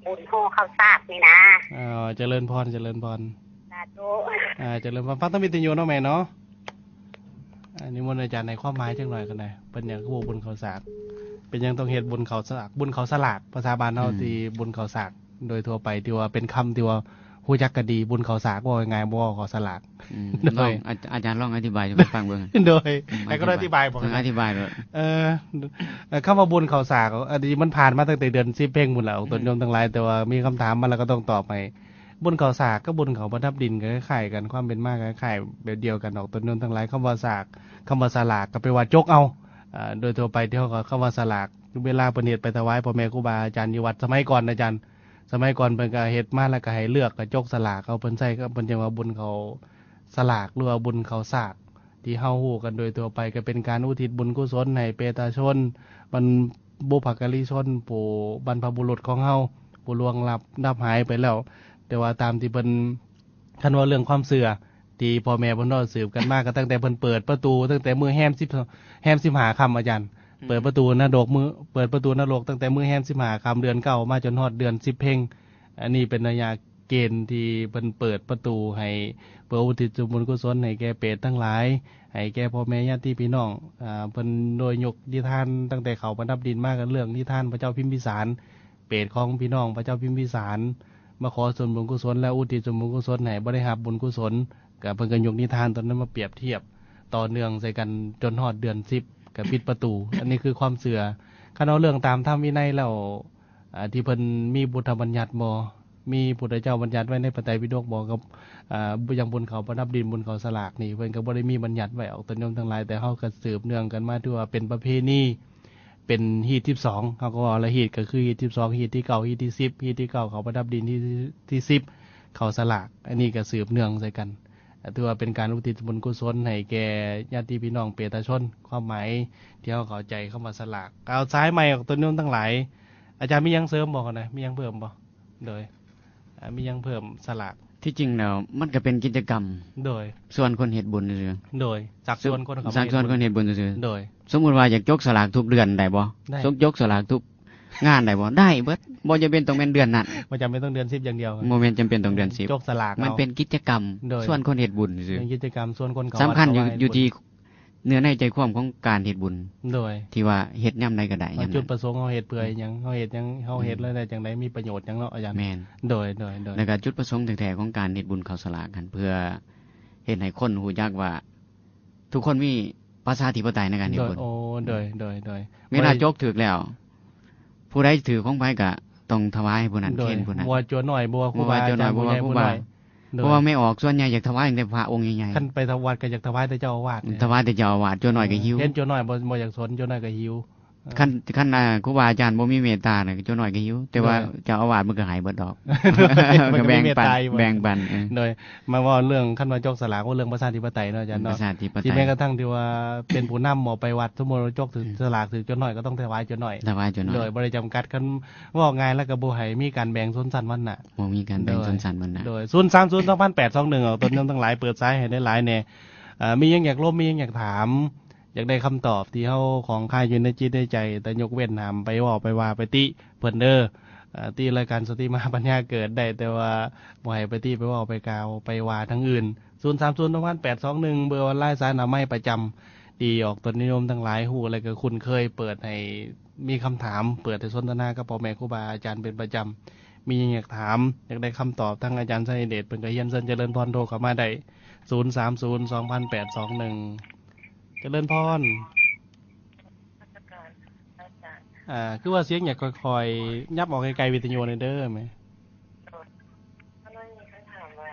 ບຸນຫໍເຂົ້າສາກນີ້ນະ. ເອີ ຈະເລີນພອນ ຈະເລີນພອນ ສາທຸ. ເອີ ຈະເລີນພອນ. ຟັງທາງວິທະຍຸເນາະແມ່ເນາະ. ອາ ນິມົນອາຈານໃຫ້ຄວາມໝາຍຈັກໜ່ອຍກໍໄດ້ ເພິ່ນຢາກຮູ້ບຸນເຂົ້າສາກ ເປັນຫຍັງຕ້ອງເຮັດບຸນເຂົ້າສາກ ບຸນເຂົ້າສະຫຼາກ ພາສາບ້ານເຮົາ ອືມ ທີ່ບຸນເຂົ້າສາກ ໂດຍທົ່ວໄປ ທີ່ວ່າເປັນຄຳທີ່ວ່າຮູ້ຈັກກັນດີ ບຸນເຂົ້າສາກ ເວົ້າງ່າຍໆ ບໍ່ເຂົ້າສະຫຼາກ. ອືມ ໂດຍ ອາ ອາຈານລອງອະທິບາຍສູ່ຟັງເບິ່ງ. ໂດຍ ອືມ ໃຫ້ກໍໄດ້ອະທິບາຍບໍ່? ອະທິບາຍໂລດ. ເອີ ເອີ ຄຳວ່າບຸນເຂົ້າສາກ ອັນນີ້ມັນຜ່ານມາຕັ້ງແຕ່ເດືອນສິບເພັງພຸ້ນແລ້ວ ອືມ ຕົນໂຍມທັງຫຼາຍ ແຕ່ວ່າມີຄຳຖາມມາແລ້ວກໍຕ້ອງຕອບໃຫ້. ບຸນເຂົ້າສາກກັບບຸນເຂົ້າປະດັບດິນກໍຄ້າຍໆກັນ ຄວາມເປັນມາກໍຄ້າຍແບບດຽວກັນດອກ ຕົນໂຍມທັງຫຼາຍ. ຄຳວ່າສາກ ຄຳວ່າສະຫຼາກກໍແປວ່າຈົກເອົາ ອາ ໂດຍທົ່ວໄປທີ່ເຮົາກໍຄຳວ່າສະຫຼາກ ເວລາເພິ່ນເຮັດໄປຖວາຍພໍ່ແມ່ຄູບາອາຈານຢູ່ວັດສະໄໝກ່ອນນະ ອາຈານ ສະໄໝກ່ອນເພິ່ນກໍເຮັດມາແລ້ວກໍໃຫ້ເລືອກ ກໍຈົກສະຫຼາກເອົາ ເພິ່ນໃຊ້ ເພິ່ນຈຶ່ງວ່າບຸນເຂົ້າສະຫຼາກ ຫຼືວ່າບຸນເຂົ້າສາກ ທີ່ເຮົາຮູ້ກັນໂດຍທົ່ວໄປ ກໍເປັນການອຸທິດບຸນກຸສົນໃຫ້ເປຕະຊົນ ບັນ ບຸບພະກາລີຊົນ ຜູ້ບັນພະບຸລຸດຂອງເຮົາ ຜູ້ລ່ວງລັບດັບຫາຍໄປແລ້ວ. ແຕ່ວ່າຕາມທີ່ເພິ່ນ ຄັນເວົ້າເລື່ອງຄວາມເຊື່ອ ທີ່ພໍ່ແມ່ເພິ່ນເວົ້າສືບກັນມາ ກໍຕັ້ງແຕ່ເພິ່ນເປີດປະຕູ ຕັ້ງແຕ່ມື້ແຮມສິບ ແຮມສິບຫ້າຄ່ຳ ອາຈານ ອືມ ເປີດປະຕູນະດົກ ມື້ ເປີດປະຕູນະລົກຕັ້ງແຕ່ມື້ແຮມສິບຫ້າຄ່ຳເດືອນເກົ້າ ມາຈົນຮອດເດືອນສິບເພັງ. ອັນນີ້ເປັນໄລຍະເກນທີ່ເພິ່ນເປີດປະຕູໃຫ້ ເພື່ອອຸທິດສ່ວນບຸນກຸສົນໃຫ້ແກ່ເປດທັງຫຼາຍ ໃຫ້ແກ່ພໍ່ແມ່ຍາດຕິພີ່ນ້ອງ. ອາ ເພິ່ນໂດຍຍົກນິທານ ຕັ້ງແຕ່ເຂົ້າປະດັບດິນມາ ກໍເລື່ອງນິທານພະເຈົ້າພິມພິສານ ເປດຂອງພີ່ນ້ອງພະເຈົ້າພິມພິສານ ມາຂໍສ່ວນບຸນກຸສົນ ແລະ ອຸທິດສ່ວນບຸນກຸສົນໃຫ້ບໍ່ໄດ້ຮັບບຸນກຸສົນ. ກໍເພິ່ນກໍຍົກນິທານຕົວນັ້ນມາປຽບທຽບຕໍ່ເນື່ອງໃສ່ກັນຈົນຮອດເດືອນສິບ ກໍປິດປະຕູ. ອັນນີ້ຄືຄວາມເຊື່ອ. ຄັນເອົາເລື່ອງຕາມທຳວິໄນແລ້ວ ອາ ທີ່ເພິ່ນມີພຸດທະບັນຍັດບໍ່ ມີພຸດທະເຈົ້າບັນຍັດໄວ້ໃນພະໄຕປິດົກບໍ່ ກັບ ອາ ຢ່າງບຸນເຂົ້າປະດັບດິນ ບຸນເຂົ້າສະຫຼາກນີ້ ເພິ່ນກໍບໍ່ໄດ້ມີບັນຍັດໄວ້ອອກ ຕາໂຍມທັງຫຼາຍ. ແຕ່ເຮົາກໍສືບເນື່ອງກັນມາ ຖືວ່າເປັນປະເພນີ ເປັນຮີດສິບສອງ ເຮົາກໍເວົ້າລະຮີດ ກໍຄືຮີດສິບສອງ ຮີດທີເກົ້າ ຮີດທີສິບ ຮີດທີເກົ້າ ເຂົ້າປະດັບດິນ ຮີດທີສິບ ເຂົ້າສະຫຼາກ. ອັນນີ້ກໍສືບເນື່ອງໃສ່ກັນ ຖືວ່າເປັນການອຸທິດບຸນກຸສົນໃຫ້ແກ່ຍາດຕິພີ່ນ້ອງເປຕະຊົນ ຄວາມໝາຍທີ່ເຮົາເຂົ້າໃຈຄຳວ່າສະຫຼາກ. ເອົາ ສາຍໃໝ່ອອກ ໂຕໂຍມທັງຫຼາຍ ອາຈານມີຫຍັງເສີມບໍ່ ນະ ມີຫຍັງເພີ່ມບໍ່? ໂດຍ ອາ ມີຫຍັງເພີ່ມ ສະຫຼາກ ທີ່ຈິງແລ້ວມັນກໍເປັນກິດຈະກຳ ໂດຍ ຊວນຄົນເຮັດບຸນຊື່ໆ ໂດຍ ຊັກຊວນຄົນເຂົ້າມາ ຊັກຊວນຄົນເຮັດບຸນຊື່ໆ ໂດຍ ສົມມຸດວ່າຢາກຈົກສະຫຼາກທຸກເດືອນໄດ້ບໍ່? ໄດ້ ຈົກ ຈົກສະຫຼາກທຸກງານໄດ້ບໍ່? ໄດ້ເບິດ ບໍ່ຈຳເປັນຕ້ອງແມ່ນເດືອນນັ້ນ ບໍ່ຈຳເປັນຕ້ອງເດືອນສິບຢ່າງດຽວ ບໍ່ແມ່ນຈຳເປັນຕ້ອງເດືອນສິບ ຈົກສະຫຼາກ ມັນເປັນກິດຈະກຳ ໂດຍ ຊວນຄົນເຮັດບຸນຊື່ໆ ເປັນກິດຈະກຳຊວນຄົນເຂົ້າ ສຳຄັນຢູ່ ວັດ ຢູ່ທີ່ ເນື້ອໃນໃຈຄວາມຂອງການເຮັດບຸນ ໂດຍ ທີ່ວ່າເຮັດຍາມໃດກໍໄດ້ ວ່າຈຸດປະສົງເຮົາເຮັດເພື່ອອີ່ຫຍັງ ເຮົາເຮັດຫຍັງ ເຮົາເຮັດແລ້ວໄດ້ຈັ່ງໃດ ມີປະໂຫຍດຫຍັງເນາະ ອາຈານ ແມ່ນ ໂດຍ ໂດຍ ໂດຍ ແລ້ວກໍຈຸດປະສົງແທ້ໆຂອງການເຮັດບຸນເຂົ້າສະຫຼາກຫັ້ນ ເພື່ອເຮັດໃຫ້ຄົນຮູ້ຈັກວ່າ ທຸກຄົນມີປະຊາທິປະໄຕໃນການເຮັດບຸນ ໂດຍ ໂອ້ ໂດຍ ໂດຍ ໂດຍ ເວລາຈົກຖືກແລ້ວ ຜູ້ໃດຖືກຂອງໃຜກໍຕ້ອງຖວາຍໃຫ້ຜູ້ນັ້ນ ໂດຍ ເຄນຜູ້ນັ້ນ ບໍ່ວ່າຈົວນ້ອຍ ບໍ່ວ່າຄູບາອາຈານ ບໍ່ວ່າຄູບາ ຜູ້ໃຫຍ່ຜູ້ນ້ອຍ ໂດຍ ເພາະວ່າແມ່ອອກສ່ວນໃຫຍ່ຢາກຖວາຍແຕ່ພະອົງໃຫຍ່ໆ ຄັນໄປທຳວັດກໍຢາກຖວາຍແຕ່ເຈົ້າອາວາດ ຖວາຍແຕ່ເຈົ້າອາວາດ ຈົວນ້ອຍກໍຫິວ ເຫັນຈົວນ້ອຍບໍ່ ບໍ່ຢາກສົນ ຈົວນ້ອຍກໍຫິວ ຄັນ ຄັນ ອ່າ ຄູບາອາຈານບໍ່ມີເມດຕານະ ຈົວນ້ອຍກໍຫິວ ແຕ່ວ່າ ໂດຍ ເຈົ້າອາວາດມັນກໍໃຫ້ເບິດດອກ ມັນກໍມີເມດຕາຢູ່ ແບ່ງປັນ ເອີ ໂດຍ ມາເວົ້າເລື່ອງ ຄັນວ່າຈົກສະຫຼາກ ເວົ້າເລື່ອງປະຊາທິປະໄຕເນາະອາຈານເນາະ ປະຊາທິປະໄຕ ທີ່ແມ່ນກະທັ່ງທີ່ວ່າເປັນຜູ້ນຳອອກໄປວັດ ສົມມຸດວ່າຈົກຖືກ ອືມ ສະຫຼາກຖືກ ຈົວນ້ອຍກໍຕ້ອງຖວາຍຈົວນ້ອຍ ຖວາຍຈົວນ້ອຍ ໂດຍ ບໍ່ໄດ້ຈຳກັດ ຄັນເວົ້າງ່າຍແລ້ວກໍບໍ່ໃຫ້ມີການແບ່ງຊົນຊັ້ນວັນນະ ບໍ່ມີການແບ່ງຊົນຊັ້ນວັນນະ ໂດຍ ສູນສາມສູນສອງພັນແປດສອງໜຶ່ງ ເອົາ ຕົນຍອງທັງຫຼາຍ ເປີດສາຍໃຫ້ຫຼາຍໆແດ່ ເອີ ມີຫຍັງຢາກລົມ ມີຫຍັງຢາກຖາມ ຢາກໄດ້ຄຳຕອບທີ່ເຮົາ ຂອງຄາຢູ່ໃນຈິດໃນໃຈ ແຕ່ຍົກເວັ້ນຫ້າມໄປເວົ້າໄປວ່າໄປຕິເພິ່ນເດີ ເອີ ຕິລາຍການສະຕິມາປັນຍາເກີດໄດ້ ແຕ່ວ່າບໍ່ໃຫ້ໄປຕິໄປເວົ້າໄປກ່າວໄປວ່າທາງອື່ນ ສູນສາມສູນສອງພັນແປດສອງໜຶ່ງ ເບີອອນລາຍສາຍໜ້າໄມ້ປະຈຳ ທີ່ອອກຕົນຍາດໂຍມທັງຫຼາຍຮູ້ ແລະກໍຄຸ້ນເຄີຍ ເປີດໃຫ້ມີຄຳຖາມ ເປີດໃຫ້ສົນທະນາກັບພໍ່ແມ່ຄູບາອາຈານເປັນປະຈຳ ມີຫຍັງຢາກຖາມ ຢາກໄດ້ຄຳຕອບ ທາງອາຈານໄຊຍະເດດເພິ່ນກໍຮຽນເຊີນຈະເລີນພອນໂທເຂົ້າມາໄດ້ ສູນສາມສູນສອງພັນແປດສອງໜຶ່ງ ຈະເລີນພອນ ນະມັດສະການອາຈານ ອ່າ ຄືວ່າສຽງຢາກຄ່ອຍໆ ຍັບອອກໄກໆວິທະຍຸແດ່ເດີແມ່ ໂດຍ ມັນມີຄຳຖາມວ່າ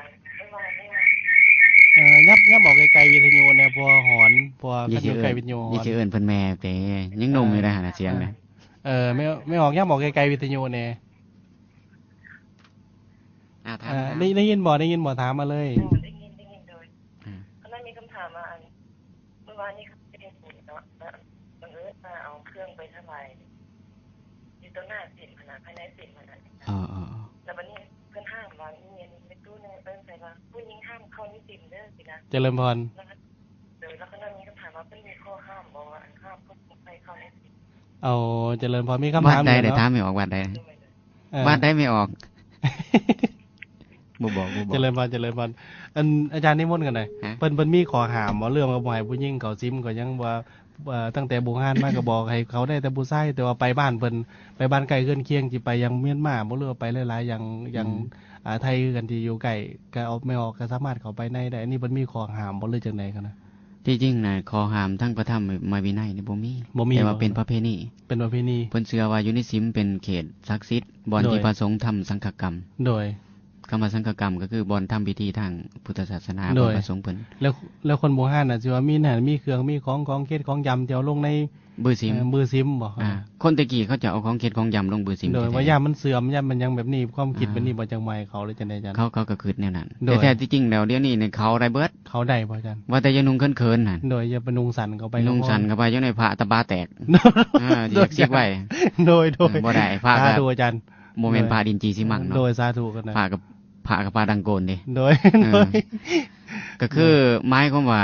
ເອີ ຍັບ ຍັບອອກໄກໆວິທະຍຸແດ່ ເພາະວ່າຫອນ ເພາະວ່າຄັນຢູ່ໃກ້ວິທະຍຸຫອນ ຢ່າຊິເອີ້ນເພິ່ນແມ່ເດ້ ຍັງໜຸ່ມຢູ່ເດ້ຫັ້ນນະ ສຽງນະ ເອີ ແມ່ ແມ່ອອກ ຍັບອອກໄກໆວິທະຍຸແດ່ ອ່າ ຖາມ ເອີ ຖາມ ໄດ້ ໄດ້ຍິນບໍ່? ໄດ້ຍິນບໍ່? ຖາມມາເລີຍ ໄດ້ຍິນ ໄດ້ຍິນ ໂດຍ ອ່າ ກຳລັງມີຄຳຖາມວ່າ ອັນ ມື້ວານນີ້ເຂົາໄປເຮັດບຸນເນາະ ແລ້ວບັງເອີນວ່າເອົາເຄື່ອງໄປຖວາຍຢູ່ຕໍ່ໜ້າສິມຫັ້ນນະ ພາຍໃນສິມຫັ້ນນະ ເອີ ເອີ ເອີ ແລ້ວບັດນີ້ເພິ່ນຫ້າມວ່າ ມີອັນແມ່ຕູ້ໜຶ່ງເອີ້ນໃສ່ວ່າ ຜູ້ຍິງຫ້າມເຂົ້າໃນສິມເດີ ຊີ້ນະ ຈະເລີນພອນ ໂດຍ ແລ້ວກໍເລີຍມີຄຳຖາມວ່າ ເພິ່ນມີຂໍ້ຫ້າມບໍ່ວ່າ ອັນ ຫ້າມຜູ້ຍິງໄປເຂົ້າໃນສິມ? ເອົາ ຈະເລີນພອນ ມີຄຳຖາມ ວັດໃດ ເດີ ເນາະ ຖາມໃຫ້ອອກວັດໃດ? ໂດຍ ເອີ ວັດໃດແມ່ອອກ? ບໍ່ບອກ ບໍ່ບອກ. ຈະເລີນພອນ ຈະເລີນພອນ. ອັນ ອາຈານນິມົນກັນໜ່ອຍ ຮະ? ເພິ່ນ ເພິ່ນມີຂໍ້ຫ້າມບໍ່ ເລື່ອງວ່າບໍ່ໃຫ້ຜູ້ຍິງເຂົ້າສິມ ກໍຍັງວ່າ ເອີ ຕັ້ງແຕ່ບູຮານມາກໍບອກໃຫ້ເຂົ້າໄດ້ແຕ່ຜູ້ຊາຍ, ແຕ່ວ່າໄປບ້ານເພິ່ນ ໄປບ້ານໃກ້ເຮືອນຄຽງ ຊິໄປຢ່າງມຽນມາບໍ ຫຼືວ່າໄປຫຼາຍໆ ຢ່າງ ຢ່າງ ອືມ ອ່າ ໄທຄືກັນທີ່ຢູ່ໃກ້ ກໍອອກ ແມ່ອອກກໍສາມາດເຂົ້າໄປໃນໄດ້. ອັນນີ້ເພິ່ນມີຂໍ້ຫ້າມບໍ່ ຫຼືຈັ່ງໃດກັນນະ? ທີ່ຈິງນະ ຂໍ້ຫ້າມທາງພະທຳມະວິໄນນີ້ບໍ່ມີ ບໍ່ມີ ແຕ່ວ່າເປັນປະເພນີ ເປັນປະເພນີ. ເພິ່ນເຊື່ອວ່າຢູ່ໃນສິມເປັນເຂດສັກສິດ ບ່ອນທີ່ ໂດຍ ພະສົງທຳສັງຄະກຳ. ໂດຍ. ຄຳວ່າສັງຄະກຳກໍຄືບ່ອນທຳພິທີທາງພຸດທະສາສະໜາ ໂດຍ ຂອງພະສົງເພິ່ນ. ແລ້ວ ແລ້ວຄົນບູຮານນະ ຊິວ່າມີນັ້ນມີເຄື່ອງ ມີຂອງ ຂອງເຄັດຂອງຢຳ ທີ່ເອົາລົງໃນບືສິມ ເອີ ບືສິມບໍ? ອ່າ ຄົນແຕ່ກີ້ເຂົາຈະເອົາຂອງເຄັດຂອງຢຳລົງບືສິມ. ໂດຍ ແທ້ໆ ວ່າຢ້ານມັນເສື່ອມ ຢ້ານມັນຫຍັງແບບນີ້ ຄວາມຄິດ ອ່າ ແບບນີ້ບໍ່ ຈັ່ງວ່າໃຫ້ເຂົາ ຫຼືຈັ່ງໃດອາຈານ? ເຂົາ ເຂົາກໍຄິດແນວນັ້ນ. ໂດຍ ແຕ່ແທ້ທີ່ຈິງແລ້ວ ດຽວນີ້ນີ້ເຂົາໄດ້ເບິດ. ເຂົາໄດ້ບໍ່ອາຈານ? ວ່າແຕ່ຢ່ານຸ່ງເຂີນໆຫັ້ນ. ໂດຍ ຢ່າໄປນຸ່ງສັ້ນເຂົ້າໄປ ນຸ່ງສັ້ນເຂົ້າໄປ ເຈົ້າໃນພະຕະບາແຕກ. ເອີ ຢາກຊິກໄວ້. ໂດຍ ໂດຍ ບໍ່ໄດ້ ພະ ສາທຸອາຈານ. ບໍ່ແມ່ນພະດິນຈີຊີມັງເນາະ. ໂດຍ ສາທຸກັນນະ. ພະກັບ ພະກັບພະດັງໂກນເດ້. ໂດຍ ເອີ ໂດຍ ກໍຄື ໂດຍ ໝາຍຄວາມວ່າ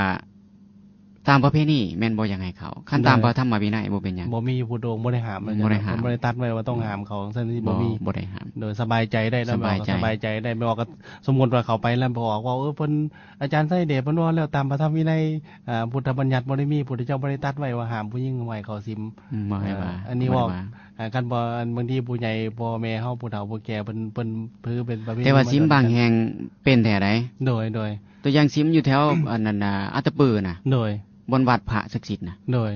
ຕາມປະເພນີແມ່ນບໍ່ຢາກໃຫ້ເຂົ້າ. ຄັນຕາມ ໂດຍ ພະທຳມະວິໄນບໍ່ເປັນຫຍັງ. ບໍ່ມີພຸດທະອົງບໍ່ໄດ້ຫ້າມ ບໍ່ໄດ້ຫ້າມ ບໍ່ໄດ້ຕັດໄວ້ວ່າຕ້ອງຫ້າມເຂົ້າ ຊັ້ນຊິບໍ່ມີ. ບໍ່ ບໍ່ໄດ້ຫ້າມ. ໂດຍ ສະບາຍໃຈໄດ້ເນາະ. ສະບາຍໃຈ ສະບາຍໃຈໄດ້. ແມ່ອອກກໍສົມມຸດວ່າເຂົ້າໄປແລ້ວ ແມ່ອອກເວົ້າ ເອີ ເພິ່ນ ອາຈານໄຊເດດເພິ່ນເວົ້າແລ້ວ ຕາມພະທຳວິໄນ ອ່າ ພຸດທະບັນຍັດບໍ່ໄດ້ມີ ພຸດທະເຈົ້າບໍ່ໄດ້ຕັດໄວ້ວ່າຫ້າມຜູ້ຍິງໄວ້ເຂົ້າສິມ. ອືມ ບໍ່ໃຫ້ວ່າ ເອີ ອັນນີ້ເວົ້າ ບໍ່ໄດ້ວ່າ ອ່າ ຄັນບໍ່ ອັນ ບາງທີຜູ້ໃຫຍ່ພໍ່ແມ່ເຮົາ ຜູ້ເຖົ້າຜູ້ແກ່ ເພິ່ນ ເພິ່ນຖືເປັນປະເພນີ. ແຕ່ວ່າສິມບາງແຫ່ງເປັນແທ້ໃດ໋. ໂດຍ ໂດຍ. ຕົວຢ່າງສິມຢູ່ແຖວ ອັນນັ້ນນະ ອັດຕະປືນະ. ໂດຍ. ບ່ອນວັດພະສັກສິດນະ. ໂດຍ.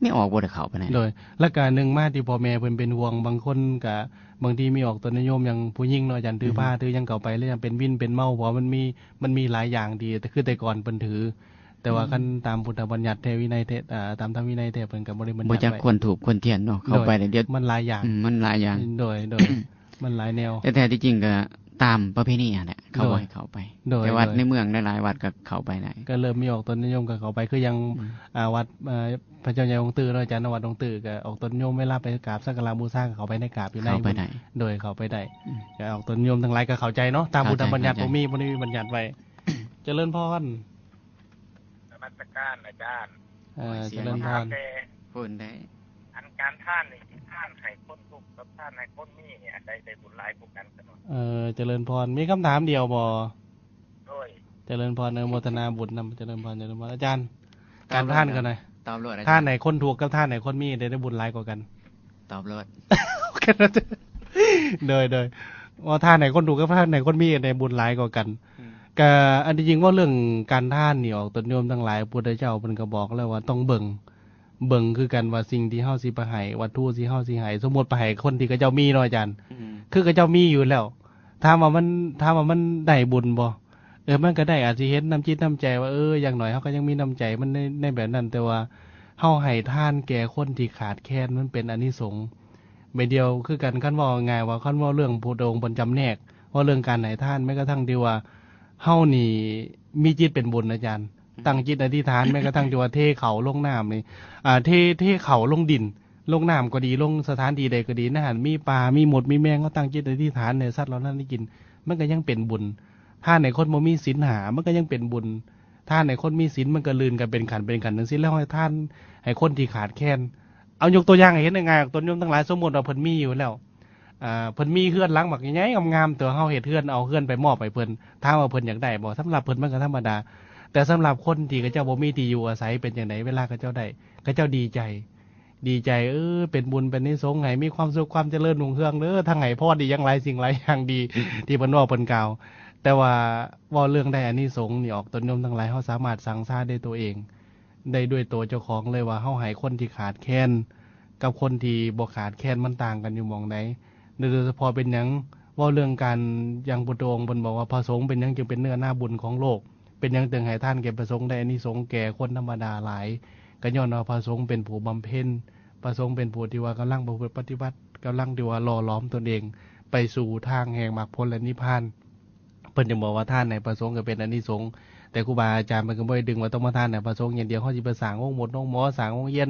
ແມ່ອອກບໍ່ໄດ້ເຂົ້າໄປໃນ. ໂດຍ. ແລ້ວກະໜຶ່ງມາທີ່ພໍ່ແມ່ເພິ່ນເປັນຫ່ວງ ບາງຄົນກະ ບາງທີແມ່ອອກຕົນຍາດໂຍມ ຢ່າງຜູ້ຍິງເນາະອາຈານ ຖື ອືມ ພະ ຖືຫຍັງເຂົ້າໄປ ແລ້ວຍັງເປັນວິນເປັນເມົາ ເພາະວ່າມັນມີ ມັນມີຫຼາຍຢ່າງທີ່ ຄືແຕ່ກ່ອນເພິ່ນຖື ແຕ່ວ່າ ອືມ ຄັນຕາມພຸດທະບັນຍັດແທ້ ວິໄນແທ້ ອ່າ ຕາມທຳວິໄນແທ້ ເພິ່ນກໍບໍ່ໄດ້ບັນຍັດໄວ້. ບໍ່ຈັກຄວນທູບຄວນທຽນເນາະ ເຂົ້າໄປແລ້ວ ມັນຫຼາຍຢ່າງ. ອືມ ມັນຫຼາຍຢ່າງ. ໂດຍ ໂດຍ. ມັນຫຼາຍແນວ. ແຕ່ແທ້ທີ່ຈິງກໍຕາມປະເພນີຫັ້ນແຫຼະ ເຂົາ ໂດຍ ບໍ່ໃຫ້ເຂົ້າໄປ. ໂດຍ ແຕ່ວັດ ໂດຍ ໃນເມືອງຫຼາຍໆວັດກໍເຂົ້າໄປໄດ້. ກໍເລີ່ມມີອອກຕົນຍາດໂຍມກໍເຂົ້າໄປ ຄືຢ່າງ ອືມ ອ່າ ວັດ ເອີ ພະເຈົ້າໃຫຍ່ອົງຕື້ເນາະອາຈານ ວັດອົງຕື້ ກໍອອກຕົນຍາດໂຍມ ເວລາໄປກາບສັກກາລະບູຊາກໍເຂົ້າໄປໃນກາບຢູ່ໃນ ເຂົ້າໄປໄດ້. ໂດຍ ເຂົ້າໄປໄດ້. ອືມ ກໍອອກຕົນຍາດໂຍມທັງຫຼາຍກໍເຂົ້າໃຈເນາະ ຕາມ ເຂົ້າໃຈ ພຸດທະບັນຍັດ ເຂົ້າໃຈ ບໍ່ມີ ບໍ່ໄດ້ມີບັນຍັດໄວ້. ຈະເລີນພອນ. ນະມັດສະການອາຈານ. ເອີ ໂອ້ຍ ຈະເລີນພອນ. ເພິ່ນໄດ້ ອັນການທານນີ້ ທານໃຫ້ຄົນທຸກກັບທານໃຫ້ຄົນມີນີ້ ອັນໃດໄດ້ບຸນຫຼາຍກວ່າກັນ? ເອີ ຈະເລີນພອນ. ມີຄຳຖາມດຽວບໍ່? ໂດຍ. ຈະເລີນພອນ ອະນຸໂມທະນາບຸນນຳ. ຈະເລີນພອນ ຈະເລີນພອນ. ອາຈານ ຕອບໂລດ ການທານກໍໄດ້ ຕອບໂລດ ທານໃຫ້ຄົນທຸກກັບທານໃຫ້ຄົນມີ ໄດ້ ໄດ້ບຸນຫຼາຍກວ່າກັນ? ຕອບໂລດ. ໂດຍ ໂດຍ. ວ່າທານໃຫ້ຄົນທຸກກັບທານໃຫ້ຄົນມີ ໄດ້ບຸນຫຼາຍກວ່າກັນ. ອືມ ກະອັນທີ່ຈິງເວົ້າເລື່ອງການທານນີ້ອອກ ຕົນໂຍມທັງຫຼາຍ ພຸດທະເຈົ້າເພິ່ນກໍບອກແລ້ວວ່າຕ້ອງເບິ່ງ ເບິ່ງຄືກັນວ່າສິ່ງທີ່ເຮົາຊິໄປໃຫ້ ວັດຖຸທີ່ເຮົາຊິໃຫ້ ສົມມຸດໄປໃຫ້ຄົນທີ່ເຂົາເຈົ້າມີເນາະອາຈານ ອືມ ຄືເຂົາເຈົ້າມີຢູ່ແລ້ວ ຖາມວ່າມັນ ຖາມວ່າມັນໄດ້ບຸນບໍ່? ເອີ ມັນກໍໄດ້ ອາດຊິເຫັນນ້ຳຈິດນ້ຳໃຈວ່າ ເອີ ຢ່າງໜ້ອຍເຮົາກໍຍັງມີນ້ຳໃຈ ມັນໃນ ໃນແບບນັ້ນ ແຕ່ວ່າເຮົາໃຫ້ທານແກ່ຄົນທີ່ຂາດແຄນ ມັນເປັນອານິສົງ. ແມ່ນດຽວຄືກັນ ຄັນເວົ້າງ່າຍໆວ່າ ຄັນເວົ້າເລື່ອງພຸດທະອົງເພິ່ນຈຳແນກ ເວົ້າເລື່ອງການໃຫ້ທານ ແມ້ກະທັ່ງທີ່ວ່າເຮົານີ້ມີຈິດເປັນບຸນອາຈານ ອືມ ຕັ້ງຈິດອະທິຖານ ແມ້ກະທັ່ງທີ່ວ່າເທເຂົ້າລົງນ້ຳນີ້ ອ່າ ເທ ເທເຂົ້າລົງດິນ ລົງນ້ຳກໍດີ ລົງສະຖານທີ່ໃດກໍດີ ໃນຫັ້ນມີປາ ມີມົດ ມີແມງ ເຮົາຕັ້ງຈິດອະທິຖານໃຫ້ສັດເຫຼົ່ານັ້ນໄດ້ກິນ ມັນກໍຍັງເປັນບຸນ. ທານໃຫ້ຄົນບໍ່ມີສິນຫ້າ ມັນກໍຍັງເປັນບຸນ. ທານໃຫ້ຄົນມີສິນ ມັນກໍລື່ນກັນເປັນຂັ້ນເປັນຂັ້ນຈັ່ງຊີ້ ແລ້ວໃຫ້ທານໃຫ້ຄົນທີ່ຂາດແຄນ ເອົາຍົກຕົວຢ່າງໃຫ້ເຫັນງ່າຍໆ ຕົນໂຍມທັງຫຼາຍ ສົມມຸດວ່າເພິ່ນມີຢູ່ແລ້ວ ອ່າ ເພິ່ນມີເຮືອນຫຼັງບັກໃຫຍ່ໆງາມໆ ແຕ່ເຮົາເຮັດເຮືອນ ເອົາເຮືອນໄປມອບໃຫ້ເພິ່ນ ຖາມວ່າເພິ່ນຢາກໄດ້ບໍ່? ສຳລັບເພິ່ນມັນກໍທຳມະດາ ແຕ່ສຳລັບຄົນທີ່ເຂົາເຈົ້າບໍ່ມີທີ່ຢູ່ອາໄສ ເປັນຈັ່ງໃດ? ເວລາເຂົາເຈົ້າໄດ້ ເຂົາເຈົ້າດີໃຈ ດີໃຈ ເອີ ເປັນບຸນເປັນອານິສົງ ໃຫ້ມີຄວາມສຸກຄວາມຈະເລີນຮຸ່ງເຮືອງເດີ ທັງໃຫ້ພອນອີ່ຫຍັງຫຼາຍສິ່ງຫຼາຍຢ່າງດີ ທີ່ເພິ່ນເວົ້າເພິ່ນກ່າວ. ແຕ່ວ່າເວົ້າເລື່ອງໄດ້ອານິສົງນີ້ອອກ ຕົນໂຍມທັງຫຼາຍ ເຮົາສາມາດສັງຊາໄດ້ຕົວເອງ ໄດ້ດ້ວຍໂຕເຈົ້າຂອງເລີຍວ່າ ເຮົາໃຫ້ຄົນທີ່ຂາດແຄນກັບຄົນທີ່ບໍ່ຂາດແຄນ ມັນຕ່າງກັນຢູ່ໝ່ອງໃດ? ໂດຍສະເພາະເປັນຫຍັງ ເວົ້າເລື່ອງການ ຢ່າງພຸດທະອົງເພິ່ນບອກວ່າ ພະສົງເປັນຫຍັງຈຶ່ງເປັນເນື້ອນາບຸນຂອງໂລກ? ເປັນຫຍັງຈຶ່ງໃຫ້ທານແກ່ພະສົງ ໄດ້ອານິສົງແກ່ຄົນທຳມະດາຫຼາຍ? ກໍຍ້ອນວ່າພະສົງເປັນຜູ້ບຳເພັນ, ພະສົງເປັນຜູ້ທີ່ວ່າກຳລັງປະພຶດປະຕິບັດ, ກຳລັງທີ່ວ່າຫຼໍ່ຫຼອມຕົນເອງໄປສູ່ທາງແຫ່ງມັກຜົນ ແລະ ນິບພານ. ເພິ່ນຈຶ່ງບອກວ່າທານໃຫ້ພະສົງກໍເປັນອານິສົງ, ແຕ່ຄູບາອາຈານເພິ່ນກໍບໍ່ໄດ້ດຶງວ່າຕ້ອງມາທານໃຫ້ພະສົງຢ່າງດຽວ, ເຮົາຊິໄປສ້າງໂຮງໝົດໂຮງໝໍ, ສ້າງໂຮງຮຽນ,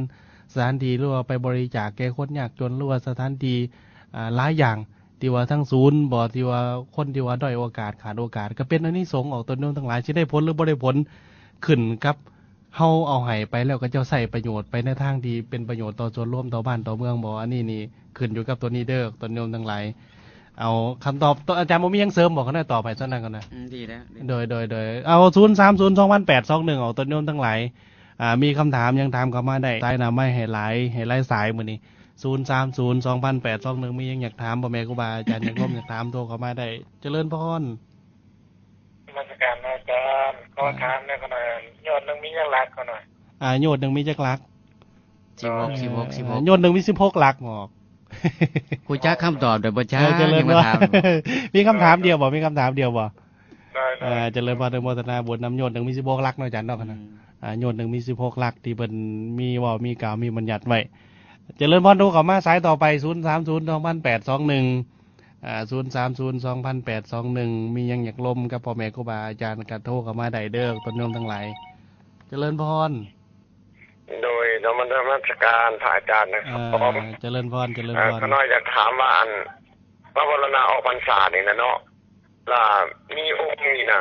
ສະຖານທີ່ ຫຼືວ່າໄປບໍລິຈາກແກ່ຄົນຍາກຈົນ ຫຼືວ່າສະຖານທີ່ ອ່າ ຫຼາຍຢ່າງ ທີ່ວ່າທັງສູນບໍ ທີ່ວ່າຄົນທີ່ວ່າດ້ອຍໂອກາດ ຂາດໂອກາດ ກໍເປັນອານິສົງອອກ ຕົນໂຍມທັງຫຼາຍ ຊິໄດ້ຜົນ ຫຼືບໍ່ໄດ້ຜົນ ຂຶ້ນກັບເຮົາເອົາໃຫ້ໄປແລ້ວ ເຂົາເຈົ້າໃຊ້ປະໂຫຍດໄປໃນທາງທີ່ເປັນປະໂຫຍດຕໍ່ສ່ວນລວມ ຕໍ່ບ້ານຕໍ່ເມືອງບໍ. ອັນນີ້ນີ້ຂຶ້ນຢູ່ກັບຕົວນີ້ເດີ ຕົນໂຍມທັງຫຼາຍ. ເອົາຄຳຕອບ ອາຈານບໍ່ມີຫຍັງເສີມບໍ່? ຂ້ານ້ອຍຕອບໃຫ້ສ່ຳນັ້ນກ່ອນນະ. ອືມ ດີແລ້ວ ດີແລ້ວ ໂດຍ ໂດຍ ໂດຍ ເອົາ ສູນສາມສູນ ສອງພັນແປດ ສອງໜຶ່ງ ອອກຕົ້ນໂຍມທັງຫຼາຍ ອ່າ ມີຄຳຖາມຫຍັງຖາມເຂົ້າມາໄດ້ ສາຍໜ້າໄມ້ໃຫ້ຫຼາຍ ໃຫ້ຫຼາຍສາຍມື້ນີ້ ສູນສາມສູນ ສອງພັນແປດ ສອງໜຶ່ງ ມີຫຍັງຢາກຖາມພໍ່ແມ່ຄູບາອາຈານ ຢາກລົມ ຢາກຖາມ ໂທເຂົ້າມາໄດ້. ຈະເລີນພອນ. ນະມັດສະການອາຈານ ຂໍຖາມແດ່ຂ້ານ້ອຍ ໂຍດໜຶ່ງມີຈັກຫຼັກຂ້ານ້ອຍ? ອ່າ ໂຍດໜຶ່ງມີຈັກຫຼັກ? ສິບຫົກ ສິບຫົກ ສິບຫົກ ໂຍດໜຶ່ງມີສິບຫົກຫຼັກ ບອກ ຮູ້ຈັກຄຳຕອບໂດຍບໍ່ຈ້າ. ເອີ ຈະເລີນພອນ ມີຄຳຖາມດຽວບໍ່? ມີຄຳຖາມດຽວບໍ່? ເອີ ຈະເລີນພອນ ອະນຸໂມທະນາບຸນນຳ. ໂຍດໜຶ່ງມີສິບຫົກຫຼັກເນາະອາຈານເນາະ. ອືມ ອ່າ ໂຍດໜຶ່ງມີສິບຫົກຫຼັກ ທີ່ເພິ່ນມີເວົ້າ ມີກ່າວ ມີບັນຍັດໄວ້. ຈະເລີນພອນ ໂທເຂົ້າມາສາຍຕໍ່ໄປ ສູນສາມສູນ ສອງພັນແປດ ສອງໜຶ່ງ ອ່າ ສູນສາມສູນ ສອງພັນແປດ ສອງໜຶ່ງ ມີຫຍັງຢາກລົມກັບພໍ່ແມ່ຄູບາອາຈານ ກໍໂທເຂົ້າມາໄດ້ເດີ ຕົ້ນໂຍມທັງຫຼາຍ. ຈະເລີນພອນ. ໂດຍ ນະມັດສະການພະອາຈານນະ. ເອີ ຈະເລີນພອນ ຈະເລີນພອນ. ຂ້ານ້ອຍຢາກຖາມວ່າ ອັນ ມາມໍລະນະອອກພັນສານີ້ນະເນາະ ລະມີອົງນີ້ນະ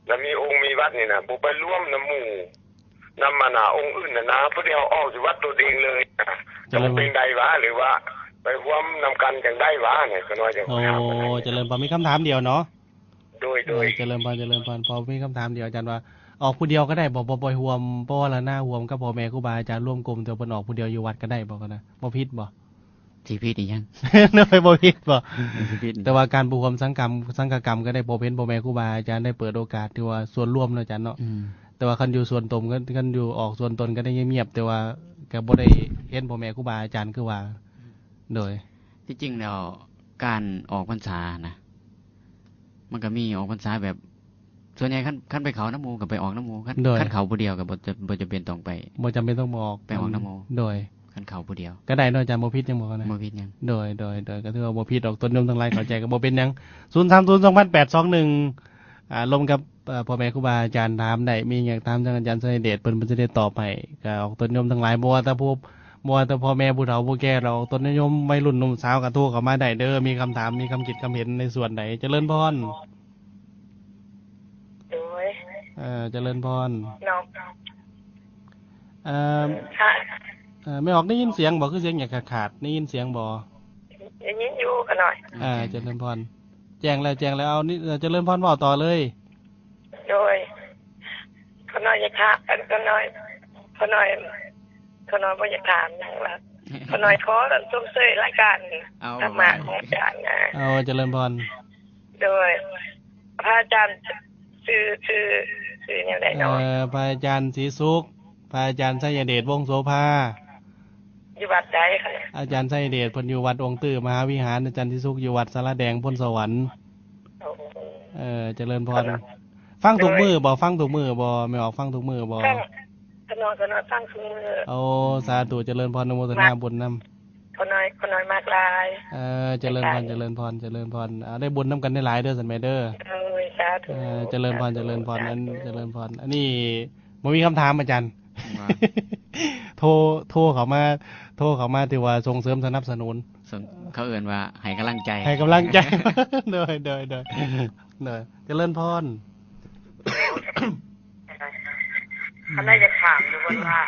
ລະມີອົງມີວັດນີ້ນະ ບໍ່ໄປລວມນຳໝູ່ ນຳ ອັນນ່າ ອົງອື່ນຫັ້ນນະ ຜູ້ດຽວອອກຢູ່ວັດໂຕເອງເລີຍນະ ຈະເລີນ ເປັນໄດ້ຫວາ ຫຼືວ່າໄປຮ່ວມນຳກັນຈັ່ງໃດຫວານີ້? ຂ້ານ້ອຍຢາກຖາມ. ໂອ້ ຈະເລີນພອນ ມີຄຳຖາມດຽວເນາະ. ໂດຍ ໂດຍ ເອີ ຈະເລີນພອນ ຈະເລີນພອນ. ພໍມີຄຳຖາມດຽວ ອາຈານວ່າ ອອກຜູ້ດຽວກໍໄດ້ບໍ່? ບໍ່ໄປຮ່ວມ ບໍ່ວາລະນາຮ່ວມກັບພໍ່ແມ່ຄູບາອາຈານລວມກຸ່ມ ແຕ່ເພິ່ນອອກຜູ້ດຽວຢູ່ວັດກໍໄດ້ບໍ່? ກໍນະ ບໍ່ຜິດບໍ່? ຊິຜິດອີຫຍັງ? ໂດຍ ບໍ່ຜິດບໍ່? ຊິຜິດ ແຕ່ວ່າການປະຮວມສັງກຳ ສັງຄະກຳກໍໄດ້ ພໍເຫັນພໍ່ແມ່ຄູບາອາຈານໄດ້ເປີດໂອກາດ ຖືວ່າສ່ວນລວມເນາະອາຈານເນາະ. ອືມ ແຕ່ວ່າຄັນຢູ່ສ່ວນຕົນ ຄັນ ຄັນຢູ່ອອກສ່ວນຕົນກໍໄດ້ງຽບໆ ແຕ່ວ່າກໍບໍ່ໄດ້ເຫັນພໍ່ແມ່ຄູບາອາຈານຄືວ່າ. ໂດຍ ທີ່ຈິງແລ້ວການອອກພັນສານະ ມັນກໍມີອອກພັນສາແບບ ສ່ວນໃຫຍ່ຄັນ ຄັນໄປເຂົ້ານຳໝູ່ກໍໄປອອກນຳໝູ່ ຄັນ ໂດຍ ຄັນເຂົ້າຜູ້ດຽວກໍບໍ່ຈະ ບໍ່ຈຳເປັນຕ້ອງໄປ ບໍ່ຈຳເປັນຕ້ອງອອກ ໄປອອກນຳໝູ່. ໂດຍ ຄັນເຂົ້າຜູ້ດຽວກໍໄດ້ເນາະອາຈານ ບໍ່ຜິດຫຍັງບໍ່? ບໍ່ຜິດຫຍັງ. ໂດຍ ໂດຍ ໂດຍ ກໍຖືວ່າບໍ່ຜິດດອກ ຕົ້ນໂຍມທັງຫຼາຍເຂົ້າໃຈກໍບໍ່ເປັນຫຍັງ. ສູນສາມສູນ ສອງພັນແປດ ສອງໜຶ່ງ ອ່າ ລົມກັບ ເອີ ພໍ່ແມ່ຄູບາອາຈານຖາມໄດ້ ມີຫຍັງຖາມທາງອາຈານໄຊຍະເດດ ເພິ່ນ ເພິ່ນຈະໄດ້ຕອບໃຫ້ ກໍອອກຕົ້ນໂຍມທັງຫຼາຍ ບໍ່ວ່າແຕ່ຜູ້ ບໍ່ວ່າແຕ່ພໍ່ແມ່ຜູ້ເຖົ້າຜູ້ແກ່ດອກ ອອກຕົ້ນໂຍມໄວລຸ້ນໜຸ່ມສາວກໍໂທເຂົ້າມາໄດ້ເດີ ມີຄຳຖາມ ມີຄຳຄິດຄຳເຫັນໃນສ່ວນໃດ. ຈະເລີນພອນ. ໂດຍ ເອີ ຈະເລີນພອນເນາະ. ເອີ ເອີ ແມ່ອອກໄດ້ຍິນສຽງບໍ່? ຄືສຽງຫຍັງຂາດໆ ໄດ້ຍິນສຽງບໍ່? ໄດ້ຍິນຢູ່ຂະນ້ອຍ. ເອີ ຈະເລີນພອນ ແຈ້ງແລ້ວ ແຈ້ງແລ້ວ. ເອົາ ນີ້ ເອີ ຈະເລີນພອນ ເວົ້າຕໍ່ເລີຍ. ໂດຍ ຂະນ້ອຍຢາກຖາມ ຂະນ້ອຍ ຂະນ້ອຍ ຂະນ້ອຍບໍ່ຢາກຖາມຫຍັງລະ ຂະນ້ອຍຂໍຊົມເຊີຍລາຍການທຳມະຂອງອາຈານນະ. ເອົາ ຈະເລີນພອນ. ໂດຍ ພະອາຈານຊື່ ຊື່ ຊື່ແນວໃດເນາະ? ເອີ ພະອາຈານສີສຸກ ພະອາຈານໄຊຍະເດດ ວົງໂສພາ. ຢູ່ວັດໃດຄະ? ອາຈານໄຊຍະເດດເພິ່ນຢູ່ວັດອົງຕື້ມະຫາວິຫານ ອາຈານສີສຸກຢູ່ວັດສາລາແດງ ໂພນສະຫວັນ. ໂອ້ ເອີ ຈະເລີນພອນ. ຟັງທຸກມື້ບໍ່? ໂດຍ ຟັງທຸກມື້ບໍ່? ແມ່ອອກຟັງທຸກມື້ບໍ່? ຟັງ ຂະນ້ອຍ ຂະນ້ອຍຟັງທຸກມື້. ໂອ້ ສາທຸ ຈະເລີນພອນ ອະນຸໂມທະນາບຸນນຳ. ຂະນ້ອຍ ຂະນ້ອຍມັກຫຼາຍ. ເອີ ຈະເລີນພອນ ອາຈານ ຈະເລີນພອນ ຈະເລີນພອນ. ເອົາ ໄດ້ບຸນນຳກັນຫຼາຍໆເດີ ຊັ້ນແມ່ເດີ. ໂດຍ ສາທຸ. ເອີ ຈະເລີນພອນ ຈະເລີນພອນ ສາທຸ ອັນ ຈະເລີນພອນ. ອັນນີ້ບໍ່ມີຄຳຖາມອາຈານ ວ່າ ໂທ ໂທເຂົ້າມາ ໂທເຂົ້າມາ ຖືວ່າສົ່ງເສີມສະໜັບສະໜູນ ເຂົາເອີ້ນວ່າໃຫ້ກຳລັງໃຈ ໃຫ້ກຳລັງໃຈ. ໂດຍ ໂດຍ ໂດຍ ໂດຍ ຈະເລີນພອນ. ອັນນັ້ນຢາກຖາມຢູ່ເພິ່ນວ່າ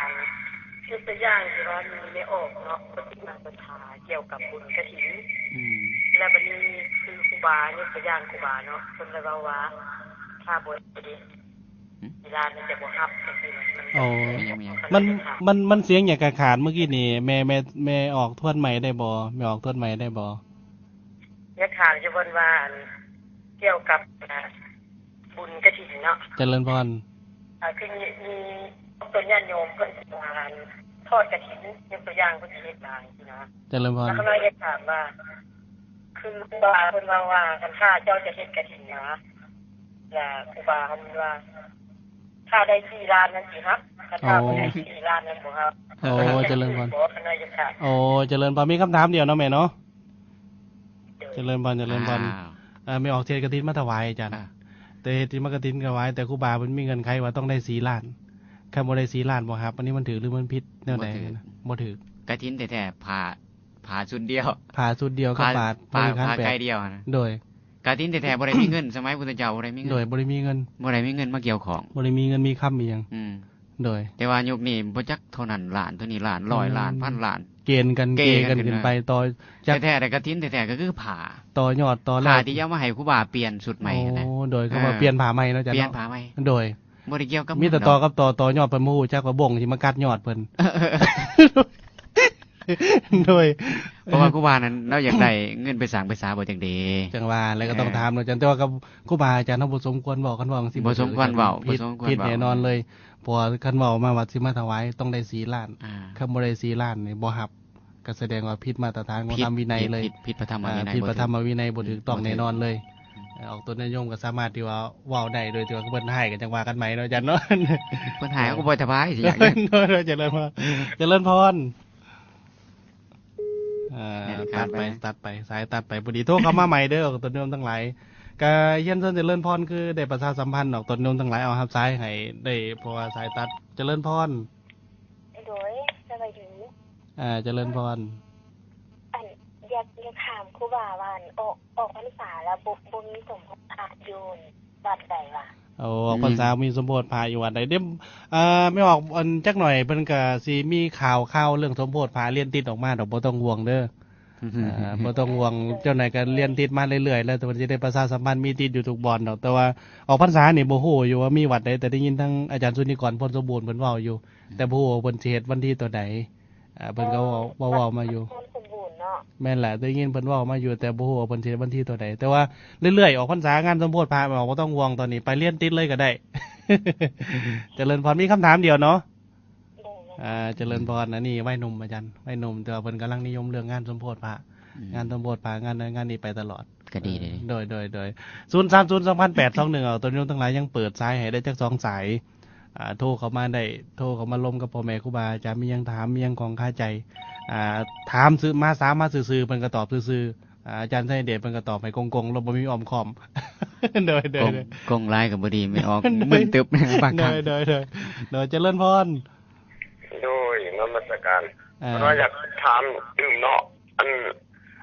ຍົກຕົວຢ່າງທີ່ວ່າມີແມ່ອອກເນາະ ປະຕິບັດສັດທາກ່ຽວກັບບຸນກະຖິນ ອືມ ແລ້ວບັດນີ້ຄືຄູບາ ຍົກຕົວຢ່າງຄູບາເນາະ ເພິ່ນໄດ້ເວົ້າວ່າ ຖ້າບໍ່ໄດ້ ອືມ ທີ່ຮ້ານມັນຈະບໍ່ຮັບ ຈັ່ງຊີ້ນະ. ໂອ້ ມັນ ມັນ ມັນສຽງຫຍັງຂາດໆ ເມື່ອກີ້ນີ້ ແມ່ ແມ່ ແມ່ອອກທວນໃໝ່ໄດ້ບໍ່? ແມ່ອອກທວນໃໝ່ໄດ້ບໍ່? ຢາກຖາມຢູ່ເພິ່ນວ່າ ອັນ ກ່ຽວກັບ ອ່າ ບຸນກະຖິນເນາະ ຈະເລີນພອນ. ອ່າ ຄືມີ ມີພວກຕົນຍາດໂຍມເພິ່ນວ່າ ອັນ ທອດກະຖິນ ຍົກຕົວຢ່າງເພິ່ນຊິເຮັດມາຈັ່ງຊີ້ນະ ຈະເລີນພອນ. ແລ້ວຂ້ານ້ອຍຢາກຖາມວ່າ ຄືຄູບາເພິ່ນເວົ້າວ່າ ຄັນຖ້າເຈົ້າຈະເຮັດກະຖິນນະ ລະຄູບາເພິ່ນວ່າ ຖ້າໄດ້ສີ່ລ້ານນັ້ນຊິຮັບ ຄັນຖ້າ ໂອ້ ບໍ່ໄດ້ສີ່ລ້ານນັ້ນບໍ່ຮັບ. ໂອ້ ຈະເລີນພອນ. ໂອ້ ຈະເລີນພອນ. ມີຄຳຖາມດຽວເນາະແມ່ເນາະ. ຈະເລີນພອນ ຈະເລີນພອນ. ອ່າ ແມ່ອອກເທດກະຖິນມາຖວາຍອາຈານ ອ່າ ແຕ່ເທດມາກະຖິນຖວາຍ ແຕ່ຄູບາເພິ່ນມີເງື່ອນໄຂວ່າຕ້ອງໄດ້ສີ່ລ້ານ ຄັນບໍ່ໄດ້ສີ່ລ້ານບໍ່ຮັບ. ອັນນີ້ມັນຖືກ ຫຼື ມັນຜິດແນວໃດ? ບໍ່ຖືກ. ກະຖິນແທ້ໆ ຜ້າ ຜ້າຊຸດດຽວ ຜ້າຊຸດດຽວກັບບາດ ຜ້າ ບາດ ຜ້າໄກດຽວນະ. ໂດຍ ກະຖິນແທ້ໆ ບໍ່ໄດ້ມີເງິນ ສະໄໝພຸດທະເຈົ້າບໍ່ໄດ້ມີເງິນ. ໂດຍ ບໍ່ໄດ້ມີເງິນ ບໍ່ໄດ້ມີເງິນມາກ່ຽວຂ້ອງ ບໍ່ໄດ້ມີເງິນມີຄຳອີ່ຫຍັງ. ອືມ ໂດຍ ແຕ່ວ່າຍຸກນີ້ບໍ່ຈັກເທົ່ານັ້ນລ້ານ ເທົ່ານີ້ລ້ານ ຮ້ອຍລ້ານ ພັນລ້ານ. ເກນກັນ ເກກັນຂຶ້ນໄປ ຕໍ່ຈາກ ແທ້ໆ ແຕ່ກະຖິນແທ້ໆ ກໍຄືຜ້າ ຕໍ່ຍອດຕໍ່ລາກ ຜ້າທີ່ເອົາມາໃຫ້ຄູບາປ່ຽນຊຸດໃໝ່ຫັ້ນນະ. ໂອ້ ໂດຍ ເຂົາວ່າ ອ່າ ປ່ຽນຜ້າໃໝ່ເນາະ ອາຈານເນາະ ປ່ຽນຜ້າໃໝ່ ໂດຍ ບໍ່ໄດ້ກ່ຽວກັບ ມີແຕ່ຕໍ່ກັບຕໍ່ ຕໍ່ຍອດ ເພິ່ນບໍ່ຮູ້ຈັກວ່າບົ້ງຊິມາກັດຍອດເພິ່ນ. ໂດຍ ເພາະວ່າຄູບານັ້ນລາວຢາກໄດ້ເງິນໄປສ້າງໄປສາບໍ່ຈັກເດ. ຈັ່ງວ່າແລ້ວກໍຕ້ອງ ເອີ ຖາມເນາະອາຈານ ແຕ່ວ່າກັບຄູບາອາຈານເຮົາບໍ່ສົມຄວນເວົ້າ ຄັນເວົ້າຈັ່ງຊີ້ ບໍ່ສົມຄວນເວົ້າ ຜິດ ຜິດແນ່ນອນເລີຍ. ເພາະວ່າຄັນເວົ້າມາວ່າຊິມາຖວາຍ ຕ້ອງໄດ້ສີ່ລ້ານ ອ່າ ຄັນບໍ່ໄດ້ສີ່ລ້ານນີ້ບໍ່ຮັບ ກໍສະແດງວ່າຜິດມາດຕະຖານຂອງທຳວິໄນເລີຍ ຜິດ ຜິດ ຜິດພະທຳມະວິໄນ ອ່າ ຜິດພະທຳມະວິໄນ ບໍ່ຖືກຕ້ອງແນ່ນອນເລີຍ. ອາ ອອກຕົນຍາດໂຍມກໍສາມາດທີ່ວ່າເວົ້າໄດ້ ໂດຍທີ່ວ່າເພິ່ນໃຫ້ກໍຈັ່ງວ່າກັນໃໝ່ເນາະອາຈານເນາະ. ເພິ່ນໃຫ້ເຮົາກໍບໍ່ສະບາຍຊິຫຍັງ. ໂດຍ ໂດຍ ຈະເລີນພອນ ຈະເລີນພອນ. ອ່າ ຕັດໄປ ຕັດໄປ ສາຍຕັດໄປ ພໍດີໂທເຂົ້າມາໃໝ່ເດີ ອອກຕົນໂຍມທັງຫຼາຍ. ກະຮຽນເຊີນຈະເລີນພອນ ຄືໄດ້ປະຊາສຳພັນອອກຕົນໂຍມທັງຫຼາຍ ເອົາຮັບສາຍໃຫ້ໄດ້ ເພາະວ່າສາຍຕັດ. ຈະເລີນພອນ. ໂດຍ ສະບາຍດີ. ອ່າ ຈະເລີນພອນ. ອັນ ຢາກ ຢາກຖາມຄູບາວ່າ ອັນ ອອກ ອອກພັນສາແລ້ວບໍ່ ບໍ່ມີສົມໂພດພະຢູ່ວັດໃດຫວາ? ໂອ້ ອອກ ອືມ ພັນສາມີສົມໂພດພະຢູ່ວັດໃດ? ດຽວ ເອີ ແມ່ອອກ ອັນ ຈັກໜ້ອຍເພິ່ນກະຊິມີຂ່າວ ຂ່າວເລື່ອງສົມໂພດພະລຽນຕິດອອກມາດອກ ບໍ່ຕ້ອງຫ່ວງເດີ. ອ່າ ບໍ່ຕ້ອງຫ່ວງ ເຈົ້ານາຍກໍລຽນຕິດມາເລື້ອຍໆ ແລ້ວ ແຕ່ເພິ່ນຊິໄດ້ປະຊາສຳພັນ ມີຕິດຢູ່ທຸກບ່ອນດອກ. ແຕ່ວ່າອອກພັນສານີ້ບໍ່ຮູ້ຢູ່ວ່າມີວັດໃດ ແຕ່ໄດ້ຍິນທາງອາຈານສຸນິກອນ ພົນສົມບູນ ເພິ່ນເວົ້າຢູ່ ອືມ ແຕ່ບໍ່ຮູ້ວ່າເພິ່ນຊິເຮັດວັນທີຕົວໃດ. ອ່າ ເພິ່ນກໍເວົ້າ ເວົ້າ ເວົ້າມາຢູ່ ສົມບູນເນາະ. ແມ່ນແຫຼະ ໄດ້ຍິນເພິ່ນເວົ້າມາຢູ່ ແຕ່ບໍ່ຮູ້ວ່າເພິ່ນຊິເວັນທີຕົວໃດ. ແຕ່ວ່າເລື້ອຍໆ ອອກພັນສາ ງານສົມໂພດພະອອກ ບໍ່ຕ້ອງຫ່ວງ ຕອນນີ້ໄປລຽນຕິດເລີຍກໍໄດ້. ຈະເລີນພອນ ມີຄຳຖາມດຽວເນາະ. ໂດຍ ອ່າ ຈະເລີນພອນ. ອັນນີ້ໄວໜຸ່ມອາຈານ ໄວໜຸ່ມ ແຕ່ວ່າເພິ່ນກຳລັງນິຍົມເລື່ອງງານສົມໂພດພະ ອືມ ງານສົມໂພດພະ ງານນັ້ນງານນີ້ໄປຕະຫຼອດ. ກະດີເດ. ໂດຍ ໂດຍ ໂດຍ ສູນສາມສູນສອງພັນແປດສອງໜຶ່ງ ເອົາຕົນໂຍມທັງຫຼາຍຍັງເປີດສາຍໃຫ້ໄດ້ຈັກສອງສາຍ. ອ່າ ໂທເຂົ້າມາໄດ້ ໂທເຂົ້າມາລົມກັບພໍ່ແມ່ຄູບາອາຈານ ມີຫຍັງຖາມ ມີຫຍັງຂ້ອງຄາໃຈ ອ່າ ຖາມຊື່ ມາ ຖາມມາຊື່ໆ ເພິ່ນກໍຕອບຊື່ໆ. ອາ ອາຈານໄຊເດດເພິ່ນກໍຕອບໃຫ້ກົງໆ ແລ້ວບໍ່ມີອ້ອມຄ້ອມ. ໂດຍ ໂດຍ ກົງ ໂດຍ ກົງຫຼາຍກໍບໍ່ດີ ແມ່ອອກ ໂດຍ ມຶນຕຶບບາງຄັ້ງ. ໂດຍ ໂດຍ ໂດຍ ໂດຍ ຈະເລີນພອນ. ໂດຍ ນະມັດສະການ. ເອີ ຂ້ານ້ອຍຢາກຖາມຕື່ມເນາະ ອັນ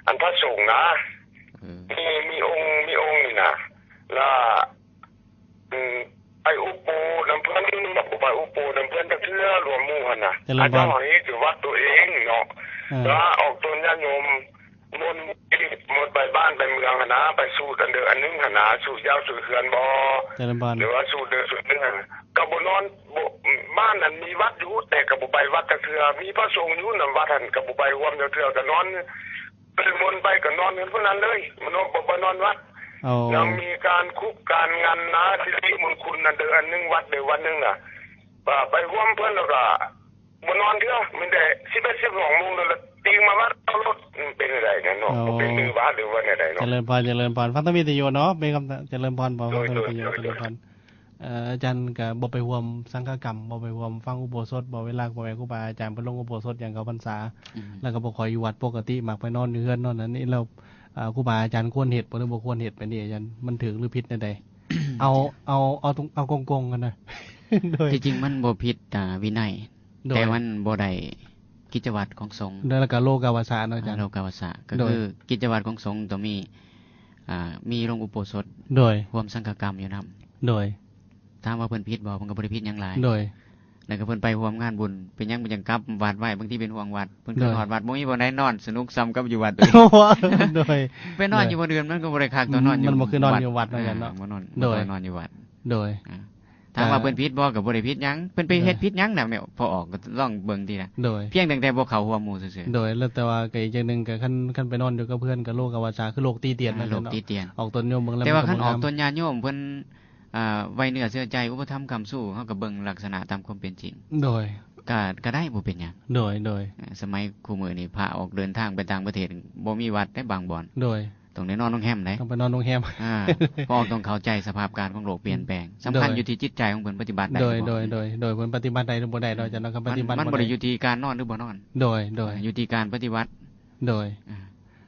ອັນພະສົງນະ ເອີ ມີ ມີອົງ ມີອົງນີ້ນະ ລະ ອືມ ໄປອຸໂປນຳເພິ່ນ ບໍ່ໄປອຸໂປນຳເພິ່ນຈັກເທື່ອ ລວມໝູ່ຫັ້ນນະ. ຈະເລີນພອນ. ເຈົ້າເຮັດຢູ່ວັດຕົວເອງເນາະ ເອີ ແຕ່ວ່າອອກຕົນຍາດໂຍມ ມົນ ມົນໄປບ້ານໄປເມືອງຫັ້ນນາ ໄປສູດອັນເດີອັນໜຶ່ງຫັ້ນນາ ສູດຢາວສູດເຮືອນບໍ່ ຈະເລີນພອນ ຫຼືວ່າສູດເດີສູດໜຶ່ງຫັ້ນ ກໍບໍ່ນອນ ບໍ່ ບ້ານນັ້ນມີວັດຢູ່ ແຕ່ກໍບໍ່ໄປວັດຈັກເທື່ອ ມີພະສົງຢູ່ນຳວັດຫັ້ນ ກໍບໍ່ໄປຮ່ວມຈັກເທື່ອ ກໍນອນ ໄປມົນໄປກໍນອນເຮືອນຜູ້ນັ້ນເລີຍ ບໍ່ ບໍ່ ບໍ່ນອນວັດ. ເອົາ ຍັງມີການຄຸບການງັນນາ ສິລິມຸງຄຸນນັ້ນເດີອັນໜຶ່ງ ວັດເດີວັດໜຶ່ງນະ ວ່າໄປຮ່ວມເພິ່ນແລ້ວກໍ ບໍ່ນອນເທື່ອ ມີແຕ່ສິບເອັດ ສິບສອງໂມງ ແລ້ວຕີງມາວັດເອົາໂລດ. ເປັນຈັ່ງໃດແນ່ເນາະ? ໂອ້ ບໍ່ເປັນໜຶ່ງວັດ ຫຼືວ່າແນວໃດເນາະ? ຈະເລີນພອນ ຈະເລີນພອນ ຟັງທາງວິທະຍຸເນາະ ເປັນຄຳ ຈະເລີນພອນ ເວົ້າທາງວິທະຍຸ ຈະເລີນພອນ. ເອີ ອາຈານກໍບໍ່ໄປຮ່ວມສັງຄະກຳ ບໍ່ໄປຮ່ວມຟັງອຸໂບສົດ ບໍ່ເວລາພໍ່ແມ່ຄູບາອາຈານເພິ່ນລົງອຸໂບສົດຫຍັງເຂົ້າພັນສາ ອືມ ແລ້ວກໍບໍ່ຄ່ອຍຢູ່ວັດ ປົກກະຕິມັກໄປນອນຢູ່ເຮືອນນອນອັນນີ້ ແລ້ວ ອ່າ ຄູບາອາຈານຄວນເຮັດບໍ່ ຫຼືບໍ່ຄວນເຮັດແບບນີ້ອາຈານ ມັນຖືກ ຫຼື ຜິດແນວໃດ? ເອົາ ເອົາ ເອົາຕົງ ເອົາກົງໆ ຫັ້ນນະ. ໂດຍ ທີ່ຈິງມັນບໍ່ຜິດ ອ່າ ວິໄນ ໂດຍ ແຕ່ມັນບໍ່ໄດ້ກິດຈະວັດຂອງສົງ ແລ້ວກໍໂລກາວາສະເນາະອາຈານ ໂລກາວາສະ ກໍ ໂດຍ ຄືກິດຈະວັດຂອງສົງຕ້ອງມີ ອ່າ ມີລົງອຸໂບສົດ ໂດຍ ຮ່ວມສັງຄະກຳຢູ່ນຳ ໂດຍ ຖາມວ່າເພິ່ນຜິດບໍ່? ເພິ່ນກໍບໍ່ໄດ້ຜິດຫຍັງຫຼາຍ ໂດຍ ແລ້ວກໍເພິ່ນໄປຮ່ວມງານບຸນ ເປັນຫຍັງເພິ່ນຈັ່ງກັບວັດໄວ້? ບາງທີເປັນຫ່ວງວັດ ເພິ່ນ ໂດຍ ຄິດຮອດວັດ ບໍ່ມີບ່ອນໃດນອນສະໜຸກສ່ຳກັບຢູ່ວັດ ໂດຍ ໄປນອນຢູ່ບ່ອນອື່ນມັນກໍບໍ່ໄດ້ຄັກ ອືມ ຕອນນອນຢູ່ ມັນບໍ່ຄືນອນຢູ່ວັດເນາະອາຈານເນາະ ອ່າ ບໍ່ນອນ ໂດຍ ບໍ່ນອນຢູ່ວັດ ໂດຍ ອ່າ ຖາມວ່າເພິ່ນຜິດບໍ່ ກໍບໍ່ໄດ້ຜິດຫຍັງ ເພິ່ນໄປເຮັດຜິດຫຍັງນະ ແມ່ ພໍອອກກໍລອງເບິ່ງຕິລະ ໂດຍ ພຽງຕັ້ງແຕ່ບໍ່ເຂົ້າຮ່ວມໝູ່ຊື່ໆ ໂດຍ ແລ້ວແຕ່ວ່າກໍອີກຢ່າງໜຶ່ງກໍຄັນ ຄັນໄປນອນຢູ່ກັບເພື່ອນກໍໂລກາວາສາ ຄືໂລກຕິຕຽນ ອ່າ ນັ້ນແຫຼະເນາະ ໂລກຕິຕຽນ ອອກຕົນໂຍມເບິ່ງແລ້ວ ແຕ່ວ່າຄັນອອກຕົນຍາດໂຍມເພິ່ນ ອ່າ ໄວ້ເນື້ອເຊື່ອໃຈ ອຸປະຖຳຄ້ຳຊູ ເຮົາກໍເບິ່ງລັກສະນະຕາມຄວາມເປັນຈິງ ໂດຍ ກໍ ກໍໄດ້ ບໍ່ເປັນຫຍັງ ໂດຍ ໂດຍ ອ່າ ສະໄໝຄູ່ມື້ນີ້ພະອອກເດີນທາງໄປຕ່າງປະເທດ ບໍ່ມີວັດໃດບາງບ່ອນ ໂດຍ ຕ້ອງໄດ້ນອນໂຮງແຮມໃດ ຕ້ອງໄປນອນໂຮງແຮມ ອ່າ ເພາະຕ້ອງເຂົ້າໃຈສະພາບການຂອງໂລກປ່ຽນແປງ ສຳຄັນ ໂດຍ ຢູ່ທີ່ຈິດໃຈຂອງເພິ່ນປະຕິບັດໄດ້ ໂດຍ ບໍ່ ໂດຍ ໂດຍ ໂດຍ ເພິ່ນປະຕິບັດໄດ້ຫຼືບໍ່ໄດ້ເນາະ ອືມ ອາຈານເນາະ ຄັນປະຕິບັດ ມັນ ມັນບໍ່ໄດ້ຢູ່ທີ່ການນອນຫຼືບໍ່ນອນ ໂດຍ ໂດຍ ອ່າ ຢູ່ທີ່ການປະຕິບັດ ໂດຍ ອ່າ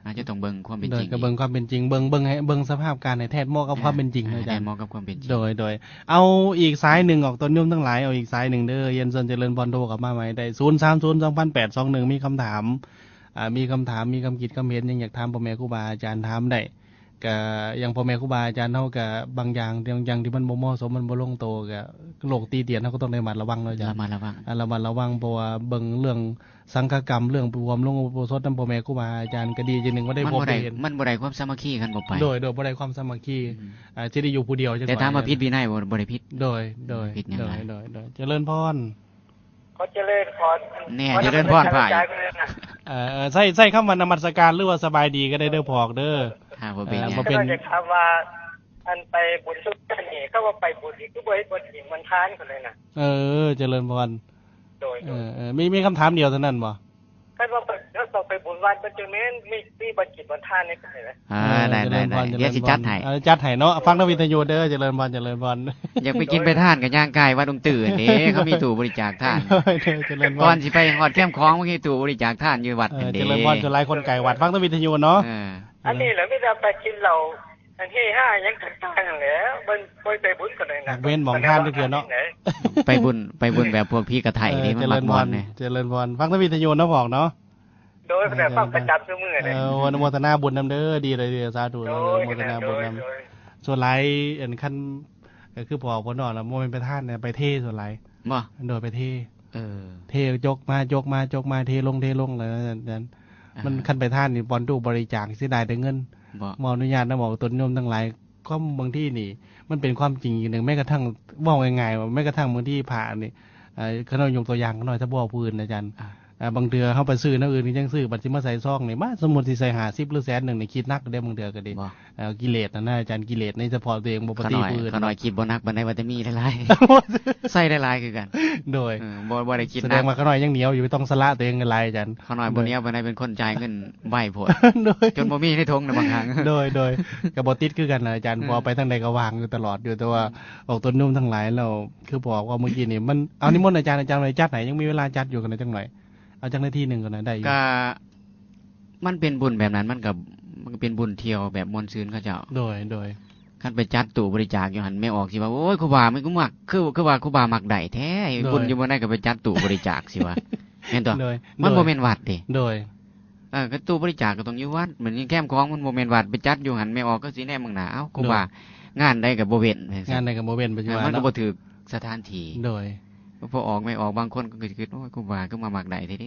ອາດຈະຕ້ອງເບິ່ງຄວາມເປັນຈິງ ໂດຍ ກໍເບິ່ງຄວາມເປັນຈິງ ເບິ່ງ ເບິ່ງໃຫ້ ເບິ່ງສະພາບການໃຫ້ແທດເໝາະກັບຄວາມເປັນຈິງ ອ່າ ເນາະອາຈານ ໃຫ້ແທດເໝາະກັບຄວາມເປັນຈິງ ໂດຍ ໂດຍ ເອົາອີກສາຍໜຶ່ງອອກ ຕົນໂຍມທັງຫຼາຍ ເອົາອີກສາຍໜຶ່ງເດີ ຮຽນເຊີນຈະເລີນພອນໂທເຂົ້າມາໃໝ່ໄດ້ ສູນສາມສູນສອງພັນແປດສອງໜຶ່ງ ມີຄຳຖາມ ອ່າ ມີຄຳຖາມ ມີຄຳຄິດຄຳເຫັນ ຫຍັງຢາກຖາມພໍ່ແມ່ຄູບາອາຈານ ຖາມໄດ້ ກະຢ່າງພໍ່ແມ່ຄູບາອາຈານເຮົາກະບາງຢ່າງ ບາງຢ່າງທີ່ມັນບໍ່ເໝາະສົມ ມັນບໍ່ລົງໂຕ ກະໂລກຕິຕຽນ ເຮົາກໍຕ້ອງໄດ້ລະມັດລະວັງເນາະອາຈານ ລະມັດລະວັງ ອາ ລະມັດລະວັງ ເພາະວ່າເບິ່ງເລື່ອງສັງຄະກຳ ເລື່ອງຮ່ວມລົງອຸໂບສົດນຳພໍ່ແມ່ຄູບາອາຈານກະດີຢ່າງໜຶ່ງວ່າໄດ້ ມັນບໍ່ໄດ້ ມັນບໍ່ໄດ້ຄວາມສາມັກຄີກັນ ບໍ່ໄປ ໂດຍ ໂດຍ ບໍ່ໄດ້ຄວາມສາມັກຄີ ອືມ ອາ ຊິໄດ້ຢູ່ຜູ້ດຽວຈັກໜ້ອຍ ແຕ່ຖາມວ່າຜິດວິໄນບໍ່ ບໍ່ໄດ້ຜິດ ໂດຍ ໂດຍ ຜິດຫຍັງ ໂດຍ ຫຼາຍ ໂດຍ ໂດຍ ຈະເລີນພອນ ຂໍຈະເລີນພອນ ແນ່ ຈະເລີນພອນພາຍ ເອີ ໃຊ້ ໃຊ້ຄຳວ່ານະມັດສະການ ຫຼືວ່າສະບາຍດີກໍໄດ້ເດີພໍ່ອອກເດີ ຖ້າບໍ່ເປັນຫຍັງ ເອີ ບໍ່ເປັນຫຍັງ ຢາກຖາມວ່າ ອັນໄປບຸນສຸກນີ້ ເຂົາວ່າໄປບຸນນີ້ ຄືບໍ່ເຮັດບຸນກິນບຸນທານພຸ້ນນະ ເອີ ຈະເລີນພອນ ໂດຍ ເອີ ເອີ ມີ ມີຄຳຖາມດຽວເທົ່ານັ້ນບໍ່? ຄັນວ່າໄປ ເຮົາຕ້ອງໄປບຸນວັດ ມັນຈຶ່ງແມ່ນມີ ມີບ່ອນກິນບ່ອນທານໃນໃຈນະ ເອີ ເອີ ໄດ້ ຈະເລີນພອນ ໄດ້ ຈະເລີນພອນ ດຽວຊິຈັດໃຫ້ ເອີ ຈັດໃຫ້ເນາະ ຟັງທາງວິທະຍຸເດີ ຈະເລີນພອນ ຈະເລີນພອນ ຢາກໄປກິນໄປທານກໍຍ່າງກາຍວັດອົງຕື້ເດ້ ເຂົາມີຕູ້ບໍລິຈາກທານ ໂດຍ ໂດຍ ຈະເລີນພອນ ກ່ອນຊິໄປຮອດແຄມຂອງ ມັນມີຕູ້ບໍລິຈາກທານຢູ່ວັດ ເອີ ຫັ້ນເດ້ ຈະເລີນພອນ ສ່ວນຫຼາຍຄົນໃກ້ວັດ ຟັງທາງວິທະຍຸເນາະ ເອີ ອັນນີ້ແຫຼະ ມີແຕ່ໄປກິນເຫຼົ້າ ອັນເຮຮາຫຍັງຕ່າງໆຫັ້ນແຫຼະ ມັນບໍ່ໄດ້ໄປບຸນປານໃດນະ ເວັ້ນໝ່ອງທານຈັກເທື່ອເນາະ ໄປບຸນ ໄປບຸນແບບພວກຜີກະໄຖເດ້ ເອີ ມັນມັກມ່ວນເດ້ ຈະເລີນພອນ ຟັງທາງວິທະຍຸເນາະ ພໍ່ອອກເນາະ ໂດຍ ເອີ ຟັງປະຈຳຊຸມື້ເດ້ ເອີ ອະນຸໂມທະນາບຸນນຳເດີ ດີເລີຍ ດີ ສາທຸ ໂດຍ ອະນຸໂມທະນາບຸນນຳ ໂດຍ ໂດຍ ສ່ວນຫຼາຍ ອັນ ຄັນ ກໍຄືພໍ່ອອກເພິ່ນເວົ້າລະ ບໍ່ແມ່ນໄປທານນະ ໄປເທສ່ວນຫຼາຍ ບໍ່ ໂດຍ ໄປເທ ເອີ ເທ ຈົກມາ ຈົກມາ ຈົກມາ ເທລົງ ເທລົງ ແລ້ວນັ້ນ ມັນ ອ່າ ຄັນໄປທານນີ້ ບ່ອນຕູ້ບໍລິຈາກ ເສຍດາຍແຕ່ເງິນ ບໍ່ ຂໍອະນຸຍາດນຳອອກຕົນໂຍມທັງຫຼາຍ ຄວາມບາງທີນີ້ ມັນເປັນຄວາມຈິງຢ່າງໜຶ່ງ ແມ້ກະທັ່ງ ເວົ້າງ່າຍໆວ່າ ແມ້ກະທັ່ງບາງທີພະນີ້ ເອີ ຂ້ານ້ອຍຍົກຕົວຢ່າງ ຂ້ານ້ອຍຖ້າບໍ່ເວົ້າຜູ້ອື່ນອາຈານ ອ່າ ອ່າ ບາງເທື່ອເຮົາໄປຊື້ແນວອື່ນກໍຍັງຊື້ ບັດຊິມາໃສ່ຊອງນີ້ ມາ ສົມມຸດຊິໃສ່ຫ້າສິບ ຫຼື ແສນໜຶ່ງນີ້ ຄິດໜັກເດ້ ບາງເທື່ອກໍດີ ບໍ່ ເອີ ກິເລດຫັ້ນນະອາຈານ ກິເລດໃນສະເພາະຕົວເອງ ບໍ່ປະຕິຜູ້ອື່ນ ຂ້ານ້ອຍຄິດບໍ່ໜັກປານໃດ ວ່າແຕ່ມີຫຼາຍໆ ໃສ່ຫຼາຍໆຄືກັນ ໂດຍ ເອີ ບໍ່ ບໍ່ໄດ້ຄິດໜັກ ສະແດງວ່າຂ້ານ້ອຍຍັງໜຽວຢູ່ ຕ້ອງສະຫຼະຕົວເອງຫຼາຍໆ ອາຈານ ຂ້ານ້ອຍບໍ່ໜຽວປານໃດ ເປັນຄົນຈ່າຍເງິນໄວໂພດ ໂດຍ ຈົນບໍ່ມີໃນຖົງນະບາງຄັ້ງ ໂດຍ ໂດຍ ກໍບໍ່ຕິດຄືກັນນະອາຈານ ອືມ ເພາະວ່າໄປທາງໃດກໍວ່າງຢູ່ຕະຫຼອດຢູ່ ແຕ່ວ່າອອກຕົນໂຍມທັງຫຼາຍແລ້ວ ຄືບອກວ່າມື້ກີ້ນີ້ ມັນ ເອົານິມົນອາຈານ ອາຈານໄວ້ຈັດໃຫ້ ຍັງມີເວລາຈັດຢູ່ກັນຈັກໜ່ອຍ ເອົາຈັກນາທີໜຶ່ງກໍໄດ້ ໄດ້ຢູ່ ກະ ມັນເປັນບຸນແບບນັ້ນ ມັນກະ ມັນກະເປັນບຸນທ່ຽວແບບມ່ວນຊື່ນເຂົາເຈົ້າ ໂດຍ ໂດຍ ຄັນໄປຈັດຕູ້ບໍລິຈາກຢູ່ຫັ້ນ ແມ່ອອກຊິວ່າ ໂອ້ຍ ຄູບາ ມັນຄືມັກ ຄື ຄືວ່າຄູບາມັກໄດ້ແທ້ ໂດຍ ບຸນຢູ່ບ່ອນໃດກໍໄປຈັດຕູ້ບໍລິຈາກ ຊິວ່າ ແມ່ນຕົວະ ໂດຍ ມັນບໍ່ແມ່ນວັດເດ້ ໂດຍ ເອີ ກໍຕູ້ບໍລິຈາກກໍຕ້ອງຢູ່ວັດ ມັນຍັງແຄມຂອງ ມັນບໍ່ແມ່ນວັດ ໄປຈັດຢູ່ຫັ້ນ ແມ່ອອກກໍຊິແນມເບິ່ງໜ້າ ເອົ້າ ໂດຍ ຄູບາ ງານໃດກໍບໍ່ເວັ້ນ ງານໃດກໍບໍ່ເວັ້ນ ເອີ ມັນກໍບໍ່ຖືກ ສະຖານທີ່ ໂດຍ ພໍອອກ ແມ່ອອກ ບາງຄົນກໍຄິດ ໂອ້ຍ ຄູບາຄືມາມັກໄດ້ແທ້ເດ້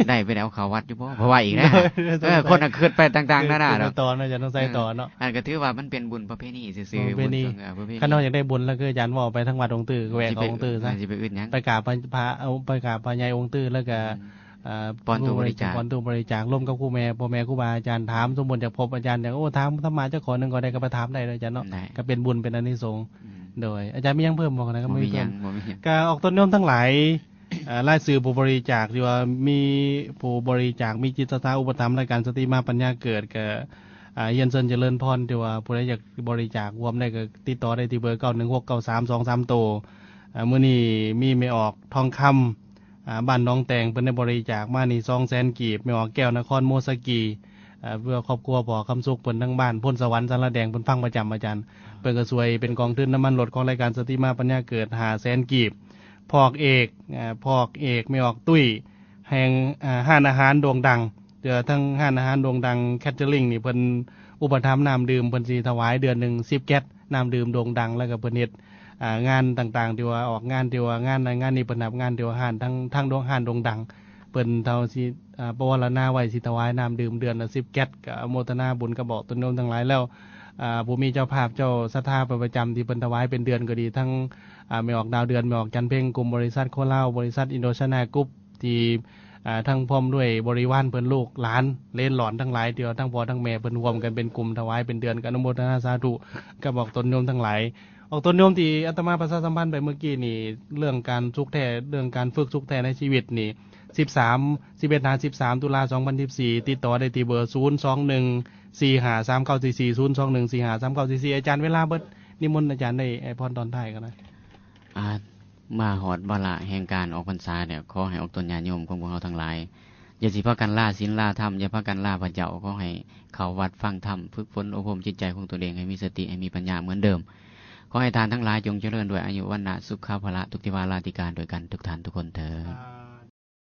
ໄດ້ໄປໄດ້ເອົາເຂົ້າວັດຢູ່ບໍ່ ເພາະວ່າອີກນະ ໂດຍ ເອີ ຄົນກໍຄິດໄປຕ່າງໆນານາເນາະ ຕໍ່ເນາະ ຈະຕ້ອງໃສ່ຕໍ່ເນາະ ເອີ ອັນກໍຖືວ່າມັນເປັນບຸນປະເພນີຊື່ໆ ປະເພນີ ບຸນ ເອີ ປະເພນີ ຄັນເຮົາຢາກໄດ້ບຸນແລ້ວ ຄືອາຈານເວົ້າໄປທາງວັດອົງຕື້ ແວ່ເຂົ້າອົງຕື້ຊະ ຊິໄປອຶດຫຍັງ ໄປກາບພະ ພະ ເອົາ ໄປກາບພະໃຫຍ່ອົງຕື້ ແລ້ວກໍ ອືມ ອ່າ ປ້ອນຕູ້ບໍລິຈາກ ປ້ອນຕູ້ບໍລິຈາກ ລົມກັບຄູແມ່ ພໍ່ແມ່ຄູບາອາຈານ ຖາມສົມມຸດຢາກພົບອາຈານ ຢາກ ໂອ້ ຖາມທຳມະຈັກຂໍ້ໜຶ່ງກໍໄດ້ ກໍໄປຖາມໄດ້ເນາະອາຈານເນາະ ໄດ້ ກໍເປັນບຸນເປັນອານິສົງ ອືມ ໂດຍ ອາຈານມີຫຍັງເພີ່ມບໍ່ນະ? ບໍ່ມີຫຍັງ ບໍ່ມີຫຍັງ ກໍອອກຕົນໂຍມທັງຫຼາຍ ອ່າ ລາຍຊື່ຜູ້ບໍລິຈາກທີ່ວ່າມີຜູ້ບໍລິຈາກ ມີຈິດສະຖາອຸປະຖຳ ລາຍການສະຕິມາປັນຍາເກີດ ກໍ ອ່າ ຮຽນເຊີນຈະເລີນພອນ ທີ່ວ່າຜູ້ໃດຢາກບໍລິຈາກຮ່ວມໄດ້ ກໍຕິດຕໍ່ໄດ້ທີ່ເບີ ເກົ້າໜຶ່ງຫົກເກົ້າສາມສອງສາມໂຕ ອ່າ ມື້ນີ້ມີແມ່ອອກທອງຄຳ ອ່າ ບ້ານໜອງແຕງ ເພິ່ນໄດ້ບໍລິຈາກມານີ້ ສອງແສນກີບ ແມ່ອອກແກ້ວນະຄອນໂມສະກີ ເອີ ເພື່ອຄອບຄົວພໍ່ຄຳສຸກເພິ່ນ ທາງບ້ານໂພນສະຫວັນ ສາລາແດງ ເພິ່ນຟັງປະຈຳອາຈານ ເພິ່ນກໍຊ່ວຍເປັນກອງທຶນນ້ຳມັນລົດຂອງລາຍການສະຕິມາປັນຍາເກີດ ຫ້າແສນກີບ ພອກເອກ ເອີ ພອກເອກແມ່ອອກຕຸ້ຍ ແຫ່ງ ເອີ ຮ້ານອາຫານໂດ່ງດັງ ເທື່ອທາງຮ້ານອາຫານໂດ່ງດັງ Catering ນີ້ ເພິ່ນອຸປະຖຳນ້ຳດື່ມ ເພິ່ນຊິຖວາຍເດືອນໜຶ່ງສິບແກັດ ນ້ຳດື່ມໂດ່ງດັງ ແລ້ວກໍເພິ່ນເຮັດ ອ່າ ງານຕ່າງໆ ທີ່ວ່າອອກງານ ທີ່ວ່າງານນັ້ນງານນີ້ ເພິ່ນຮັບງານ ທີ່ວ່າຮ້ານທາງ ທາງໂດ່ງ ຮ້ານໂດ່ງດັງ ເພິ່ນເທົ່າຊິ ອ່າ ປະວາລະນາໄວ້ ຊິຖວາຍນ້ຳດື່ມເດືອນລະສິບແກັດ ກໍອະໂມທະນາບຸນກັບອອກຕົນໂຍມທັງຫຼາຍແລ້ວ ອ່າ ຜູ້ມີເຈົ້າພາບເຈົ້າສັດທາໄປປະຈຳ ທີ່ເພິ່ນຖວາຍເປັນເດືອນກໍດີ ທັງ ອ່າ ແມ່ອອກດາວເດືອນ ແມ່ອອກຈັນເພັງ ກຸ່ມບໍລິສັດໂຄລາວ ບໍລິສັດອິນໂດຊານາກຣຸບ ທີ່ ອ່າ ທັງພ້ອມດ້ວຍບໍລິວານເພິ່ນ ລູກຫຼານເລນຫຼອນທັງຫຼາຍ ທີ່ວ່າທັງພໍ່ທັງແມ່ເພິ່ນຮ່ວມກັນເປັນກຸ່ມຖວາຍເປັນເດືອນ ກໍອະນຸໂມທະນາສາທຸກັບອອກຕົນໂຍມທັງຫຼາຍ. ອອກຕົນໂຍມທີ່ອາດຕະມາປະຊາສຳພັນໄປເມື່ອກີ້ນີ້ ເລື່ອງການສຸກແທ້ ເລື່ອງການຝຶກສຸກແທ້ໃນຊີວິດນີ້ ສິບສາມ ສິບເອັດຫາສິບສາມ ຕຸລາ ສອງພັນສິບສີ່ ຕິດຕໍ່ໄດ້ທີ່ເບີ ສູນສອງໜຶ່ງສີ່ຫ້າສາມເກົ້າສີ່ສີ່ ສູນສອງໜຶ່ງສີ່ຫ້າສາມເກົ້າສີ່ສີ່. ອາຈານ ເວລາເບິດ ນິມົນອາຈານໄດ້ໃຫ້ພອນຕອນທ້າຍກໍໄດ້. ອາ ມາຮອດວາລະແຫ່ງການອອກພັນສາແລ້ວ ຂໍໃຫ້ອອກຕົນຍາດໂຍມຂອງພວກເຮົາທັງຫຼາຍ ຢ່າຊິພາກັນລາສິນລາທຳ ຢ່າພາກັນລາພະເຈົ້າ ຂໍໃຫ້ເຂົ້າວັດຟັງທຳ ຝຶກຝົນອົບຮົມຈິດໃຈຂອງຕົນເອງໃຫ້ມີສະຕິ ໃຫ້ມີປັນຍາເໝືອນເດີມ. ຂໍໃຫ້ທ່ານທັງຫຼາຍຈົ່ງຈະເລີນດ້ວຍອາຍຸ ວັນນະ ສຸຂະ ພະລະ ທຸກທິວາລາທິການດ້ວຍກັນທຸກທ່ານທຸກຄົນເທີ້ນ.